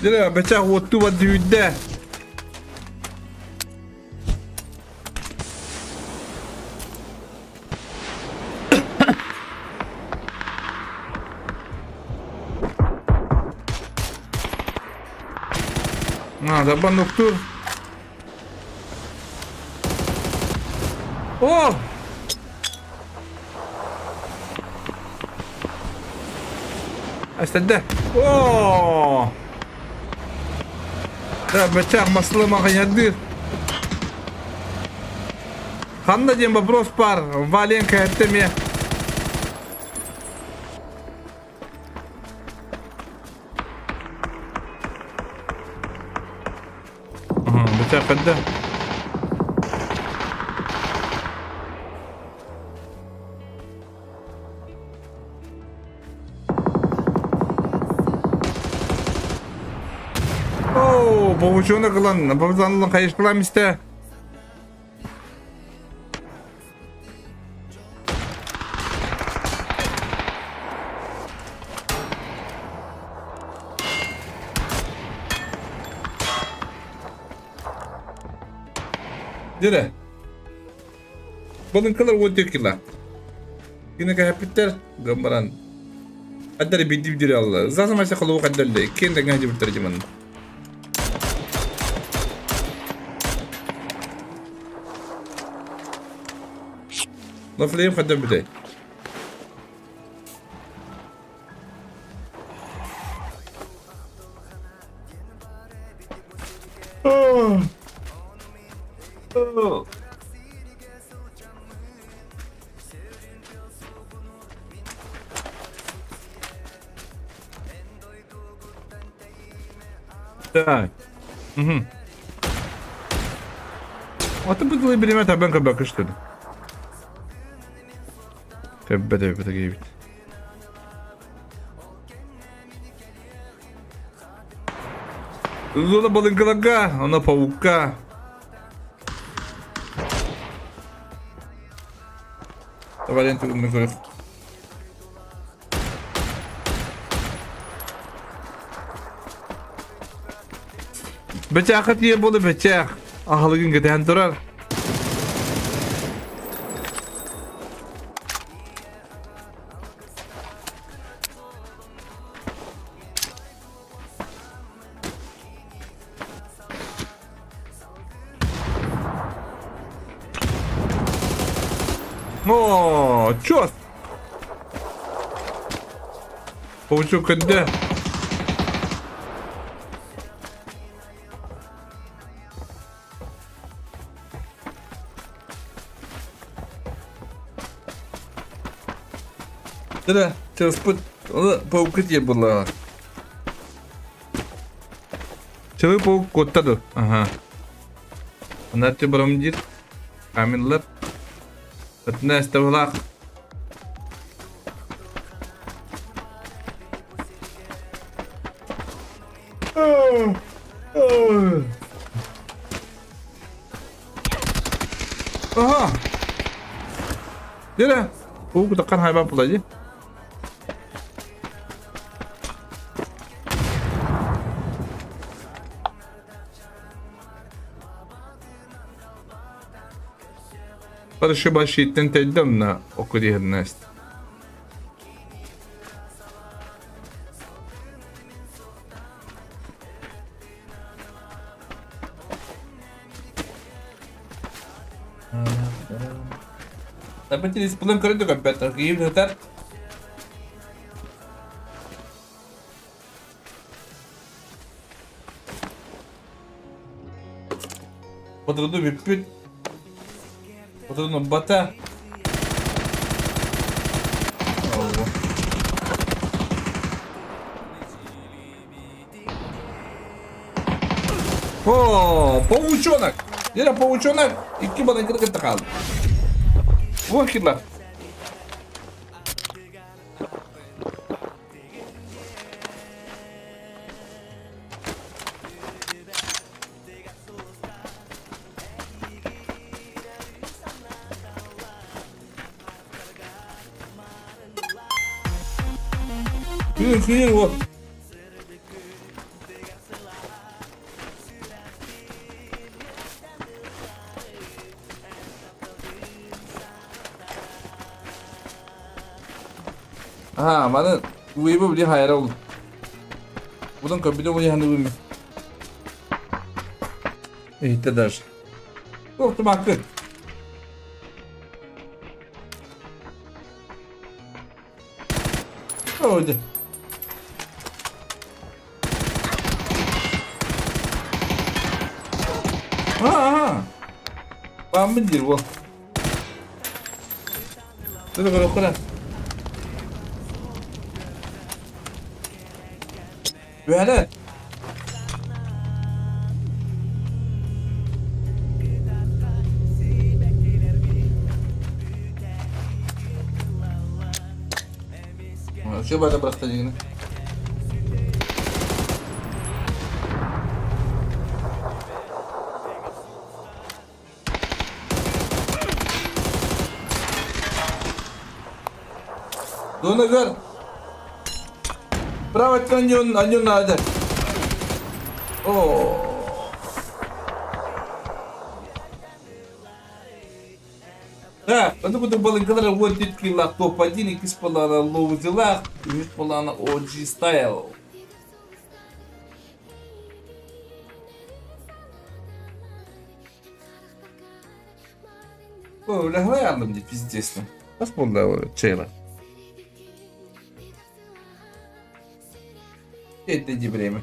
Дьэ, бачах уоттуу барды үүдэ. Надо нуктур. О! Эстэндэ. О! Бачах маслы махаядыр. Ханна диэн вопрос бар. Валенка эттеме. Бачах хадда. Оо, бобучуна кылан, бобузанлан хайышкылам исте. Дere. Балыҥкалар уон кило. Кини кэһэппиттэр гын баран. Хаддары биирдии биир алла. Заза мася холобу хаддаллы. Иккиэн тэҥҥэ сылдьыбыттар дьиман. Лафлейм хаддар бүтэй. Так. Угу. Аты бытылы бириме табан көбөкү что ли? Көббөт өбөт киһибит. Зона балыҥкаларга, она паукка. Давай ленту көрөх. Бэчээхэ тиийэр буолла бэчээх. Аһылыгын кэтэһэн турар. О, чёрт! Паучок көрдө. Тыра, часпыт, оны паука тиэ буоллаҕа. Чылы паук куотта ду? Аха. Анарчы барам диир. Камиллар. Ытына эстебалаах. Aha! Дere! Уу кутаккан хайбан була дии. Барышы башиттен тэйдем на окудиһиннест. Табытилис булан көрдүк опять киһи сытар. Отурду бүппүт. Отурду бата. О, паучонок! Дьэ, паучонок икки балыҥканы кытта хаалла. Уон кило. Кыыр, кыыр, вот. Аа, маны уйбу били хайара ол. Будан көбүдө уйханы бу. Иһиттэ даже. Ох, тумаккы. Öldü. Aha. Бааммын диир уол. Тыны көрөххүнэ. Үһэнэ. Şu bana bıraktı yine. Дуна көр. Право аньон аньон наада. О. Так, ону курдук балыҥкалар 14 килолаах топ-1, иккис балаана Лоузилаах, үһүс балаана OG Style. О, лягла аллым дии, пиздец. Бас буолла чайла. Это не время.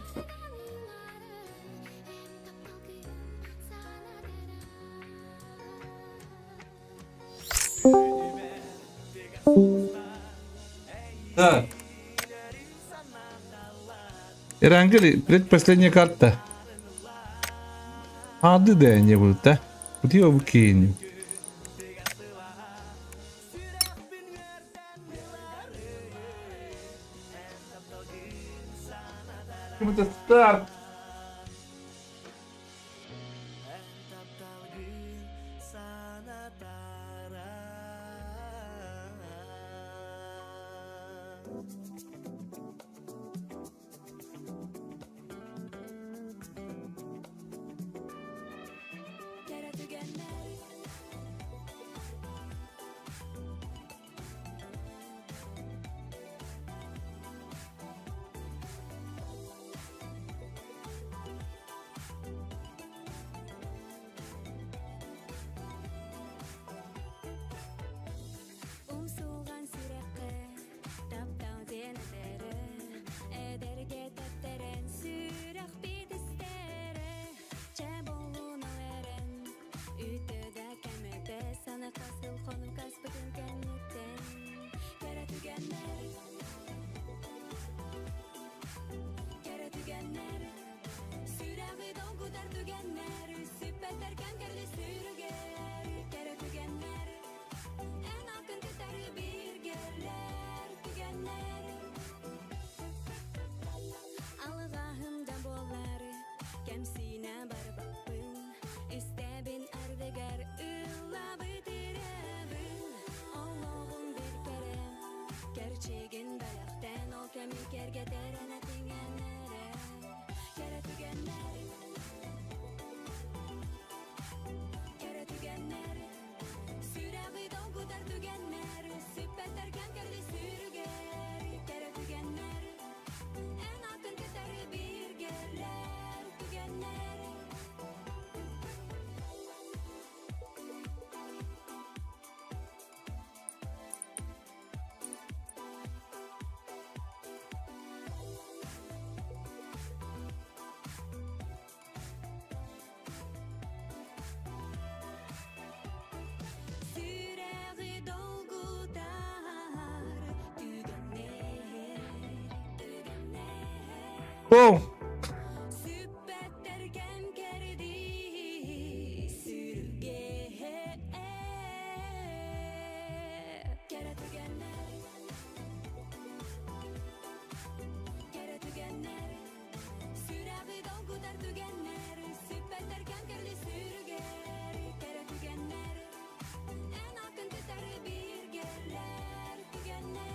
Так. Ирангели, предпоследняя карта. А, да, да, не будут, да? Вот его выкинем. Это старт. Умсулҕан сүрэххэ таптал диэн этэрэ, эдэргэ тэптэрэн сүрэхпит истэрэ, чэ буолуна эрэн, үтүө да кэм этэ, санака сыл хонук аспытын кэнниттэн, кэрэ түгэннэр, кэрэ түгэннэр, сүрэҕи долгутар түгэннэр, сүппэттэр кэм кэрди сүрүгэр, кэрэ түгэннэр, эн атын кытары бииргэлэр түгэннэр. Алҕаһым да буоллар, кэмсиинэ барбаппын, истэбин ардыгар ыллабыт ирэбин, олоҕум бир кэрэ, кэрчигин бэлэхтэн ол кэми кэргэтэрэн этиҥэн эрэ, кэрэ түгэннэр, кэрэ түгэннэр, сүрэҕи долгутар түгэннэр, сүппэттэр кэм кэрди сүрүгэр, кэрэ түгэннэр, эн атын кытары бииргэлэр түгэннэр. Сүрэҕи долгутар түгэннэр, түгэннэр. Оу! Сүппэттэр кэм кэрдии сүрүгэ кэрэ түгэннэр, кэрэ түгэннэр. Сүрэҕи долгутар түгэннэр, сүппэттэр кэм кэрди сүрүгэр, кэрэ түгэннэр. Эн атын кытары бииргэлэр түгэннэр.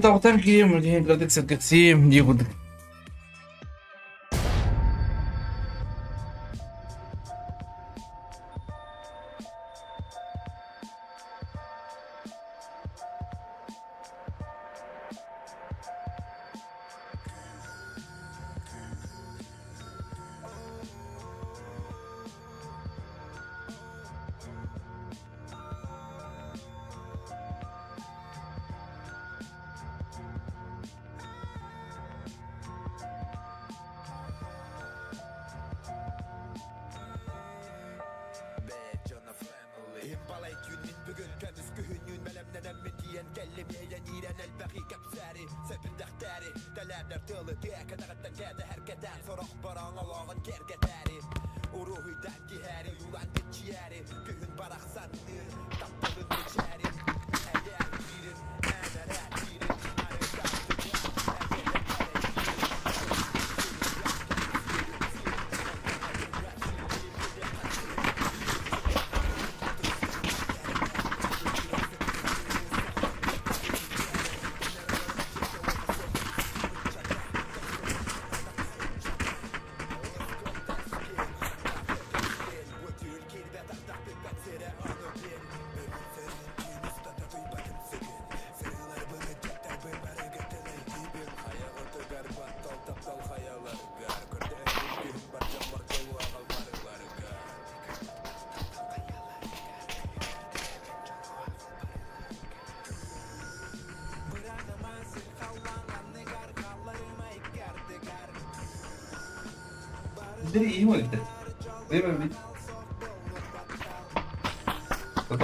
Тохтон киим, диэн кырдык сэргэхсиим дии курдук.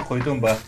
Хойдун ба.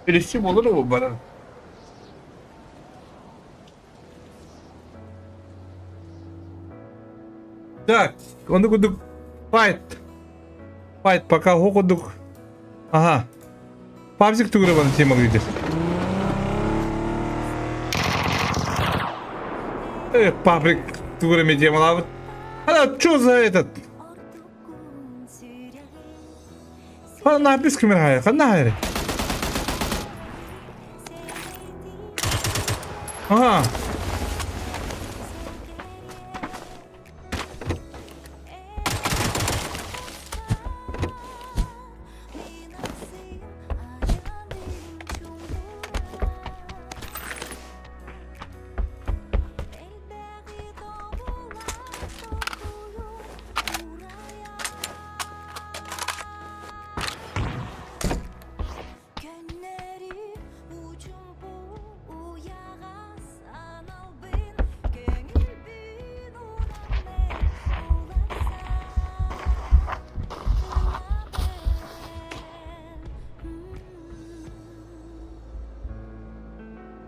Birisi olur mu bana? Так, ону курдук файт. Файт пока хо курдук. Ага. Пабзик тугура бана тема видит. Э, пабрик тугура ме темалабыт. А, что за этот? Ханна бис кимер хайр, ханна хайр. Ага.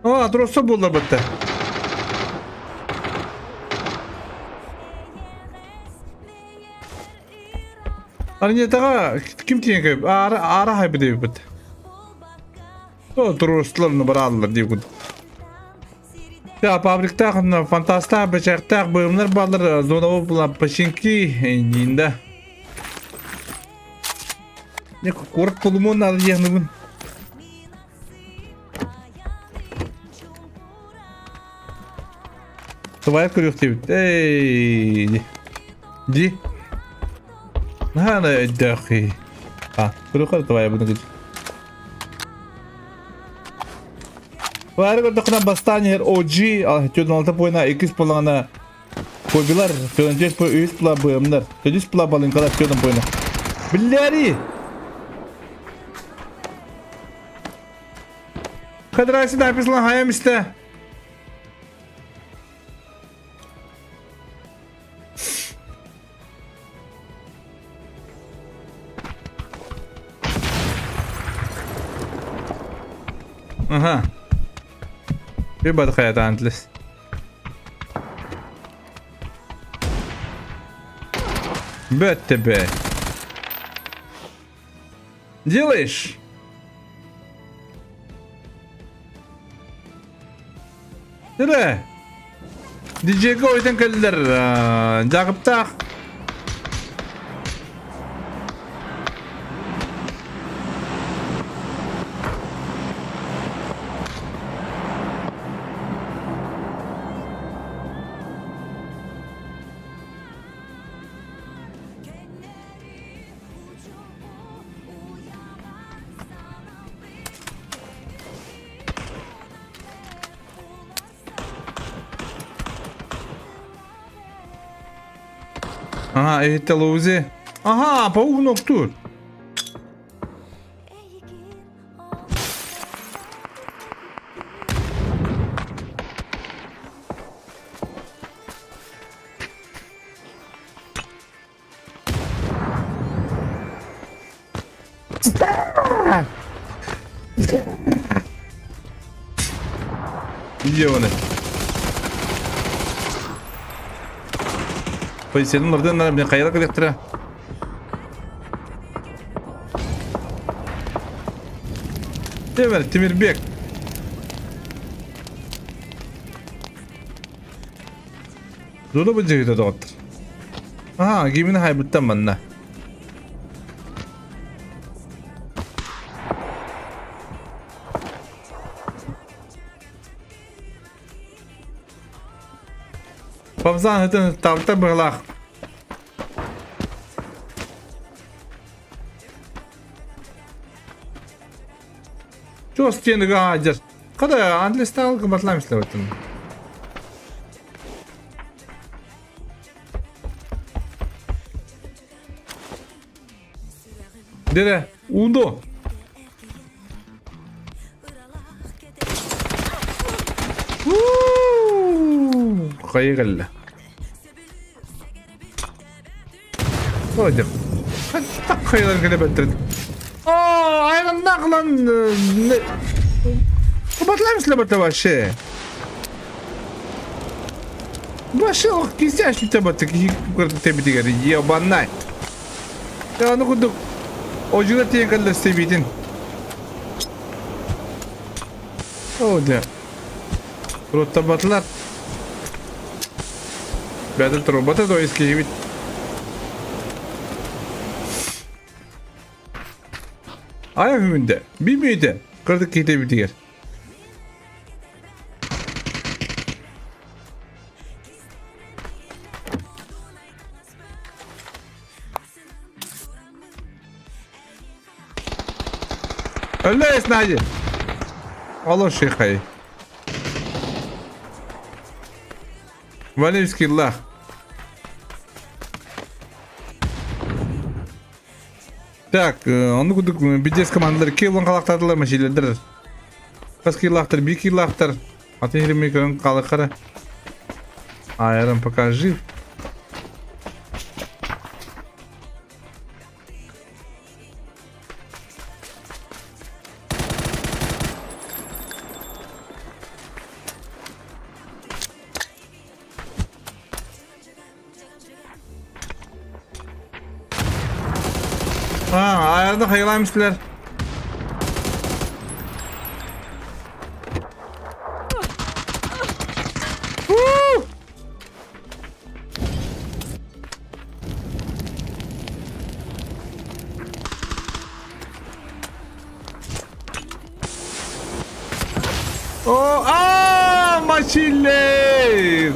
Aa, Drossa буолла бытта. Арнетаҕа ким тиийэн кэлбит? Аара аара хайбыт эбиппит. Туруорустулар барааллар дии курдук. Пабриктаах, фантастаах, бэчээхтээх быһымнар бааллар зонаба була починки иннинда. Куорат полумуон наада диэхныбын. Сыбайып көрүөхтүүбүт. Эй! Ди. Наһаа өйдөөх киһи. А, көрүөххэ тыбайабын кыч. Бары көрдөххүнэ бастаан иһэр OG 46 пуойна 2 пулаҕына Кобилар, 4 пой 3 пула быамнар, 4 пула балыҥкалар 4 пойна. Биллээри! Кадрайсы написано хаям истэ. Ага. Bir бадхая таантлес. Бөт тебе. Делаешь? Дырэ. Диджейгэ ойдон кэллэр Дьаакыптаах. Ага, иһиттэ Лоузи. Ага, паук ноктуур. Видеоны. Полицияның орден мен қайда коллектора? Темир, Тимирбек. Зона бу дьиһитэ доҕоттор. Аа, гимин хайбыттан манна. Павзан ытын табыта быһылаах. Чуос тиэнигэ аадьар. Када англистаал кыбатлаам истэбэттин. Дере, ундо. Хайа кэллэ. Ойдым. Так хайалар кэлэ бэттэрин. Оо, айраннаах лан Кубатлаем слабата вообще. Вообще, ох, кисяш табаты тебитигер, ебанай. Я ну кудук. Ожуга тиен калла себитин. О, да. Роттабатлар. Бәдір турбата то есть киһибит. Ая хүндэ. Бимүйдэ. Кырдык киһитэ битигэр. Өллө Надя. Олор шихай. Валевский лах. Так, ону курдук BTS командалар килон халактадылар машилердер. Хас киллахтар, би киллахтар. Атын хиримей көрөн қалыққара. Айрон пока жив. А, ayarda hayılaymışlar. О, а, Мачиллер!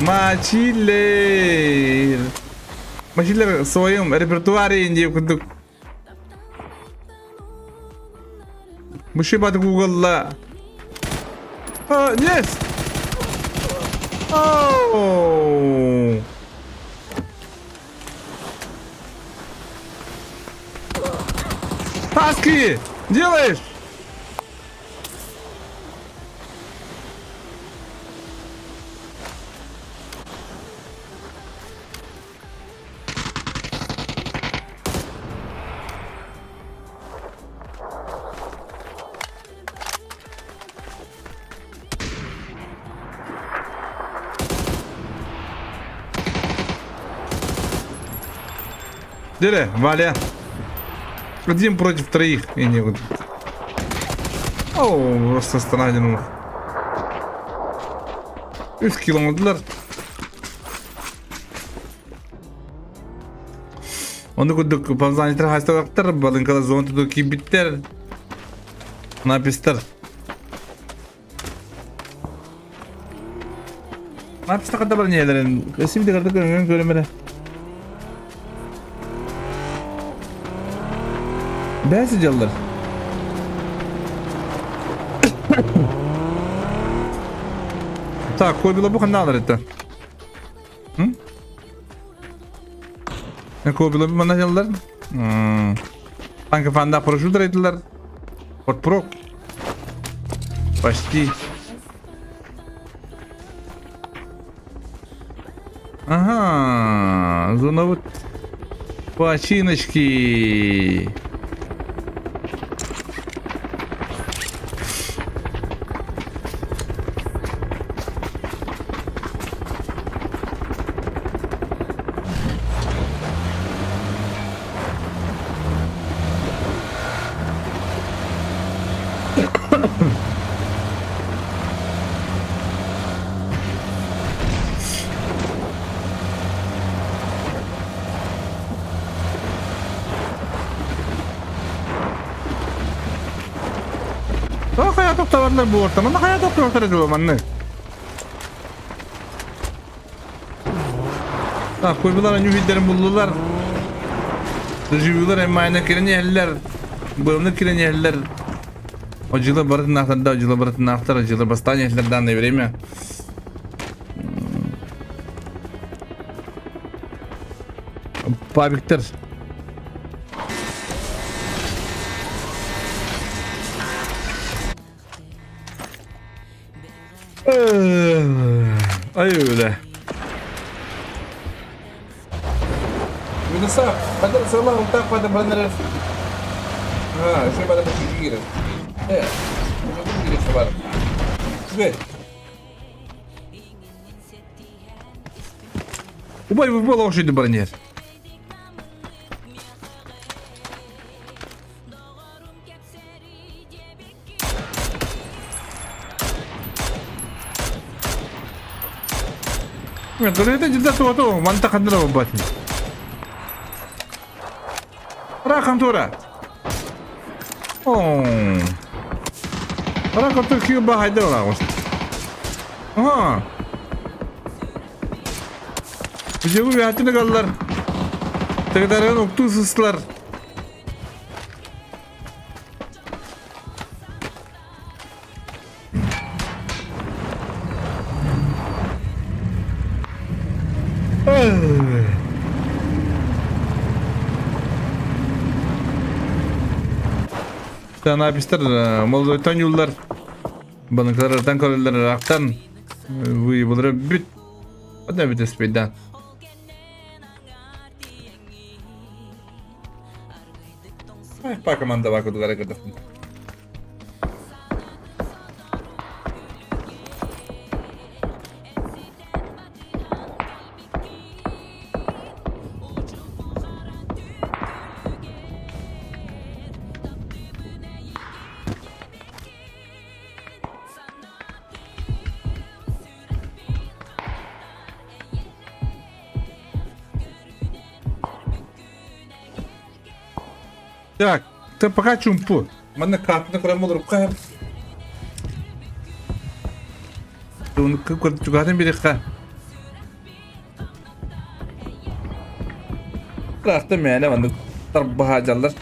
Мачиллер! Мачиллер в своем репертуаре диэн курдук. Мышибат Гуглла. А, yes! Oh! Таски! Делаешь? Деле, Валя. Один против троих. И не вот. О, просто останавливаем. Үс кило оҥордулар. Ону курдук павзанитар хаасталахтар, балыҥкалар зона тутуу киирбиттэр. Напистар. Написта хата бар ньиэлэрин. Өссө биир кырдык көрүҥүн көрүм эрэ. Бэйэ сылдьаллар. Так, кобила бу ханна алар это? Кобила бу манна сылдьаллар. Танка фанда парашютер айтылар. Подпрок. Почти. Ага, зона вот починочки. Тоҕо хайа тохтолоннор бу орто? Манна хайа тохтолоннор дуу манны? Так, куйбулар ньүһүйдэрин буллулар. Доживюлар эммайна кирен иһэллэр. Быамны кирен иһэллэр. Одьылар барытын ахтар да, одьылар барытын ахтар, одьылар бастаан иһэллэр данное время. Пабиктер. Ай öyle. Минуса, хадыр сыла унтак пада баннер. А, еще бада кире. Э, кире бар. Үчүгэй. Убай бу охшойду баранер. Дөрөтө дьида туоту, манта ханныра бабатын. Ракан тура. О. Ракан тур киу ба хайда ла. Ага. Бу бәтини галлар. Тегдаран укту сыслар. Танапистар молодойтан юллар баныктарартан көрөллөр ыраахтан выебылары бүт Одна бүт эспейдан. Па команда бар курдук көрдөхпүн. Так, ты пока чумпу. Манна картына көрөн олорукка. Туну чугатын бириха. Карта мээнэ маннык тарбаһаадьаллар.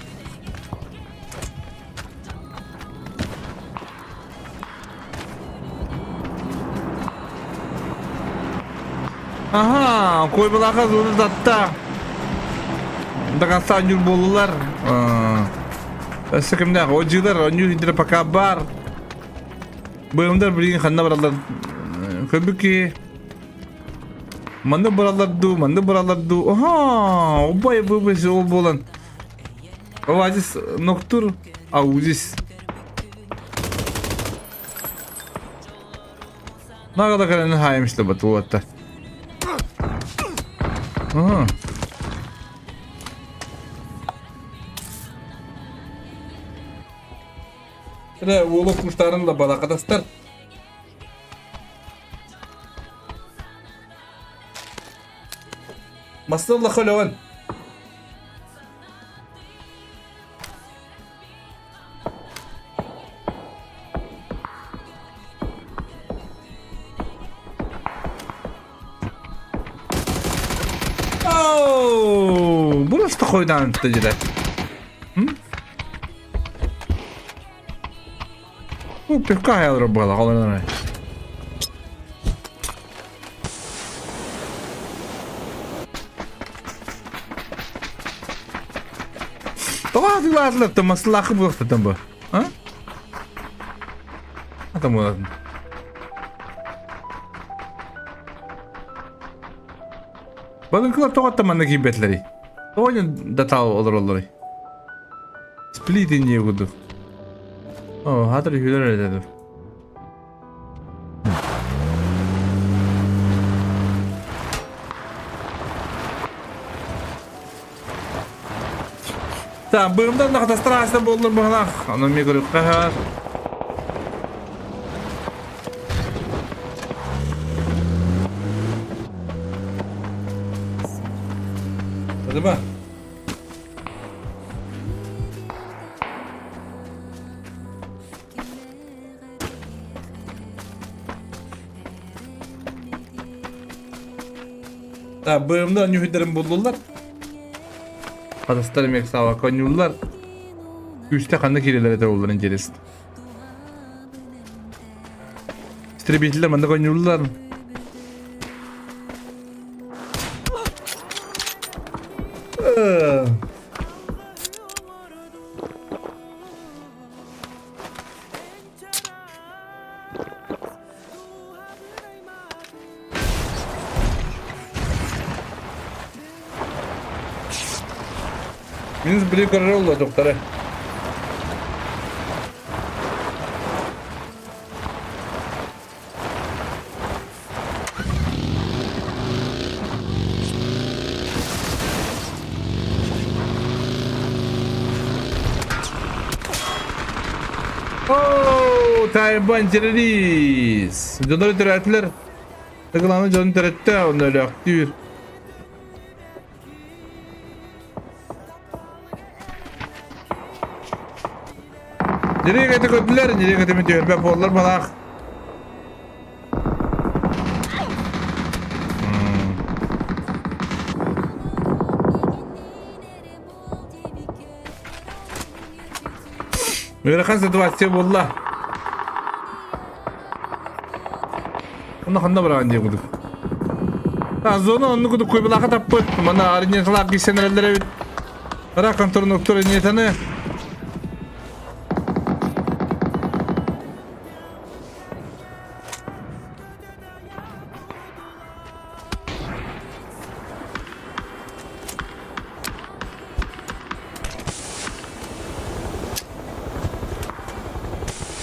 Аха, койбалаха зону татта. До конца нюр буоллулар. Өссө кимнээх одьылар, онньуур индирэ пока бар. Быымдар билигин ханна бараллар көрбүт киһи. Манна бараллар дуу, манна бараллар дуу. Аха, убай быбыс ол буолан. Оазис ноктур, аузис. Нагада кэлэн хаайымшта батуотта. Ага. Эрэ уолу куштарын да балакатастар. Массыына ыллахха өлөҕүн. Oh, burası хойдаан дьэ. Бу пивка хайалара буола холонор. Тоҕо атыылаатылар маслаахы буолуохтатан бу? А? Атам буолатын. Балыҥкылар тоҕо манна киирбэтилэрий? Тоҕо датаал олороллорый? Сплит инньэ курдук. О, хатыр үһүлэр эрэ Так, быымдан да хатастар буоллар быһалаах. Аны эмиэ көрүөххэ хаар. Hadi Так, быымда ньүһүдэрин буллулар. Хатастар эмиэ саава конньууллар. Күүстэ ханна киирэлэр этэ боллар интересно. Истребителлэр манна конньууллар. Минус били көрөр олла доктора. Оо, Тайбан террорист. Дьоннору төрөөтүлэр. Тыгыланы дьонун төрөттө, онно өлөөхтүүр. Нерeye кete көттүлэр, нерeye кете мен түһэрбэт буоллар балаах. Ыарахан ситуация буолла. Онно ханна бараҕын диye кудук. Зона онну кудук куйбалаха таппыт. Мана аринеталаах кисэн эрэллэр эбит. Ара конторнуктор инетаны.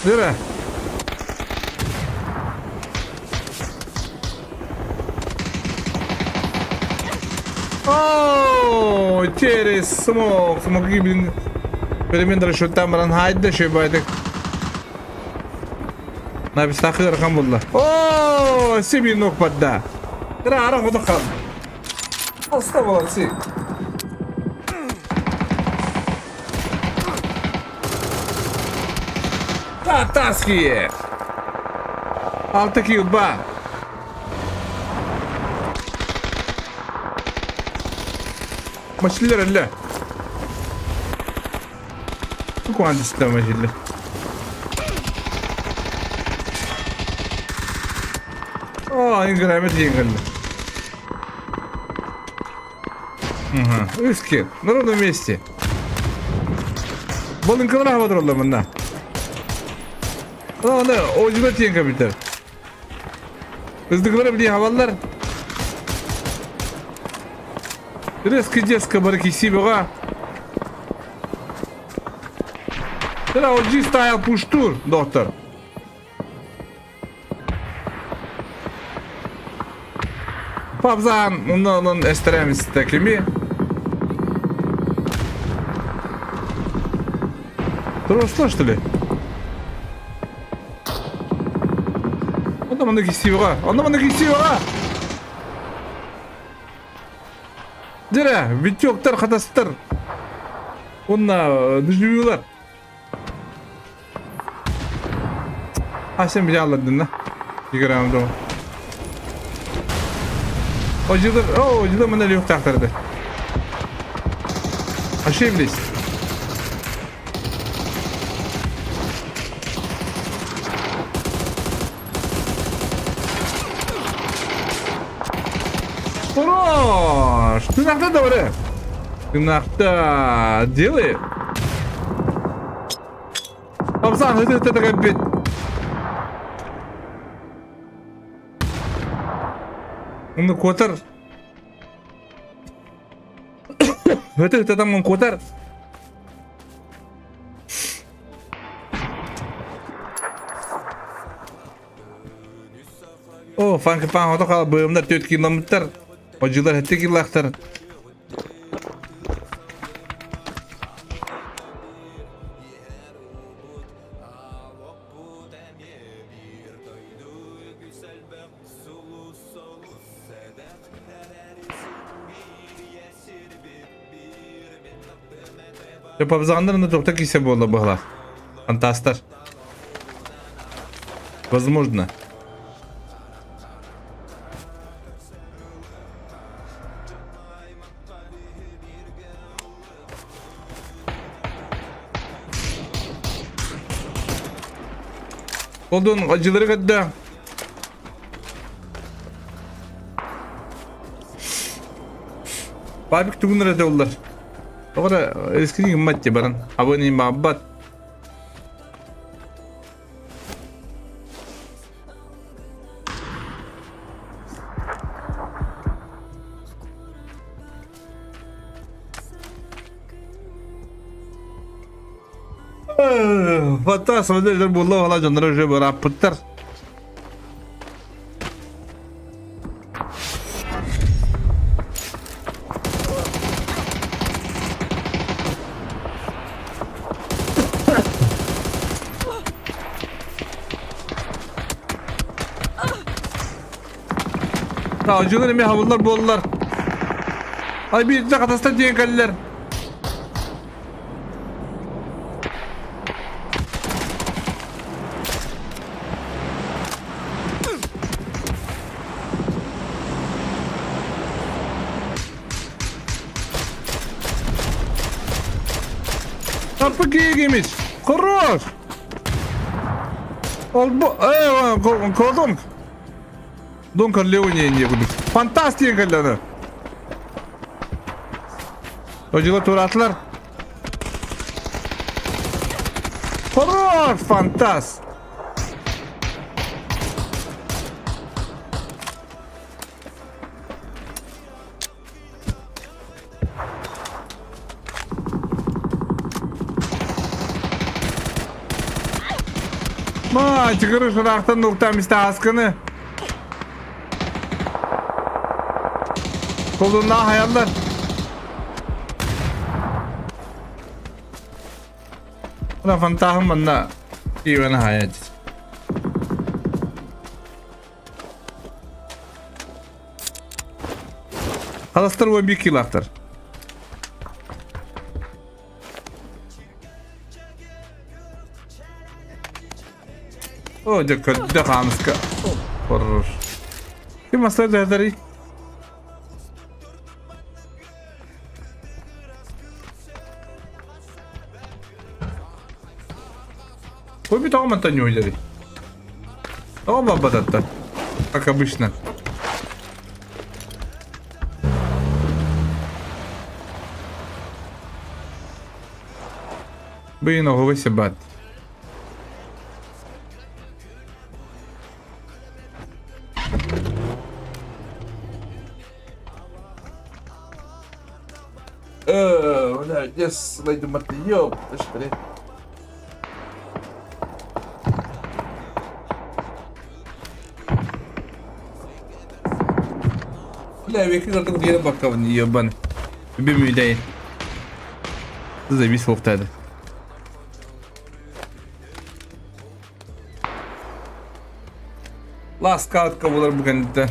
Değil mi? Oh, через смог. Смог блин. Перемен расчеттан баран хайда шөбайдык. Написахы ырахан булла. О, себе ног подда. Кыра ара ходу хал. Аста молодцы. Татарские. Алта килба. Машилер эле. Куандыста машилер. О, инграмет енгілді. Угу. Үске, на ровном месте. Балынкалар хавадыралар мында. Ана, ожина тиен компьютер. Ыздыгылар биле хаваллар. Резко детско бар киси бөға. Тра OG style пуштур, доктор. Пабзан, оннан эстеремис текими. Турусло, что ли? Онно манна киссиэҕэ! Онно манна киссиэҕэ! Дьэрэ, витектар, хатастар. Уонна дежавюлар. А сен бижалладын да. Играем дома. Ожидыр, о, ожидыр мына лёгтаахтарды. Ошиблись. Хорош! Ты нахта добре? Ты нахта делай. Абзан, это это такая бед. Оны куотар. Это это там он куотар. О, фанки пан ото хал быымнар төт килламыттар. Одьулар хэтте киллахтар. Пабзаганнар на тоқта кисе буола быһылаах. Фантастар. Возможно. Колдун acıları kadar. Бабик тугун эрэ оллар. Тоҕо эрэ рискини гыммат дии баран. Абыны баабат. Фантас, буолла ола дьонноро уже бырааппыттар. Таалдьылар эмиэ хабыллар буоллар. Ай биирдэ хатаста диэн кэллэр. Таппы киигимис. Хорош! Олбу... Э, колдонг. Дон Корлеоне не кудук. Фантастика кэллэни. Одила туратлар. Хорош, фантаст! Ма, чыгырыш ыраахтан нуктаан истэ ааскыны. Колуннаах айаллар. Мына фантаһым манна Иван хаят. Халастар 11 килоактар. О, дьэ көрдө хаамыска. Хорош. Ким масла дьадарый? Ой, тоҕо мантан ньуойдарый? Тоҕо барбататтар? Как обычно. Блин, ого, себат. Бля, yes, ёп, блин. Бля, веки картын диэн баккабын ебан. Бимүйдей. Завис локтады. Ласка атка болар бу кэнниттэн.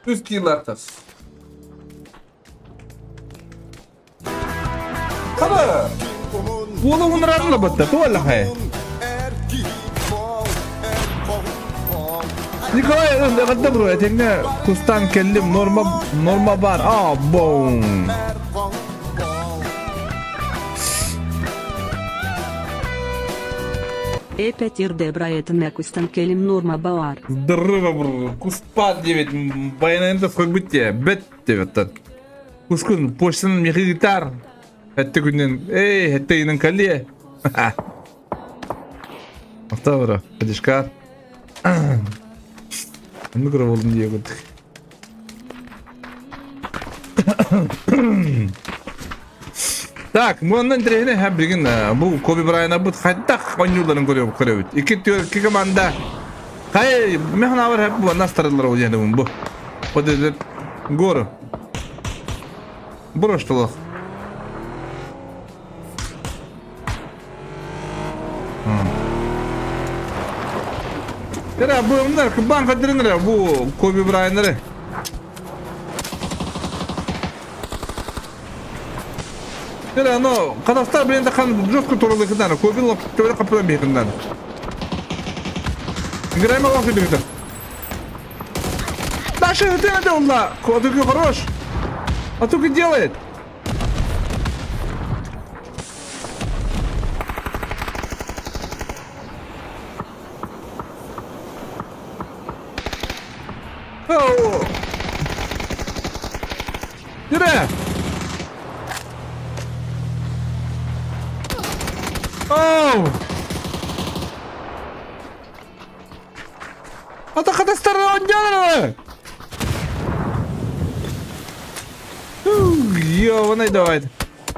Үс километр. Хара! Уола унрарла батта, туаллахай. Николай, эҕэрдэ бро, этэҥҥэ кустаан кэллим, норма, норма бар, а, боум. Эпэтир Дебраетын кустан келим норма баар. Здорово, бро, куспат диэбит, байанайын да бэт диэбиттэн. Кускун, почтанан мехи гитар. Этте күннен, эй, этте инен кале. Автобра, подишка. Микро болдун дие көрдүк. Так, муоннан интэриэһинэй һэ билигин бу Коби Брайанабыт хайдах оонньууларын көрүөбүт көрөбүт. Икки икки команда хай механавар һэ бу настарылар ол диэн бу. Вот этот гору. Броштолох. Эрэ бу умнар кыбаан хадырын эрэ бу Коби Брайаннары. Эрэ но Казахстан билен хан жестко туралыхынан Коби лоп төбө капыдан бихиндан. Играем лох бихиндан. Дальше ты надо улла. Кодуки хорош. А только делает. Оу! Yürü! Оу! Ата хатастар оонньоолор! Ёбаный давай.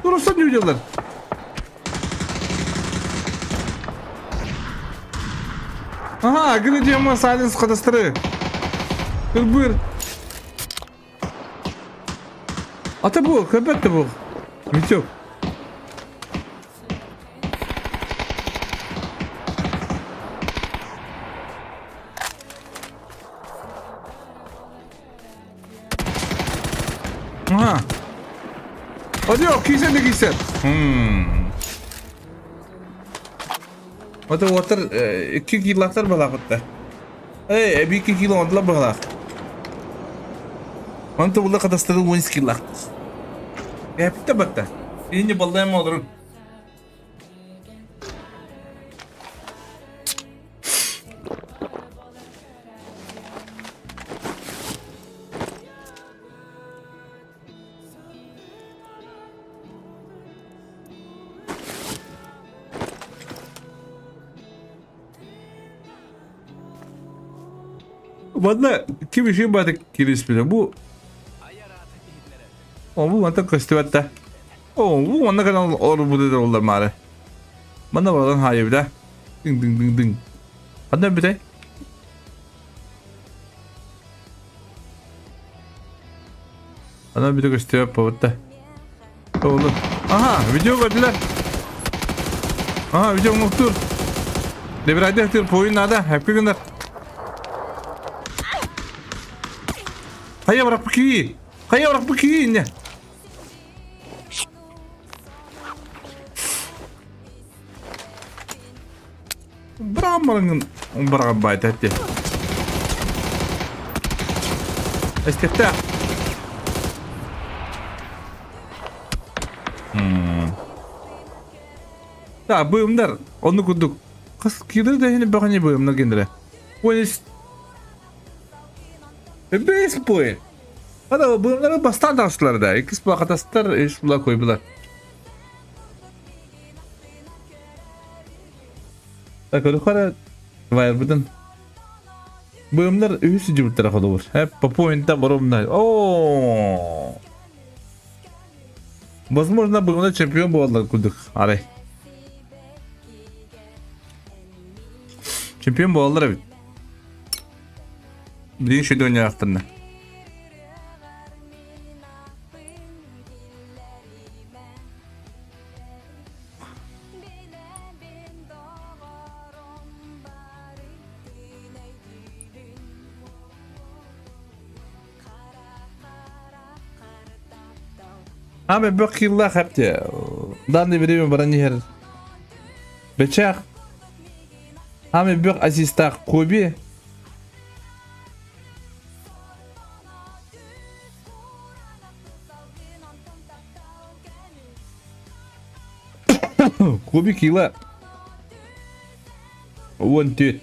Турусан дьулар. Ага, гына дема сайленс хатастары. Кырбыр. Ата бу, көпөттө бу. Витек. Ага. Hadi yok, кийсен да кийсен. Ото уотар икки килактар балаахытта. Эй, эби 2 кило онтула быһалаах. Онто була катастыры 10 килак. Эпте батта. Инни балдаем олорун. Манна ким үчүгэй баата кириспитэ бу О, бу мантан көстүбэт да. О, бу манна кэлэн олорбут этэ буоллар маары. Манна баран хаайыбыта. Дыҥ дыҥ дыҥ дыҥ. Ханна бүтэй? Ана бүтэ көстүбэт буолбут да. Ону. Аха, видео көрдүлэр. Аха, видео оҥоһтуур. Дебирайдах тыр поин надо, хэппи гынар. Хайа бырахпы кии. Хайа бырахпы кии инне. Быраган бараңын быраган баайта этти. Эстетте. Да, быымдар онну курдук. Кыс киирэр да иһин бөҕөнү быымнар гендere. Уонис Бес пой. Ада быымнары бастаан таҕыстылар да. Иккис була үс була койбулар. Көрүхара вайрбытын. Быымнар үһүс дьыбыттара холобур. Эп по поинта боромна. О! Возможно, быымнар чемпион буолалар курдук. Арай. Чемпион буолалар эбит. Билигин шөйдө ойнаахтарна. Аме бөх киллах хапте. Данный время баран иһэр. Бечах. Аме бөх ассистах Коби. Коби кила. 14.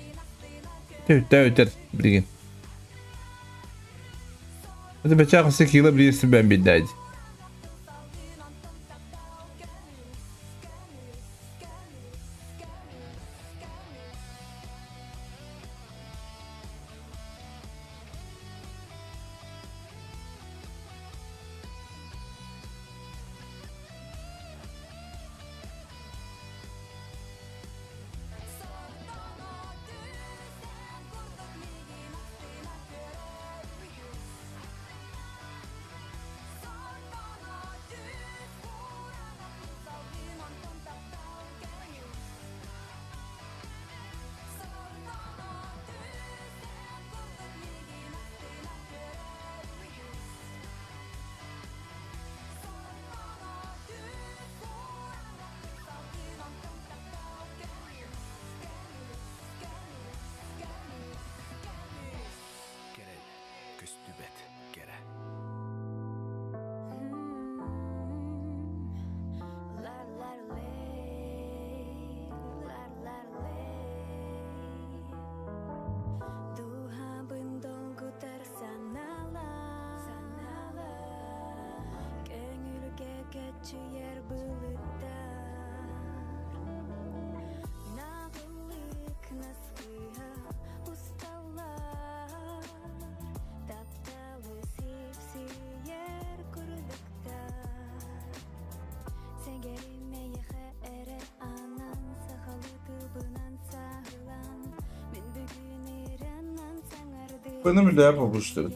Төттө өтер билигин. Это бечах өссө кила билигин сүбэн биддайд. Bunu bir daha bulmuştum.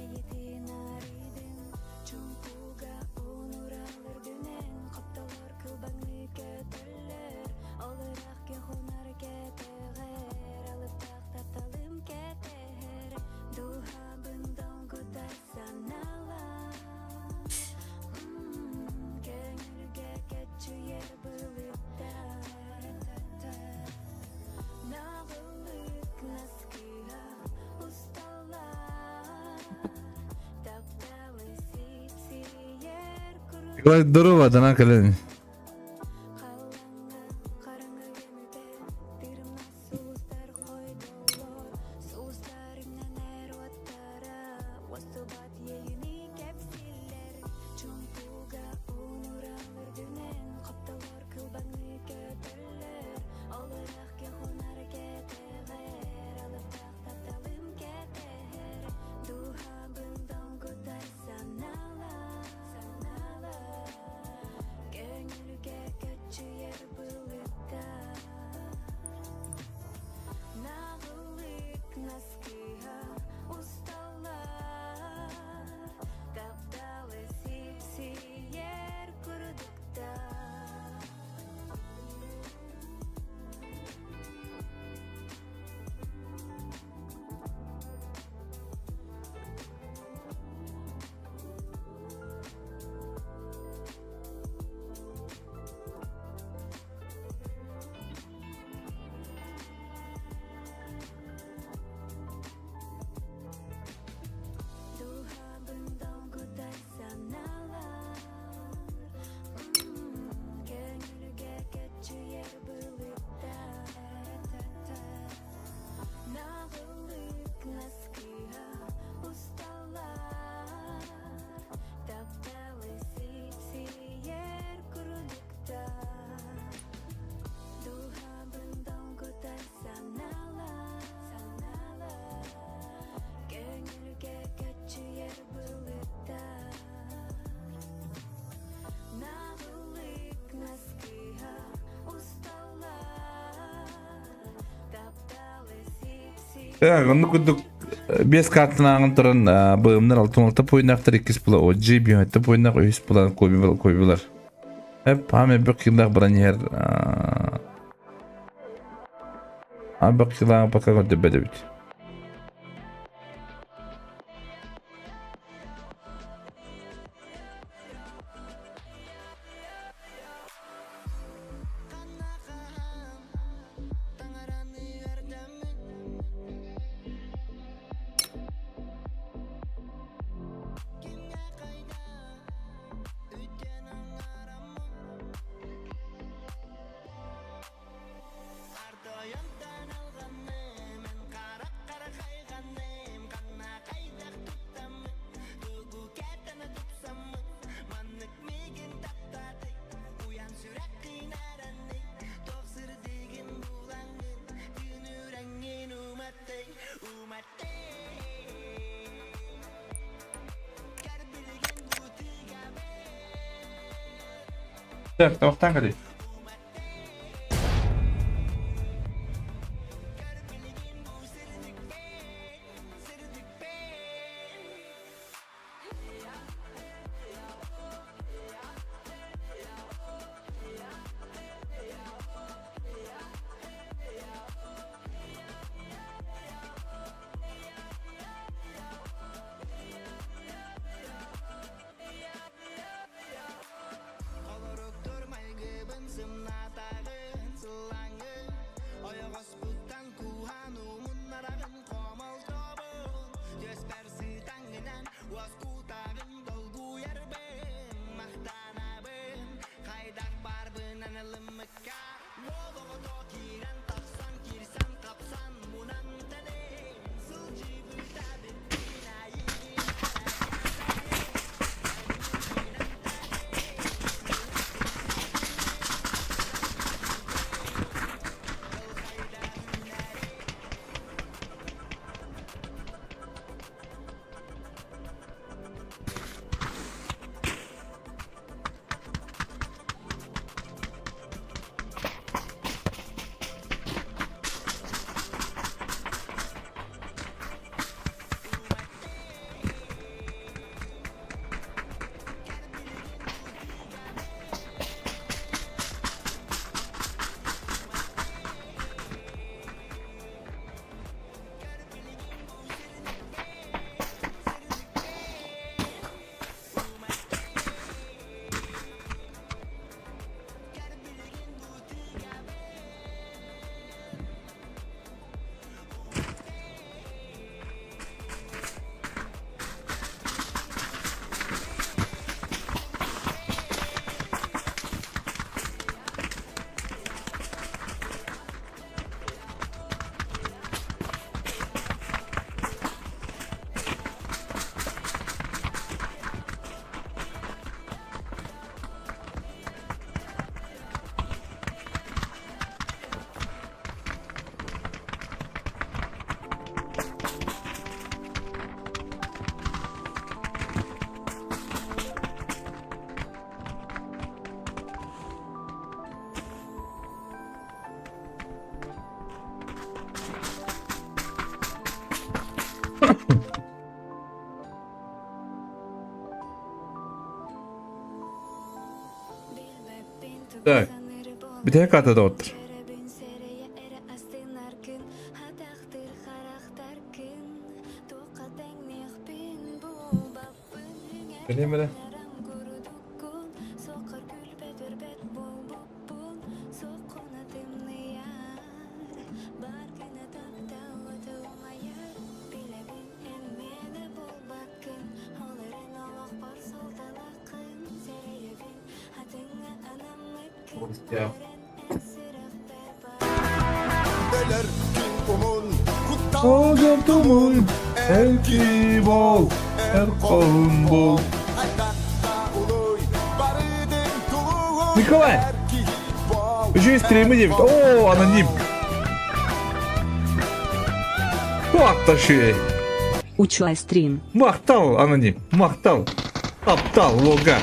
Здорово, дана кэлэн. Оннук курдук биэс картанааҕын туран быымнар 66 пуойнаахтар иккис була OG биһөттө пуойнаах үһүс булан койбулар. Эп хаам эбек килах баран иһэр Абак килаҕа пока көрдөбөт эбит. Так, табахтаан кэлий. Так, бүтэһик аата доҕоттор. Кэлиэм эрэ. Озортумун эрки бол, эр колун бол. Николай! Еще и стримы 9. О, аноним. Туатташи. Учуай стрим. Махтал, аноним. Махтал. Таптал, лога.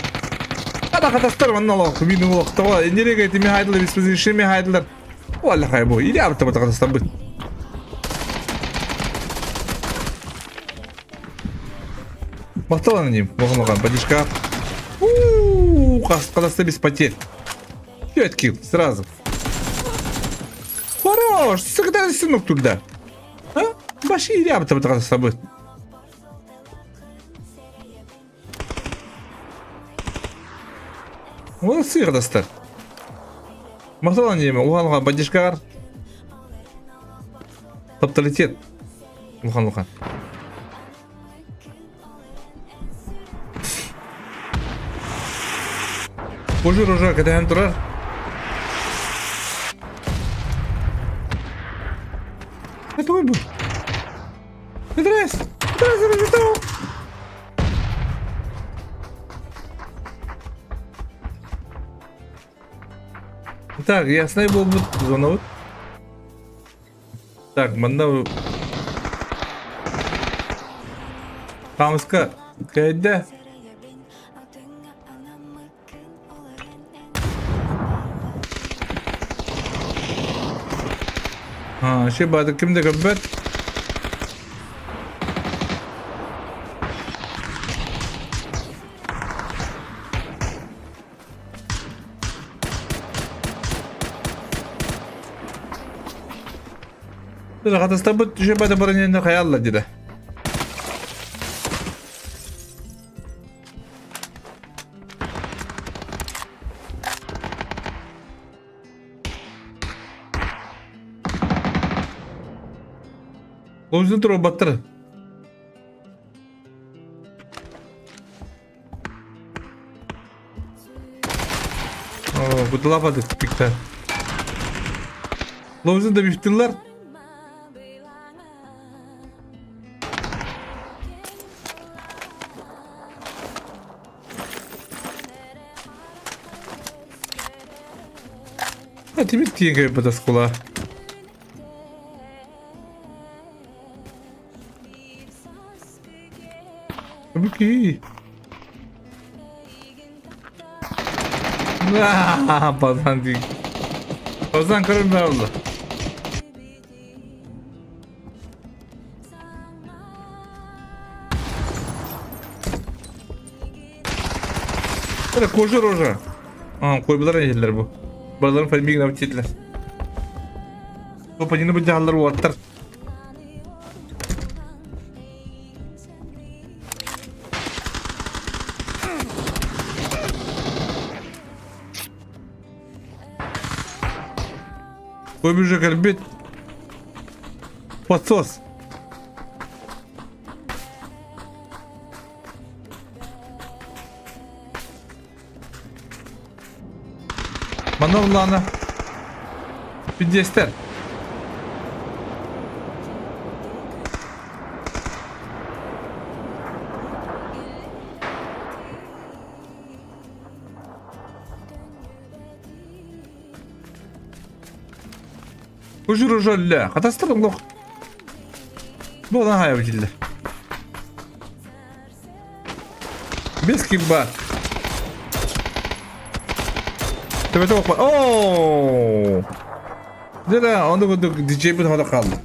Ада хатастар манна лох, мин лох това. Нереге ти михайдылар, бис михайдылар. Валла хайбу. Или абта батакатастан быт. Махтал аноним. Мохонлоган, поддержка. Ууу, Казахстан без потерь. 5 килл, сразу. Хорош, всегда сынок туда. А? Баши или абта батакатастан быт. Молодцы, Радостар. Махтал аноним. Улан-улан, поддержка. Топталитет. Улан-улан. Божур уже кэтэһэн турар. Это ой бу. Эдрес! Эдрес, эдрес, Так, яснай буолбут зонабыт. Так, манна Хаамыска кэйдэ. Ше баатыр ким да көрбөт. Хатастарбыт түшө бата баран хайалла диде. Лозун туруп баттыр. О, бутылапады пикта. Лозун да бифтиллар. А тебе тигр подоскула. Окей. Базан değil. Базан көрін барлы. Это кожа рожа. А, койбулар эһиллэр бу. Барыларын фармигин абытитлер. Топанины бу дьаһаллар уоттар. Көбүжө кэлбит. Подсос. Манна улаана Пиздецтэр. Ужур ужолле. Хатастар олох. Бу она хайа битиллер. Без кимба. Төбөтө окпа. Оо! Дера, ону курдук диджейбит хода хаалла.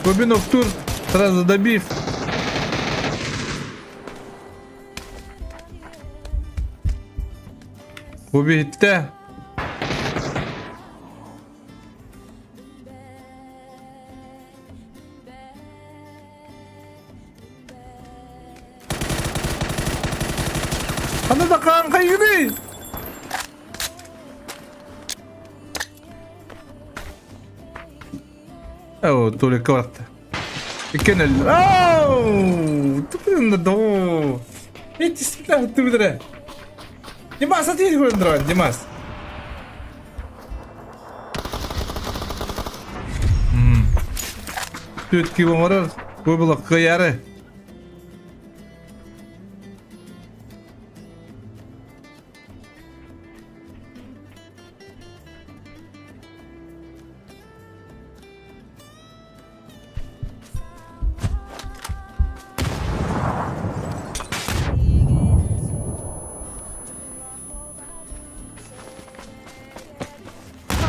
Бобинов тур, сразу добив. Боби хитте. Ханна да хаан хайгыный? Оо, туолекка барта. Иккен өллө. Оу! Тупын доо. Эти спитах түбүдөрө. Димас, а ты көрүндүрө, Димас. Түт кип оҥорор, бу кыайары.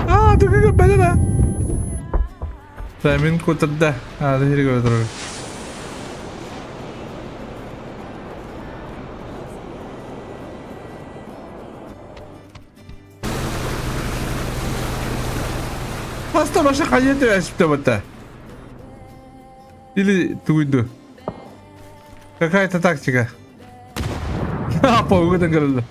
Аа, түгүгө бэлэрэ. Мин кутурда. Аа, сири көрө турар. Хаста баша хайа түһэспитэ Или тугуйду. Какая-то тактика. Паугытын көрүлдү.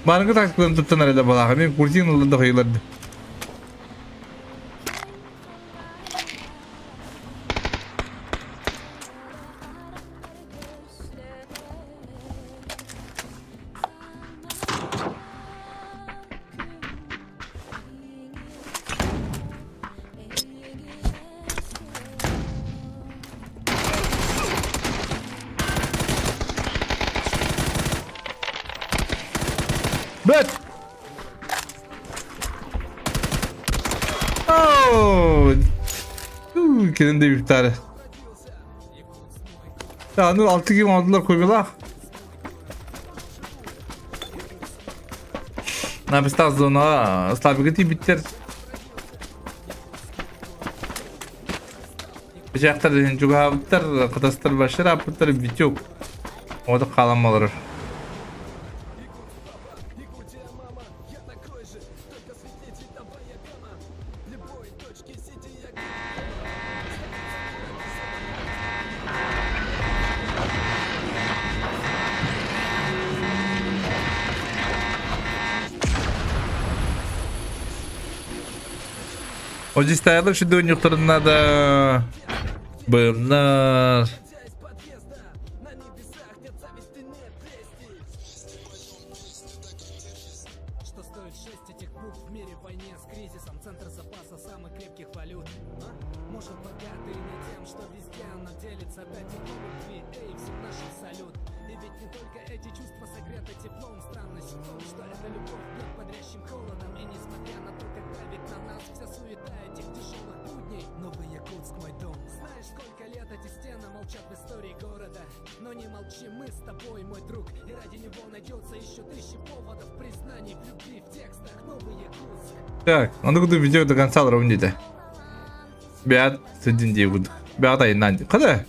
Барыҥҥы тактикаларын туттан эрэ да балааха. Мин куртин ылла да хойуларды. Бэт! Оо! Кэлин да бүттаары. Аны алты ким алдылар койбулах. Написал зона слабыгы тиийбиттэр. Бычаахтар чугаһаабыттар, хатастар башыр ааппыттар Витюк. Оҕото хаалан олорор. Одистайлар шедевнюктарына да бымнар. Так, ону куду видео до конца олоробун диэтэ. Бэйэт сылдьын дии курдук. Бэйэт айаннаан дии. Хата!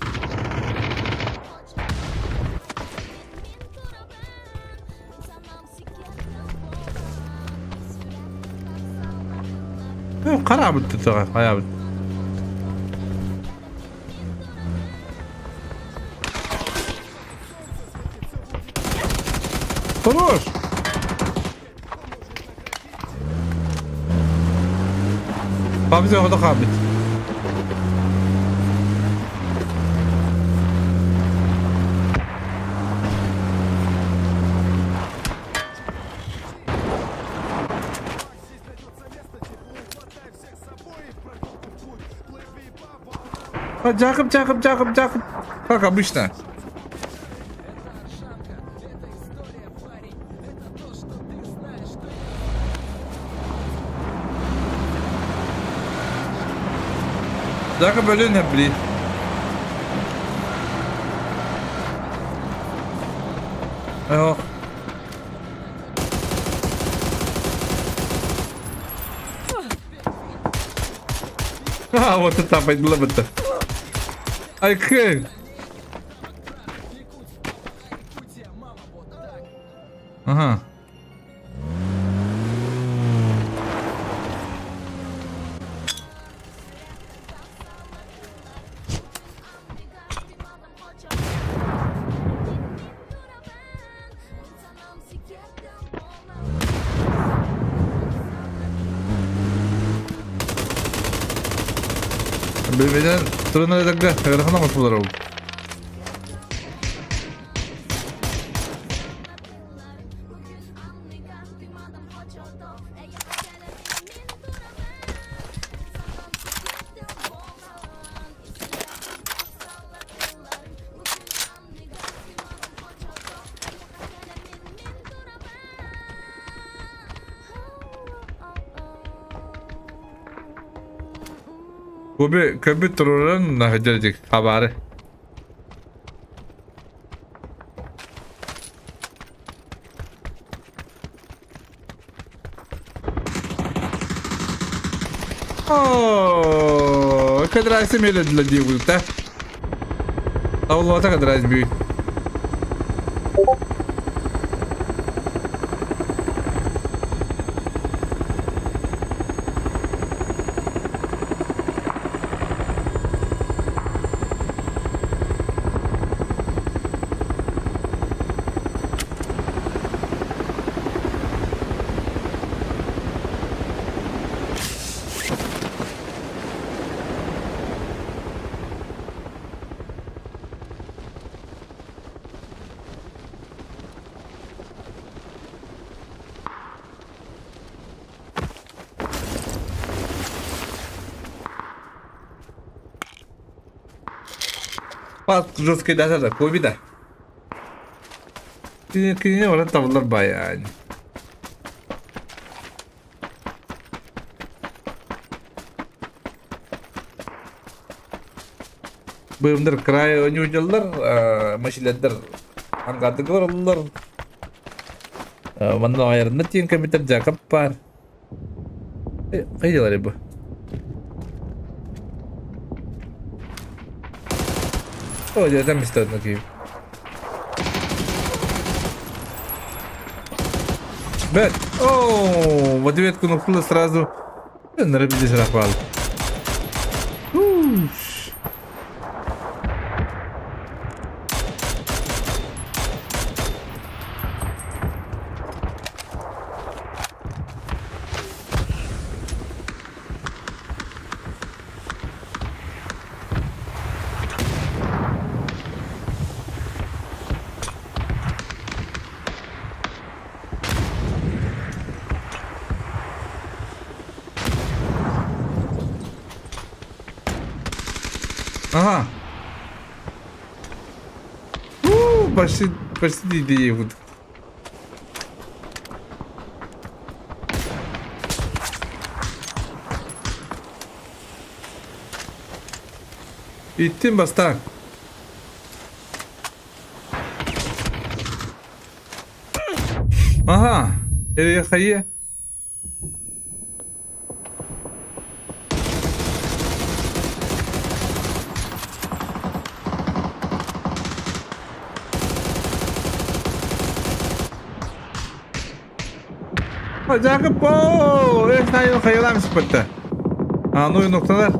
Хараабыт тутаҕа, хайаабыт. Хорош! Пабзи оҕото хаалбыт. Жакып, жакып, жакып, жакып. Как обычно. Жакып өлөн блин. Ох. А, вот это пойдла бы-то. Айкы. Ага. Бэбэдэн туран эрэргэ ыарахан оҥостулар ол. Көбү көбү туруран наһыдьар хабары. Оо, кадрайсы меледилер дии курдук Табылбата кадрайс бүй. Пас жесткий дата да, көби да. Кинини баран табыллар баайа. Быымнар край ойнууллар, машиналар ангардыгар олороллор. Манна айарынна тиийэн кэмитэр Жакоб баар. Хайдалар бу? О, я там место одно киев. Бэт! О, в ответку нухнула сразу. Наробились рафал. Ага. У, почти, почти диэбит. Иттим бастаан. Аха, эрэ хайа. Жакып Эх, хайалаан испытта. А, ну и нокталар.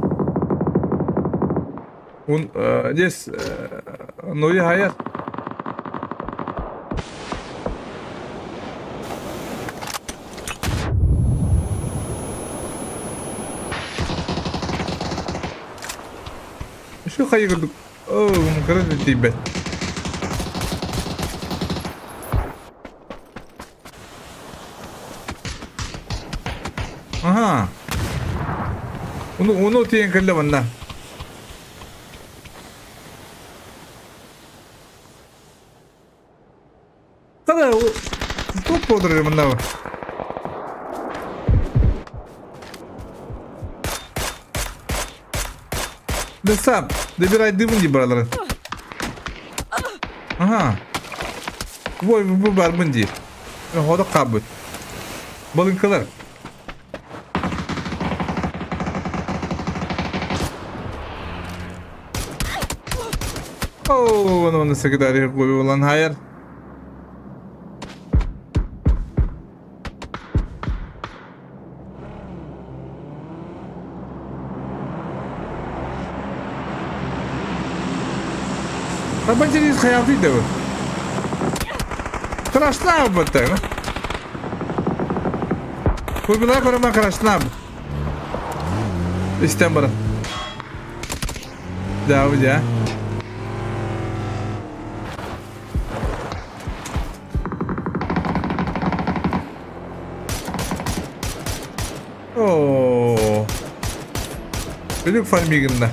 Un, здесь, ну и хайар. Şu хайы курдук. Оо, кырын тиийбэт. Аха. Уну уну тиийэн кэллэ манна. Хата туох буолар манна? Да сам, добирай дымын дии бараларын. Аха. Ой, бу барбын дии. Ходок хаалбыт. Балыҥкалар. Оо, оны оны секретарь буолан хайар. Табанчерис хаялтый да Крашнав баттар. Курбуна көрөмө крашнав. Истен баран. Да, дьэ. Оо. Бүлүк фармигында.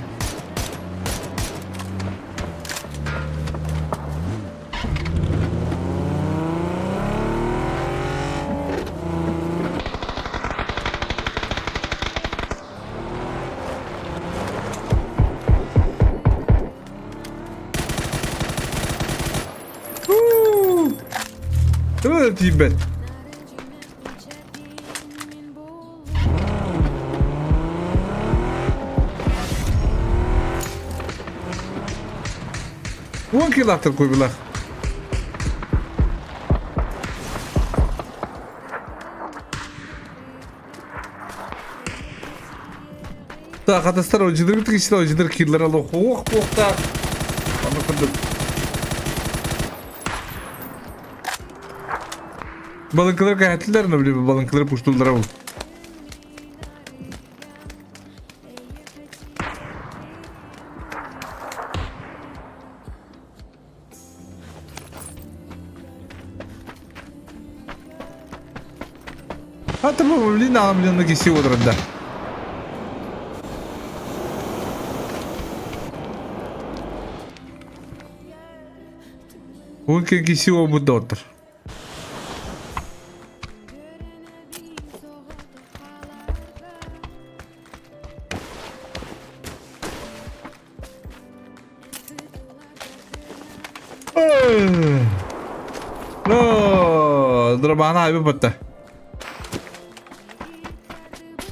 Туга да тиийбэт. Уон килаахтар куйбулах. Так, атастар одьдыргыт киһи одьдыр кирлер алох ох буохтаах. Аны курдук. Балыҥкалар кэһэтилэр, но били балыҥкалар пуштуллара ол. Хата бу блин аламдьанна киси олордо. Ол киси обут доттор. Дробаана айбы бытта.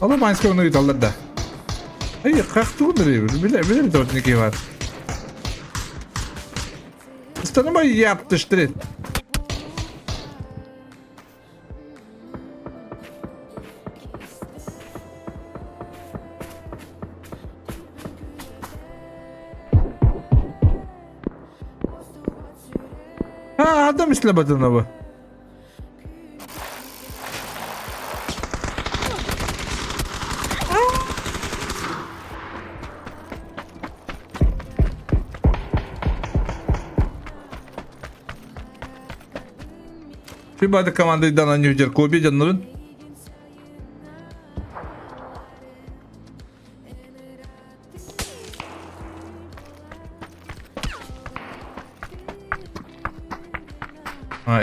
Ала майска оны ыыталлар да. Эй, хахтугун биле биле бит ники бар. Станыма яптыштырет. Ha adam islemedin abi. Фибада командайдан анньыһдьар копия дьоннорун.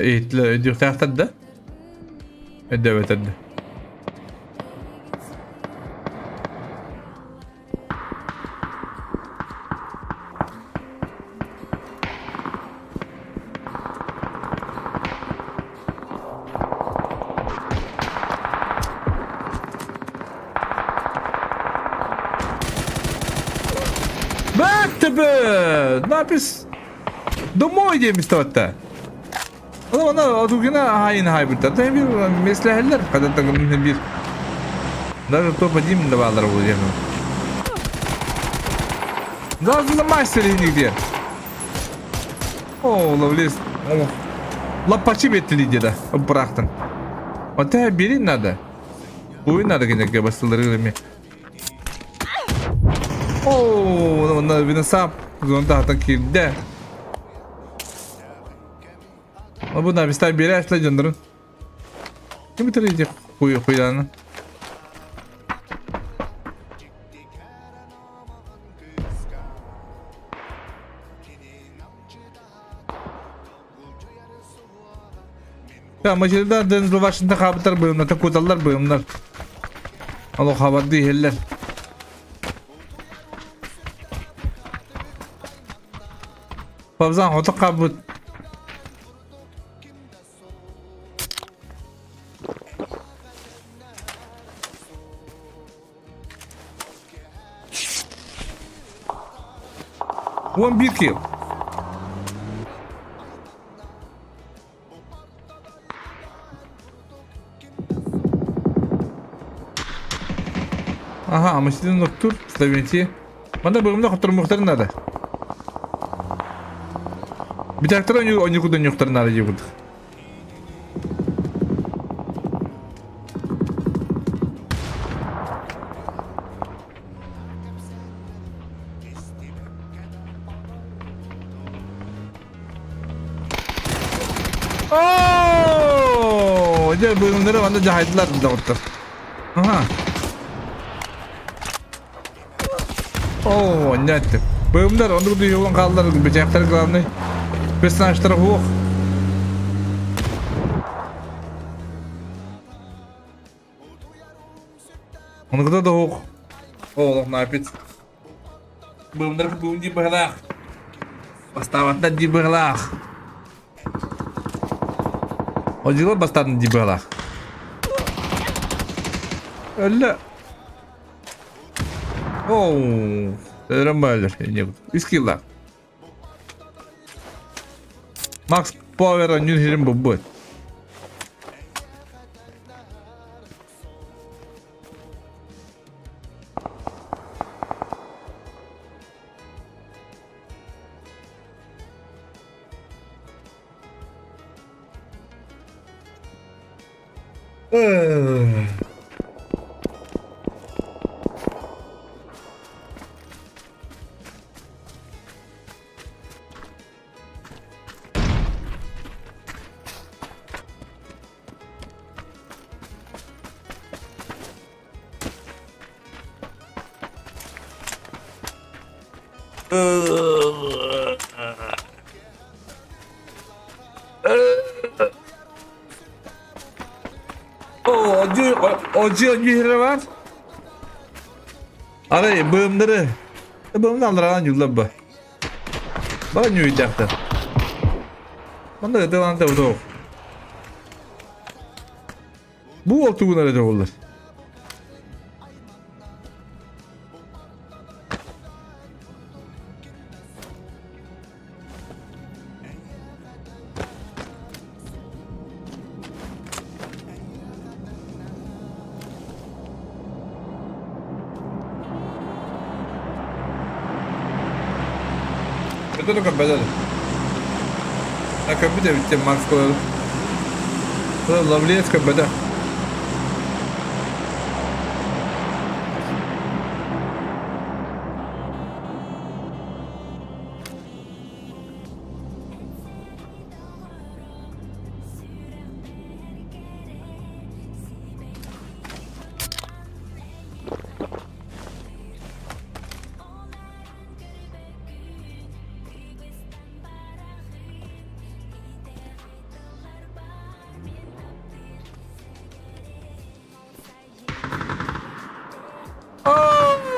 Иһиттилэр өйдүөхтээхтэр да? Өйдөөбөтөр да. Баттыбы! Напис домой диэмистоватта. Ана ана одугина хайын хайбыттар. Да бир меслэһэллэр хадаттан бир. Даже топ-1 да баалар бу диэн. Даже мастер нигде. О, ловлес. О, лапачи беттили деда. Бырахтын. Ота бери надо. Буй надо генеге басылдырыр эми. О, онна виносап. Зонта хатан кирде. Бу навистан бере дьоннорун. Ким битер хуйланы? Машинадан Дензел Вашингтон хаабыттар быйымнар, куталлар быйымнар. Олох хабарды иһэллэр. Павзан хоту хаабыт. 11 килл. Ага, машина ноктур, Словентия. Манда бөгүмдө хотормуктарын надо. Битактар онюкудан юктарын надо деп Оо, дьэ быһымнары манна дьаһайдылар доҕоттор. Аха. Оо, нет. Быһымнар оннук дүйүгүн хааллар бэчээхтэр главный персонажтара суох. Онугда да суох. Оо, напит. Быһымнар быһым дии быһалаах. Бастаабаттар дии быһалаах. Одьулар бастаатын дии быһалаах. Өллө. Оу, өлөрөн баалар. Үс килла. Макс Power ойнуур сирин булбут. Оджи оджи бар. Арай быымнары. Быымны алларaan юллар ба. Бара ньүйдәхтэр. Манна ытылаан да утуох. Бу уол тугун эрэ дьоҕуллар. Өтө да көрбөтө. А көрбүт эбит диэн Марс көрөр. Лавлиец көрбөтө.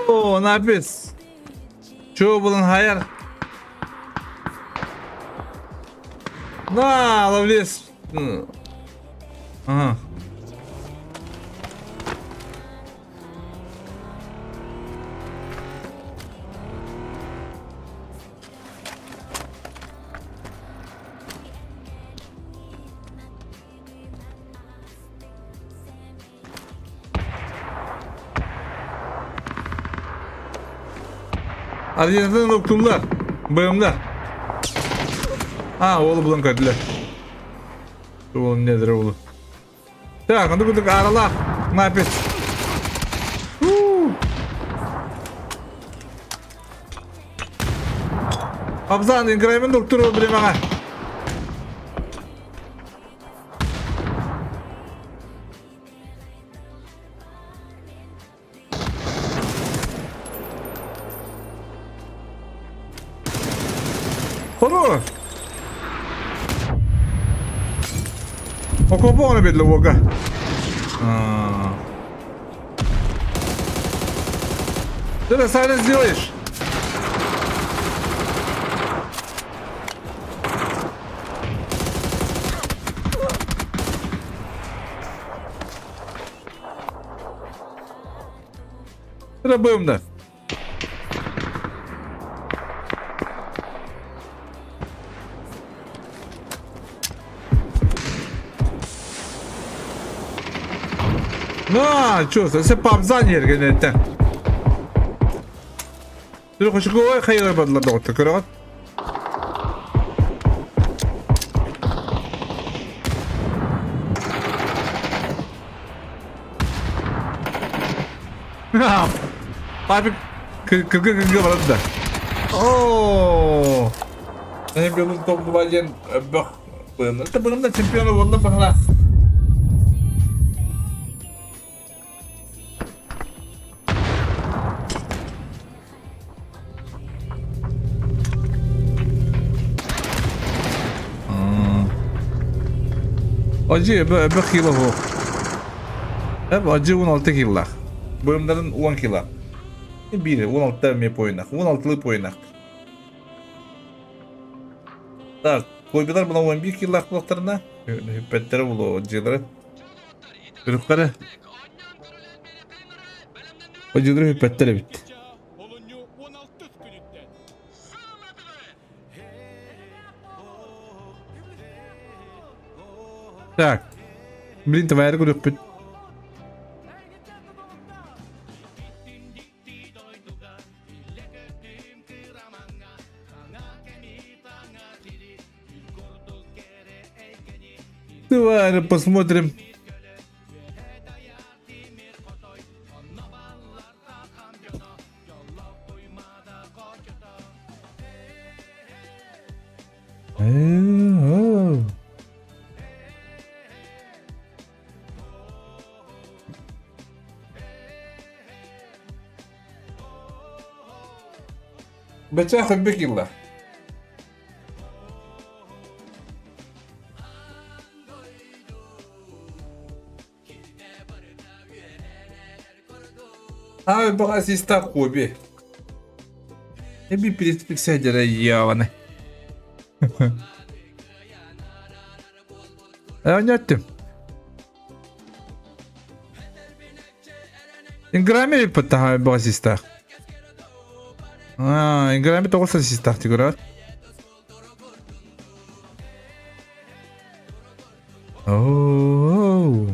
О, напис. Чего булан хайар? На, ловлес. Ага. Аргентинаны уктуллар. БМ-да. А, уолу булан көрдүлэр. Уол недер уолу. Так, онду курдук аралаах. Напис. Абзан, играем доктор времяға. Хорош! Окопоны бедлі ока. Ты это сам сделаешь? Рабымда. На, чё, се пабзан ергенеттен. Түрі қошықой қайғыр бадылар доғытты, көріғат? Папик кыргы барады да. О! Чемпионы топ-2 диэн бөх быһымна. Быһымна чемпионы буолла баһылаах. Acı öbür kilo bu. Hep acı 16 kilo. Bölümlerin 10 kilo. Biri 16 mep oynak. 16'lık oynak. Так, койбилар була 11 килах булактарына. Хүппеттері булу джилары. Үрүккары. Джилары хүппеттері бит. Так. Блин, твоя көрүкпүт. Давай посмотрим. Бачах бекилла. Ай, бага хобби. Эби перед яваны. Оняттым. Инграми эппит басистаах. Аа, Инграми тоҕус ассистаах тигурат. Оо.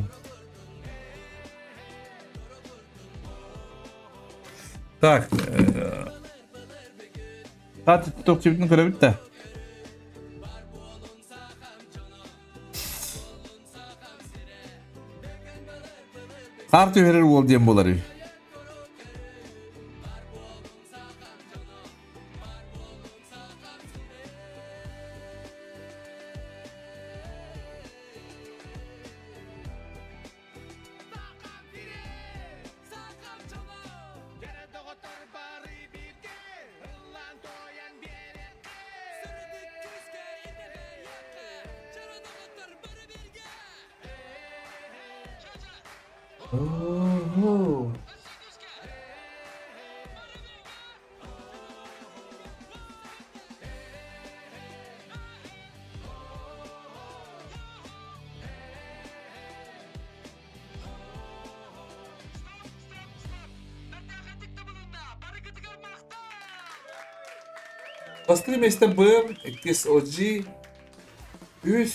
Так, Хат тохтубутун көрөбүт да. Хаар түһэрэр уол диэн буолар үһү. Бастакы миэстэ БМ, иккис OG, үс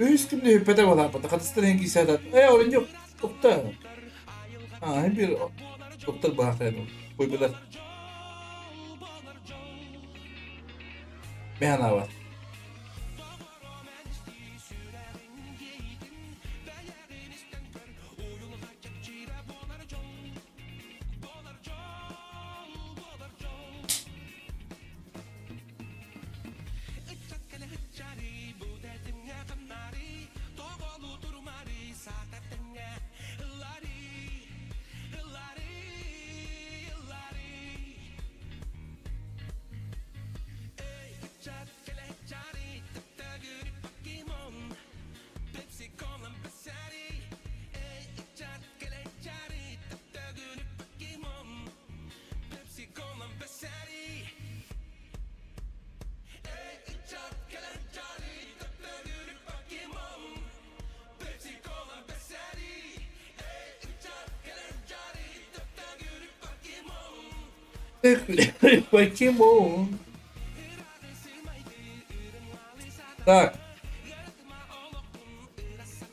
үс күннэ үппэтэ буолааппата. Хатыстан иһин киисээтэ. Ээ, олунньук, тукта. Аа, биир туктар баахтайын куйбулар. Мен аабат. Почему? Так.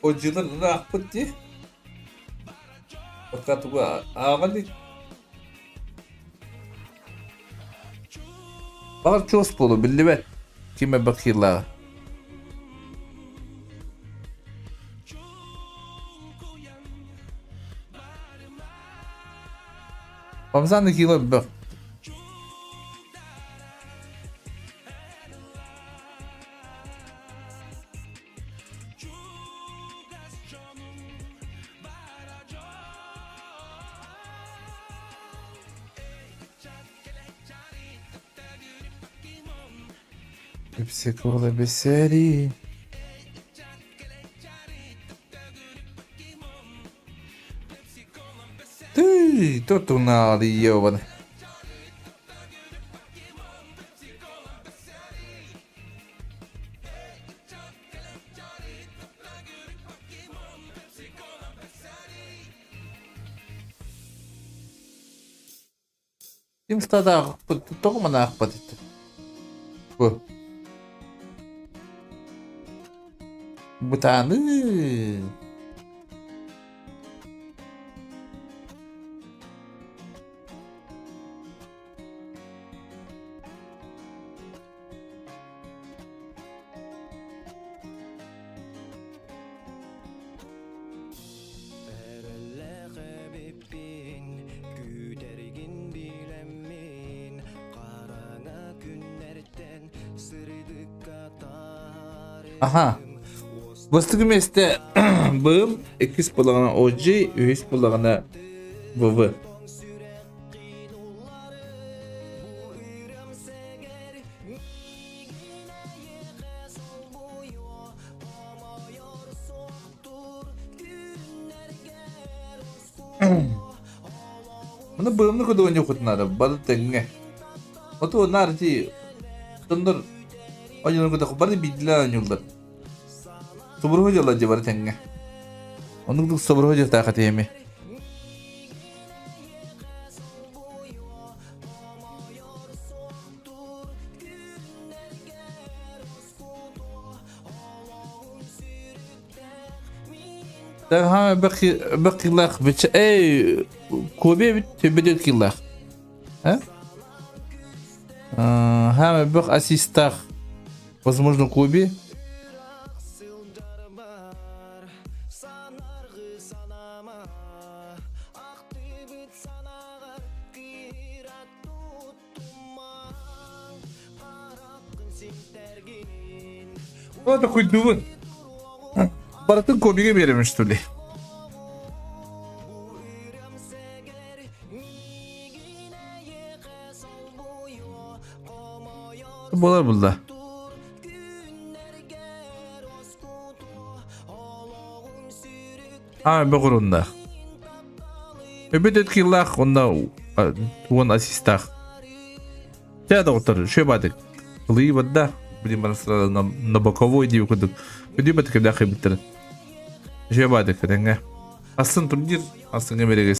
Отдьылар ыраахпыт дии. Пока тугу ааҕан Баҕар чуос буолуо биллибэт. Ким элбэх киилааҕа. Хамсаан киилэ элбэх. Пепси-кола бесери. Ты, тут унал, ёбаный. Ким стадаахпыт тоҕо манаахпат ити? Бу. Бытааны. Аха. Бастакы миэстэ БМ, иккис буоллаҕына OG, үһүс буоллаҕына ВВ. Маны быымны көдөгөн жокутунары бары тэҥҥэ. Оту наар ти тоннор ойонор көтөх бары биирдилэр оонньууллар. Субуруһу дьалла дьэ бары тэҥҥэ. Оннук собуруһу дьахтаах этиэми. Бэкилах эй Кобе эбит төбөдө киллах. А? Ха бөх ассистах. Возможно, Коби. О, такой дубын. Барытын Кобиге беремин, что ли? Болар булда. А, бөҕүрунна. Өбүт өткиллаах онна уон ассистаах. Тя доҕоттор, шөй баатык. Ылыы барда, блин, бара сразу на, на боковой дии курдук. Өдүү батык кэбдэх кэбиттэрин. Шөй баатык, тэҥҥэ. Астын турнир, астыҥҥа береге.